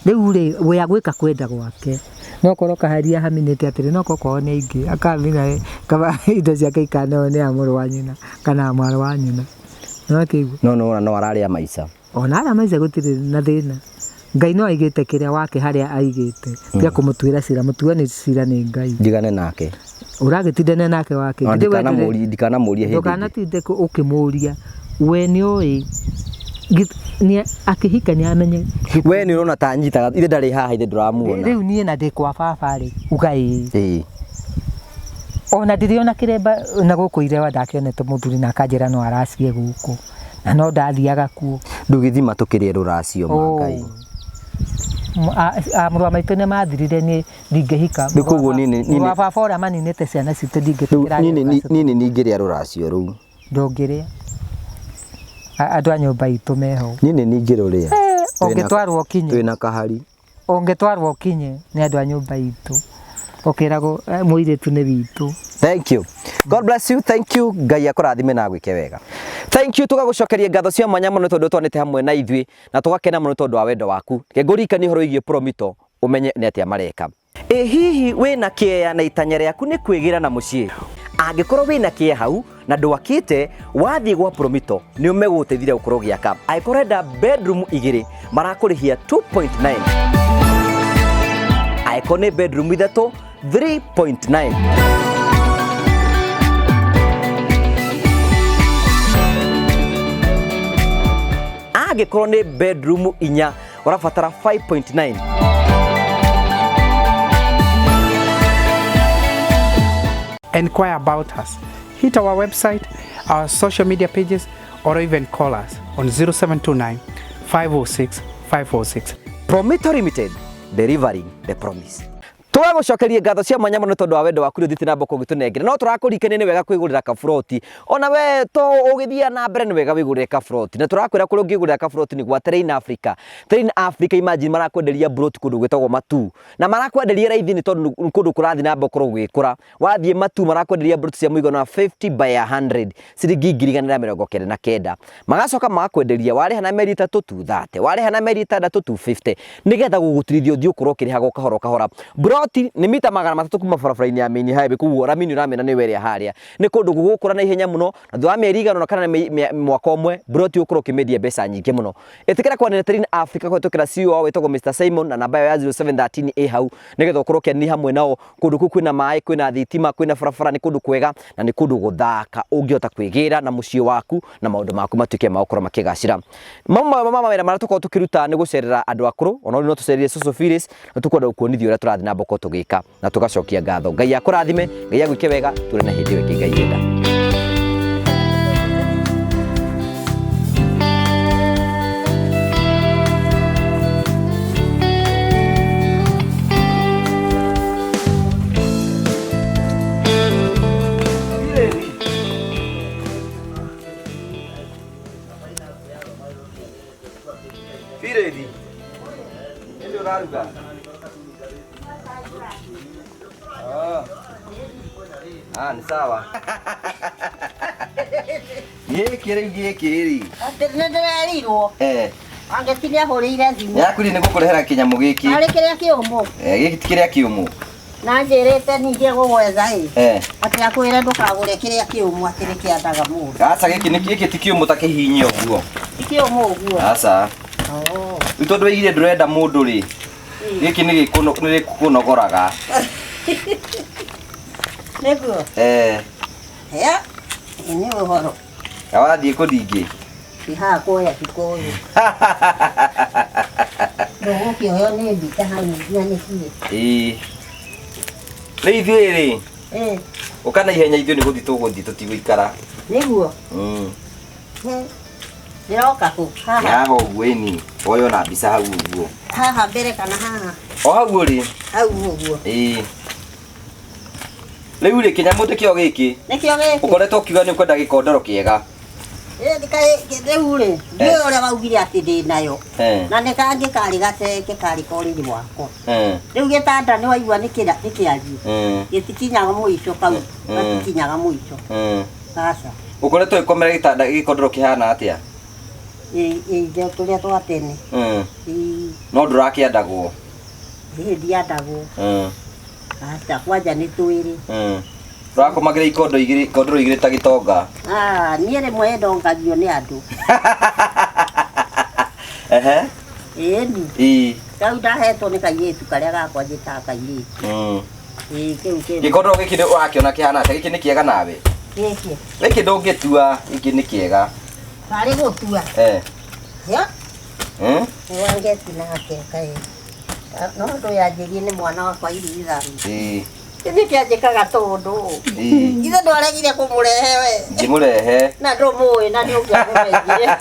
Rĩu rĩ, we agwĩka kwenda gwake. No korwo kahari ahaminĩte atĩrĩ, no korwo kwao nĩ aingĩ, akamina kaba indo ciake ikaneo nĩ a mũrũ wa nyina kana mwarĩ wa nyina. No akĩigua. No nĩwona no ararĩa maica. Ona arĩa maica gũtirĩ na thĩna. Ngai no aigĩte kĩrĩa wake harĩa aigĩte. Tiga kũmũtuĩra cira, mũtuani cira nĩ Ngai. Ndigane nake. Ũragĩtindania nake wake. Ndikanamũrie hĩndĩ ĩngĩ. Ndũkanatinde ũkĩmũria. We nĩũĩ akĩhika nĩamenye. We nĩ ũrona ta anyitaga, ithe ndarĩ haha, ithe ndũramuona. Rĩu niĩ na ndĩ kwa baba rĩ, uga ĩĩ. Ona ndĩrĩ ona kĩremba na gũkũ irewa ndakĩonete mũthuri na akanjĩra no aracie gũkũ. Na no ndathiaga kuo. Ndũgĩthima tũkĩrĩe rũracio ma Ngai. Mũrũ wa maitũ nĩ mathirire niĩ ndingĩhika. Rĩu koguo niĩ nĩ- Mũrũ wa baba ũrĩa maninĩte ciana citũ ndingĩtĩkĩra Niĩ arĩe rũracio. niĩ nĩ ningĩrĩa rũracio rũu. Ndũngĩrĩa. Andũ a nyũmba itũ meho. Niĩ nĩ ningĩrũrĩa. Ũngĩtwarwo ũkinye. Twĩna kahari. Ũngĩtwarwo ũkinye nĩ andũ a nyũmba itũ. Ũkĩragwo mũirĩtu nĩ witũ. Thank you. God bless you. Thank you. Ngai akũrathime na agwĩke wega. Thank you. Tũgagũcokeria ngatho cia mwanya mũno tondũ twanĩte hamwe na ithuĩ na tũgakena mũno tondũ wa wendo waku. Reke ngũririkanie ũhoro wĩgiĩ Promito ũmenye nĩ atĩa mareka. Ĩ hihi wĩna kĩeya na itanya rĩaku nĩ kwĩgĩra na mũciĩ? Angĩkorwo wĩna kĩeya hau na ndwakĩte, wathiĩ gwa Promito nĩ ũmegũgũteithia gũkorwo ũgĩaka. Angĩkorwo ũrenda bedroom igĩrĩ marakũrĩhia 2.9. Angĩkorwo nĩ bedroom ithatũ 3.9. Angĩkorwo nĩ bedroom inya ũrabatara 5.9. Inquire about us. Hit our website, our social media pages, or even call us on 0729 506 506. Promito Limited, delivering the promise. Tũgagũcokeria ngatho cia mwanya mũno tondũ wa wendo waku rĩu ũthiĩte na mbere ũgĩtũnengera. No tũrakũririkania nĩ wega kwĩgũrĩra kaburoti. Ona we to ũgĩthiaga na mbere nĩ wega wĩgũrĩre kaburoti. Na tũrakwĩra kũrĩa ũngĩgũrĩra kaburoti nĩ gwa Terrain Africa. Terrain Africa imagine marakwenderia buroti kũndũ gwĩtagwo Matuu. Na marakwenderia raithi nĩ tondũ nĩ kũndũ kũrathiĩ na mbere gũkorwo gũgĩkũra. Wathiĩ Matuu marakwenderia buroti cia mũigana wa 50 by 100 ciringi ngiri igana rĩa mĩrongo kenda na kenda. Magacoka magakwenderia warĩha na mĩeri ĩtatũ 230, warĩha na mĩeri ĩtandatũ 250, nĩgetha gũgũtirithia ũthiĩ ũkorwo ũkĩrĩhaga o kahora o kahora. Buroti nĩ mita magana matatũ kuma barabara-inĩ ya main highway, koguo rami nĩ ũramĩona nĩ ĩrĩa harĩa. Nĩ kũndũ gũgũkũra na ihenya mũno, na thutha wa mĩeri ĩigana ũna kana mwaka ũmwe, buroti ũgũkorwo ũkĩmĩendia mbeca nyingĩ mũno. Ĩtĩkĩra kwaranĩria Terrain Africa kũhĩtũkĩra CEO wao wĩtagwo Mr Simon na namba yao ya 0713 ĩ hau, nĩgetha ũkorwo ũkĩaranĩria hamwe nao. Kũndũ kũu kwĩna maĩ, kwĩna thitima, kwĩna barabara, nĩ kũndũ kwega na nĩ kũndũ gũthaka ũngĩhota kwĩgĩra na mũciĩ waku na maũndũ maku matuĩke ma gũkorwo makĩgacĩra. Mamwe ma mawĩra marĩa tũkoragwo tũkĩruta nĩ gũcerera andũ akũrũ, ona rĩu no tũcereire Social Phyllis, na tũkwenda gũkuonithia ũrĩa tũrathiĩ na mbere gũkorwo tũgĩka na tũgacokia ngatho. Ngai akũrathime, Ngai agwĩke wega, tũrĩ na hĩndĩ ĩyo ĩngĩ Ngai enda. Ni sawa. Gĩkĩ rĩu gĩkĩ rĩ. Atĩ nĩ ndĩrerirwo. Angĩti nĩ ahũrĩire thimũ. Nĩakwĩrire nĩ ngũkũrehera kĩnyamũ gĩkĩ. Arĩ kĩrĩa kĩũmũ. Gĩkĩ ti kĩrĩa kĩũmũ. Na njĩrĩte ningĩ gũgwetha ĩ. Atĩ akwĩre ndũkagũre kĩrĩa kĩũmũ atĩ nĩ kĩandaga mũndũ. Aca gĩkĩ nĩ gĩkĩ ti kĩũmũ ta kĩhinyio ũguo. Ti kĩũmũ ũguo. Aca. Rĩu tondũ waigire ndũrenda mũndũ rĩ. Gĩkĩ nĩ gĩkũnogoraga. Nĩguo. Eh. Ya. Nĩ ũhoro. Na wathiĩ kũ ningĩ? Nĩ haha kuoya kĩkũyũ. Ndũgũkĩoywo nĩ mbita hanini na nĩ kiĩ. Ĩĩ. Rĩu ithuĩ rĩ, Eh, ũka na ihenya ithuĩ nĩ gũthiĩ tũgũthiĩ tũtigũikara. nĩguo. Mm. Ndĩroka kũ? Haha. Haha ũguo ĩni, woywo na mbica hau ũguo. Haha mbere kana haha? O hau ũrĩ. Hau ũguo. Ĩĩ. Rĩu rĩ kĩnyamũ nĩkĩo gĩkĩ. Nĩkĩo gĩkĩ. Ũkoretwo ũkiuga nĩ ũkwenda gĩkondoro kĩega. Ĩ rĩu rĩ, ndiũĩ ũrĩa waugire atĩ ndĩ nayo. Eh. Na nĩ kangĩ karĩ gaceke karĩ ka ũrĩrĩ wakwa. Eh. Rĩu gĩtanda nĩ waigua nĩ kĩariĩ. Mm. Gĩtikinyaga mũico kau. Mm. Gatikinyaga mũico. Mm. Aca. Ũkoretwo ũgĩkomera gĩtanda gĩkondoro kĩhana atĩa? Ĩ ĩ tũrĩa twa tene. Mm. Ĩ No ndũrakĩandagwo. ĩ ndiandagwo. Mm. Aca kwanja nĩ twĩrĩ. Mm. Ũrakomagĩra ikondo igĩrĩ ikondoro igĩrĩ ta gĩtonga. Ah, niĩ rĩmwe ndongagio nĩ andũ. Ehe. Ĩni. Ĩĩ. Kau ndahetwo nĩ kairĩtu karĩa gakwa njĩtaga kairĩtu. Mm. Ĩ kĩu kĩu. Gĩkondoro gĩkĩ nĩ ũrakĩona kĩhana atĩa? Gĩkĩ nĩ kĩega nawe? Gĩkĩ. Gĩkĩ ndũngĩtua, gĩkĩ nĩ kĩega. Karĩ gũtua. Eh. Ya. Mm? Nĩ wangeti nake kaĩ. No ndũyanjĩrie nĩ mwana wakwa irigithathi. Ĩĩ. Githĩ kĩanjĩkaga tũndũ. Ĩĩ. Ithe ndwaregire kũmũrehe we. Ngĩmũrehe. Na ndũmũĩ na nĩũngĩamũmenyire.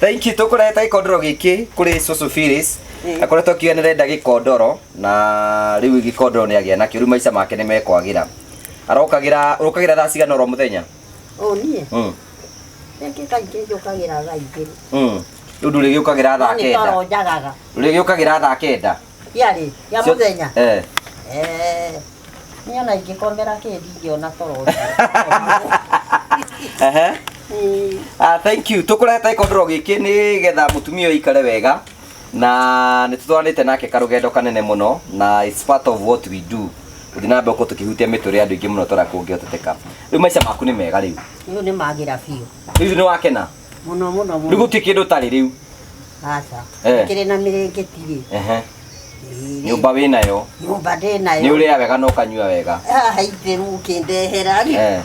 Thank you tũkũrehete gĩkondoro gĩkĩ kũrĩ Cũcũ Phyllis. Ĩĩ. Akoretwo akiuga nĩarenda gĩkondoro na rĩu gĩkondoro nĩagĩa nakĩo rĩu maica make nĩmekwagĩra. Arokagĩra ũrokagĩra thaa cigana oro mũthenya? Ũ niĩ. Mm. Rĩngĩ kaingĩ njũkagĩra thaa igĩrĩ. Mm. Rĩu ndũrĩgĩũkagĩra No thaa nĩ kenda. toro njagaga. Ndũrĩgĩũkagĩra thaa kenda. Yarĩ ya mũthenya. Eh. Eh. Niĩ ona ingĩkomera kĩ ndingĩona toro ũcio. Ehe. Ĩĩ. Ah, thank you tũkũrehete gĩkondoro gĩkĩ nĩgetha mũtumia ũyũ aikare wega na nĩ tũtwaranĩte nake karũgendo kanene mũno na it's part of what we do gũthiĩ na mbere gũkorwo tũkĩhutia mĩtũrĩre ya andũ aingĩ mũno tũrĩa kũngĩhoteteka. Rĩu maica maku nĩ mega rĩu. Rĩu nĩ magĩra biũ. Rĩu nĩ wakena? Mũno mũno Rĩu mũno. gũtirĩ kĩndũ ũtarĩ rĩu. Aca. Eh. Kĩrĩ na mĩrĩngĩti rĩ. Ehe. Ĩĩ. Nyũmba wĩ nayo. Nyũmba ndĩ nayo. Nĩ ũrĩaga wega na ũkanyua wega. Haha itherũ ũkĩndehera rĩ. Eh.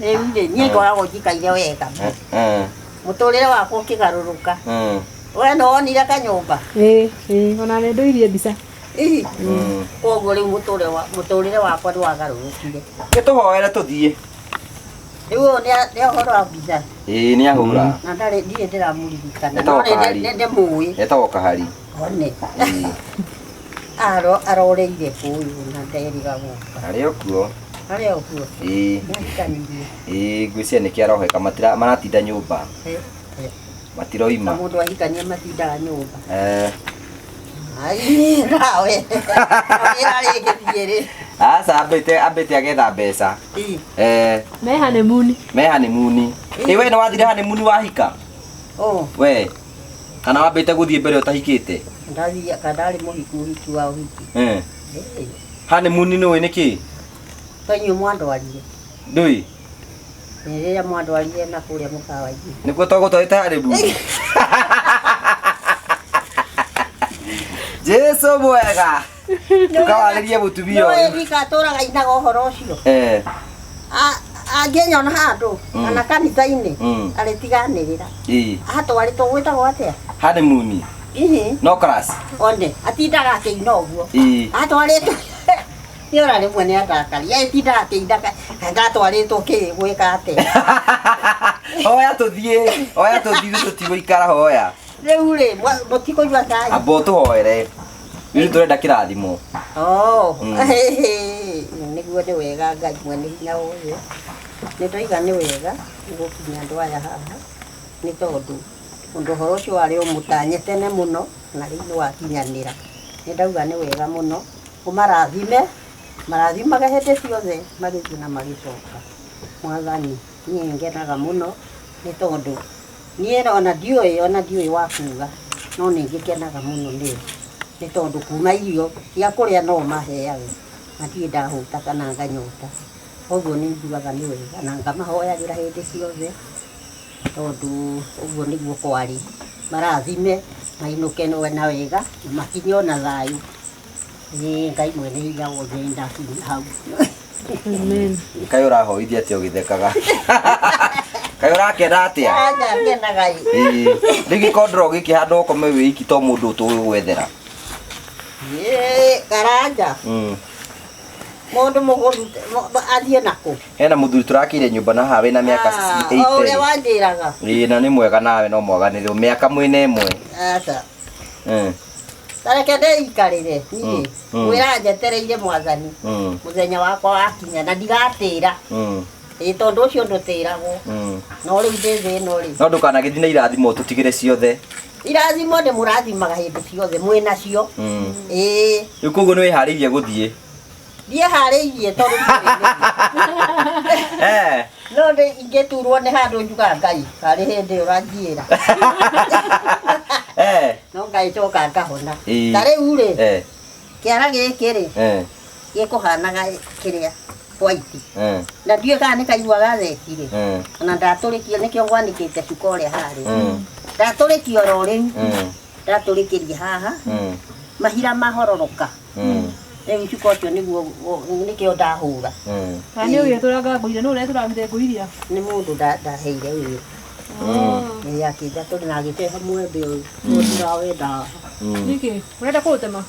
Rĩu rĩ, niĩ ngoragwo njikaire wega. Eh. Mũtũrĩre wakwa ũkĩgarũrũka. Mm. We nĩ wonire kanyũmba? Ĩĩ, ĩĩ, ona nĩ ndũirie mbica. Ĩĩ. Mm. Koguo rĩu mũtũrĩre wakwa nĩ wagarũrũkire. Gĩtũhoere tũthiĩ. Rĩu ũyũ nĩ ũhoro wa mbica. Ĩĩ nĩ ahũra. Na ndarĩ ndirĩ ndĩramũririkana. Etagwo No nĩ Kahari. nĩ ndĩmũĩ. Etagwo Kahari. One. Ĩĩ. Aroreire kũyũ na nderĩga gũka. Arĩ o kuo. Arĩ o kuo. Ĩĩ. Nĩahikanirie. Ĩĩ ngwĩciria nĩkĩo aroheka maratinda nyũmba. Eh, eh. Matiroima. Na mũndũ ahikania matindaga nyũmba. Eh. Ai, nawe. Wĩra rĩngĩ thiĩ rĩ. Aca ambĩte agetha mbeca. Ĩ. Eh. Me honeymoon. Me honeymoon. Ĩ we nĩ wathire honeymoon wahika? Oh. We. Kana wambĩte gũthiĩ mbere ũtahikĩte? Ndathiĩ kana ndarĩ mũhiku ũhiki wa ũhiki. Eh. Ĩ. Honeymoon nĩ ũĩ nĩ kĩ? To inyuĩ mwandwarire. Ndũĩ? Nĩ rĩrĩa mwandwarire na kũrĩa mũkawa-inĩ. Nĩkuo twagũtwarĩte honeymoon. Jesu mwega. Tũkawarĩrie mũtumia Nĩũĩ ũyũ. Rika atũraga ainaga ũhoro ũcio. Eh. Angĩnyona handũ kana kanitha-inĩ Mm. arĩtiganĩrĩra. Ĩĩ. Atwarĩtwo gwĩtagwo atĩa? Honeymoon. Ihi. No class. One atindaga akĩina ũguo. Ĩĩ. Atwarĩtwo nĩ ora rĩmwe nĩ andakaria atindaga akĩina ndatwarĩtwo kĩ gwĩka atĩa. Hoya tũthiĩ. Hoya tũthiĩ tũtigũikara hoya. Rĩu rĩ mũtikũnyua cai. Amba ũtũhoere. Rĩu tũrenda kĩrathimo. Oh, Mm. nĩguo nĩ wega Ngai mwene hinya wothe. Nĩ ndoiga nĩ wega nĩ gũkinya andũ aya haha nĩ tondũ ũndũ ũhoro ũcio warĩ ũmũtanye tene mũno na rĩu nĩ wakinyanĩra. Nĩ ndauga nĩ wega mũno ũmarathime marathimage hĩndĩ ciothe magĩthiĩ na magĩcoka. Mwathani niĩ ngenaga mũno nĩ tondũ niĩ ona ndiũĩ wa kuga no nĩ ngĩkenaga mũno nĩo nĩ tondũ kuma irio cia kũrĩa no maheaga na ndirĩ ndahũta kana nganyota. Koguo nĩ njugaga nĩ wega na ngamahoyagĩra hĩndĩ ciothe tondũ ũguo nĩguo kwarĩ. Marathime mainũke na wega na makinye ona thayũ. Ĩĩ, Ngai mwene hinya wothe ndakinya hau. Amen. Kaĩ ũrahoithia atĩa ũgĩthekaga? Kaĩ ũrakena atĩa? Aca ngenaga ĩ. Ĩĩ. Rĩu gĩkondoro gĩkĩ handũ ũkome wĩ iki to mũndũ tũgũgwethera. Ĩĩ, Karanja. Mũndũ mũgũru athiĩ nakũ? Hena mũthuri tũrakĩire nyũmba na haha wĩna mĩaka Ah, o ũrĩa 80. wanjĩraga. Ĩĩ na nĩ mwega nawe no mwaganĩrĩrwo mĩaka mwĩna ĩmwe. Aca. Tareke ndĩikarĩre niĩ. Ngwĩra njetereire mwathani. Mũthenya wakwa wakinya na ndigatĩra. Ĩĩ tondũ ũcio ndũtĩragwo. No rĩu ndĩ thĩ ĩno rĩ. No ndũkanagĩthiĩ na irathimo ũtũtigĩre ciothe. Irathimo ndĩmũrathimaga hĩndĩ ciothe mwĩnacio. Ĩĩ. Rĩu koguo nĩ wĩharĩirie gũthiĩ. Ndiĩharĩirie tondũ Eh. no ndĩ ingĩturwo nĩ handũ njuga Ngai harĩ hĩndĩ ũranjiĩra. Eh. No Ngai coka ngahona. Ĩĩ. Ta rĩu rĩ Eh. kĩara gĩkĩ rĩ Eh. gĩkũhanaga kĩrĩa white. Eh. Na ndiũĩ kana nĩ kaiguaga theci rĩ. Eh. Ona ndatũrĩkio nĩkĩo ngwanĩkĩte cuka ũrĩa harĩa. Ndatũrĩkio oro rĩu. Ndatũrĩkĩria haha. Mahira mahororoka. Rĩu cuka ũcio nĩguo nĩkĩo ndahũra. Kana nĩ ũgĩtũranga ngũ iria, nũ ũretũrangire ngũ iria? Nĩ mũndũ ndaheire wĩra. Ĩĩ akĩnjatũrĩ na agĩteha mwembe ũyũ. No ndirawenda haha. Nĩkĩ? Ũrenda kũũtema?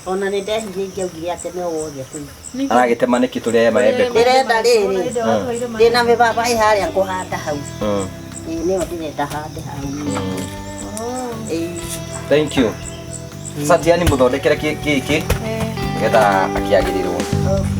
Ona nĩ ndehire ingĩaugire ateme o wothe kũu. Nĩkĩ? Aragĩtema nĩkĩ tũrĩe maembe kũ? Ndĩrenda rĩrĩ. Ndĩrenda watwaire Ndĩna mĩbaba ĩ harĩa ngũhanda hau. Ĩĩ nĩyo ndĩrenda hande hau. Ĩĩ. Thank you. Sasa tiani mũthondekere gĩkĩ Eh. nĩgetha akĩagĩrĩrwo. Okay.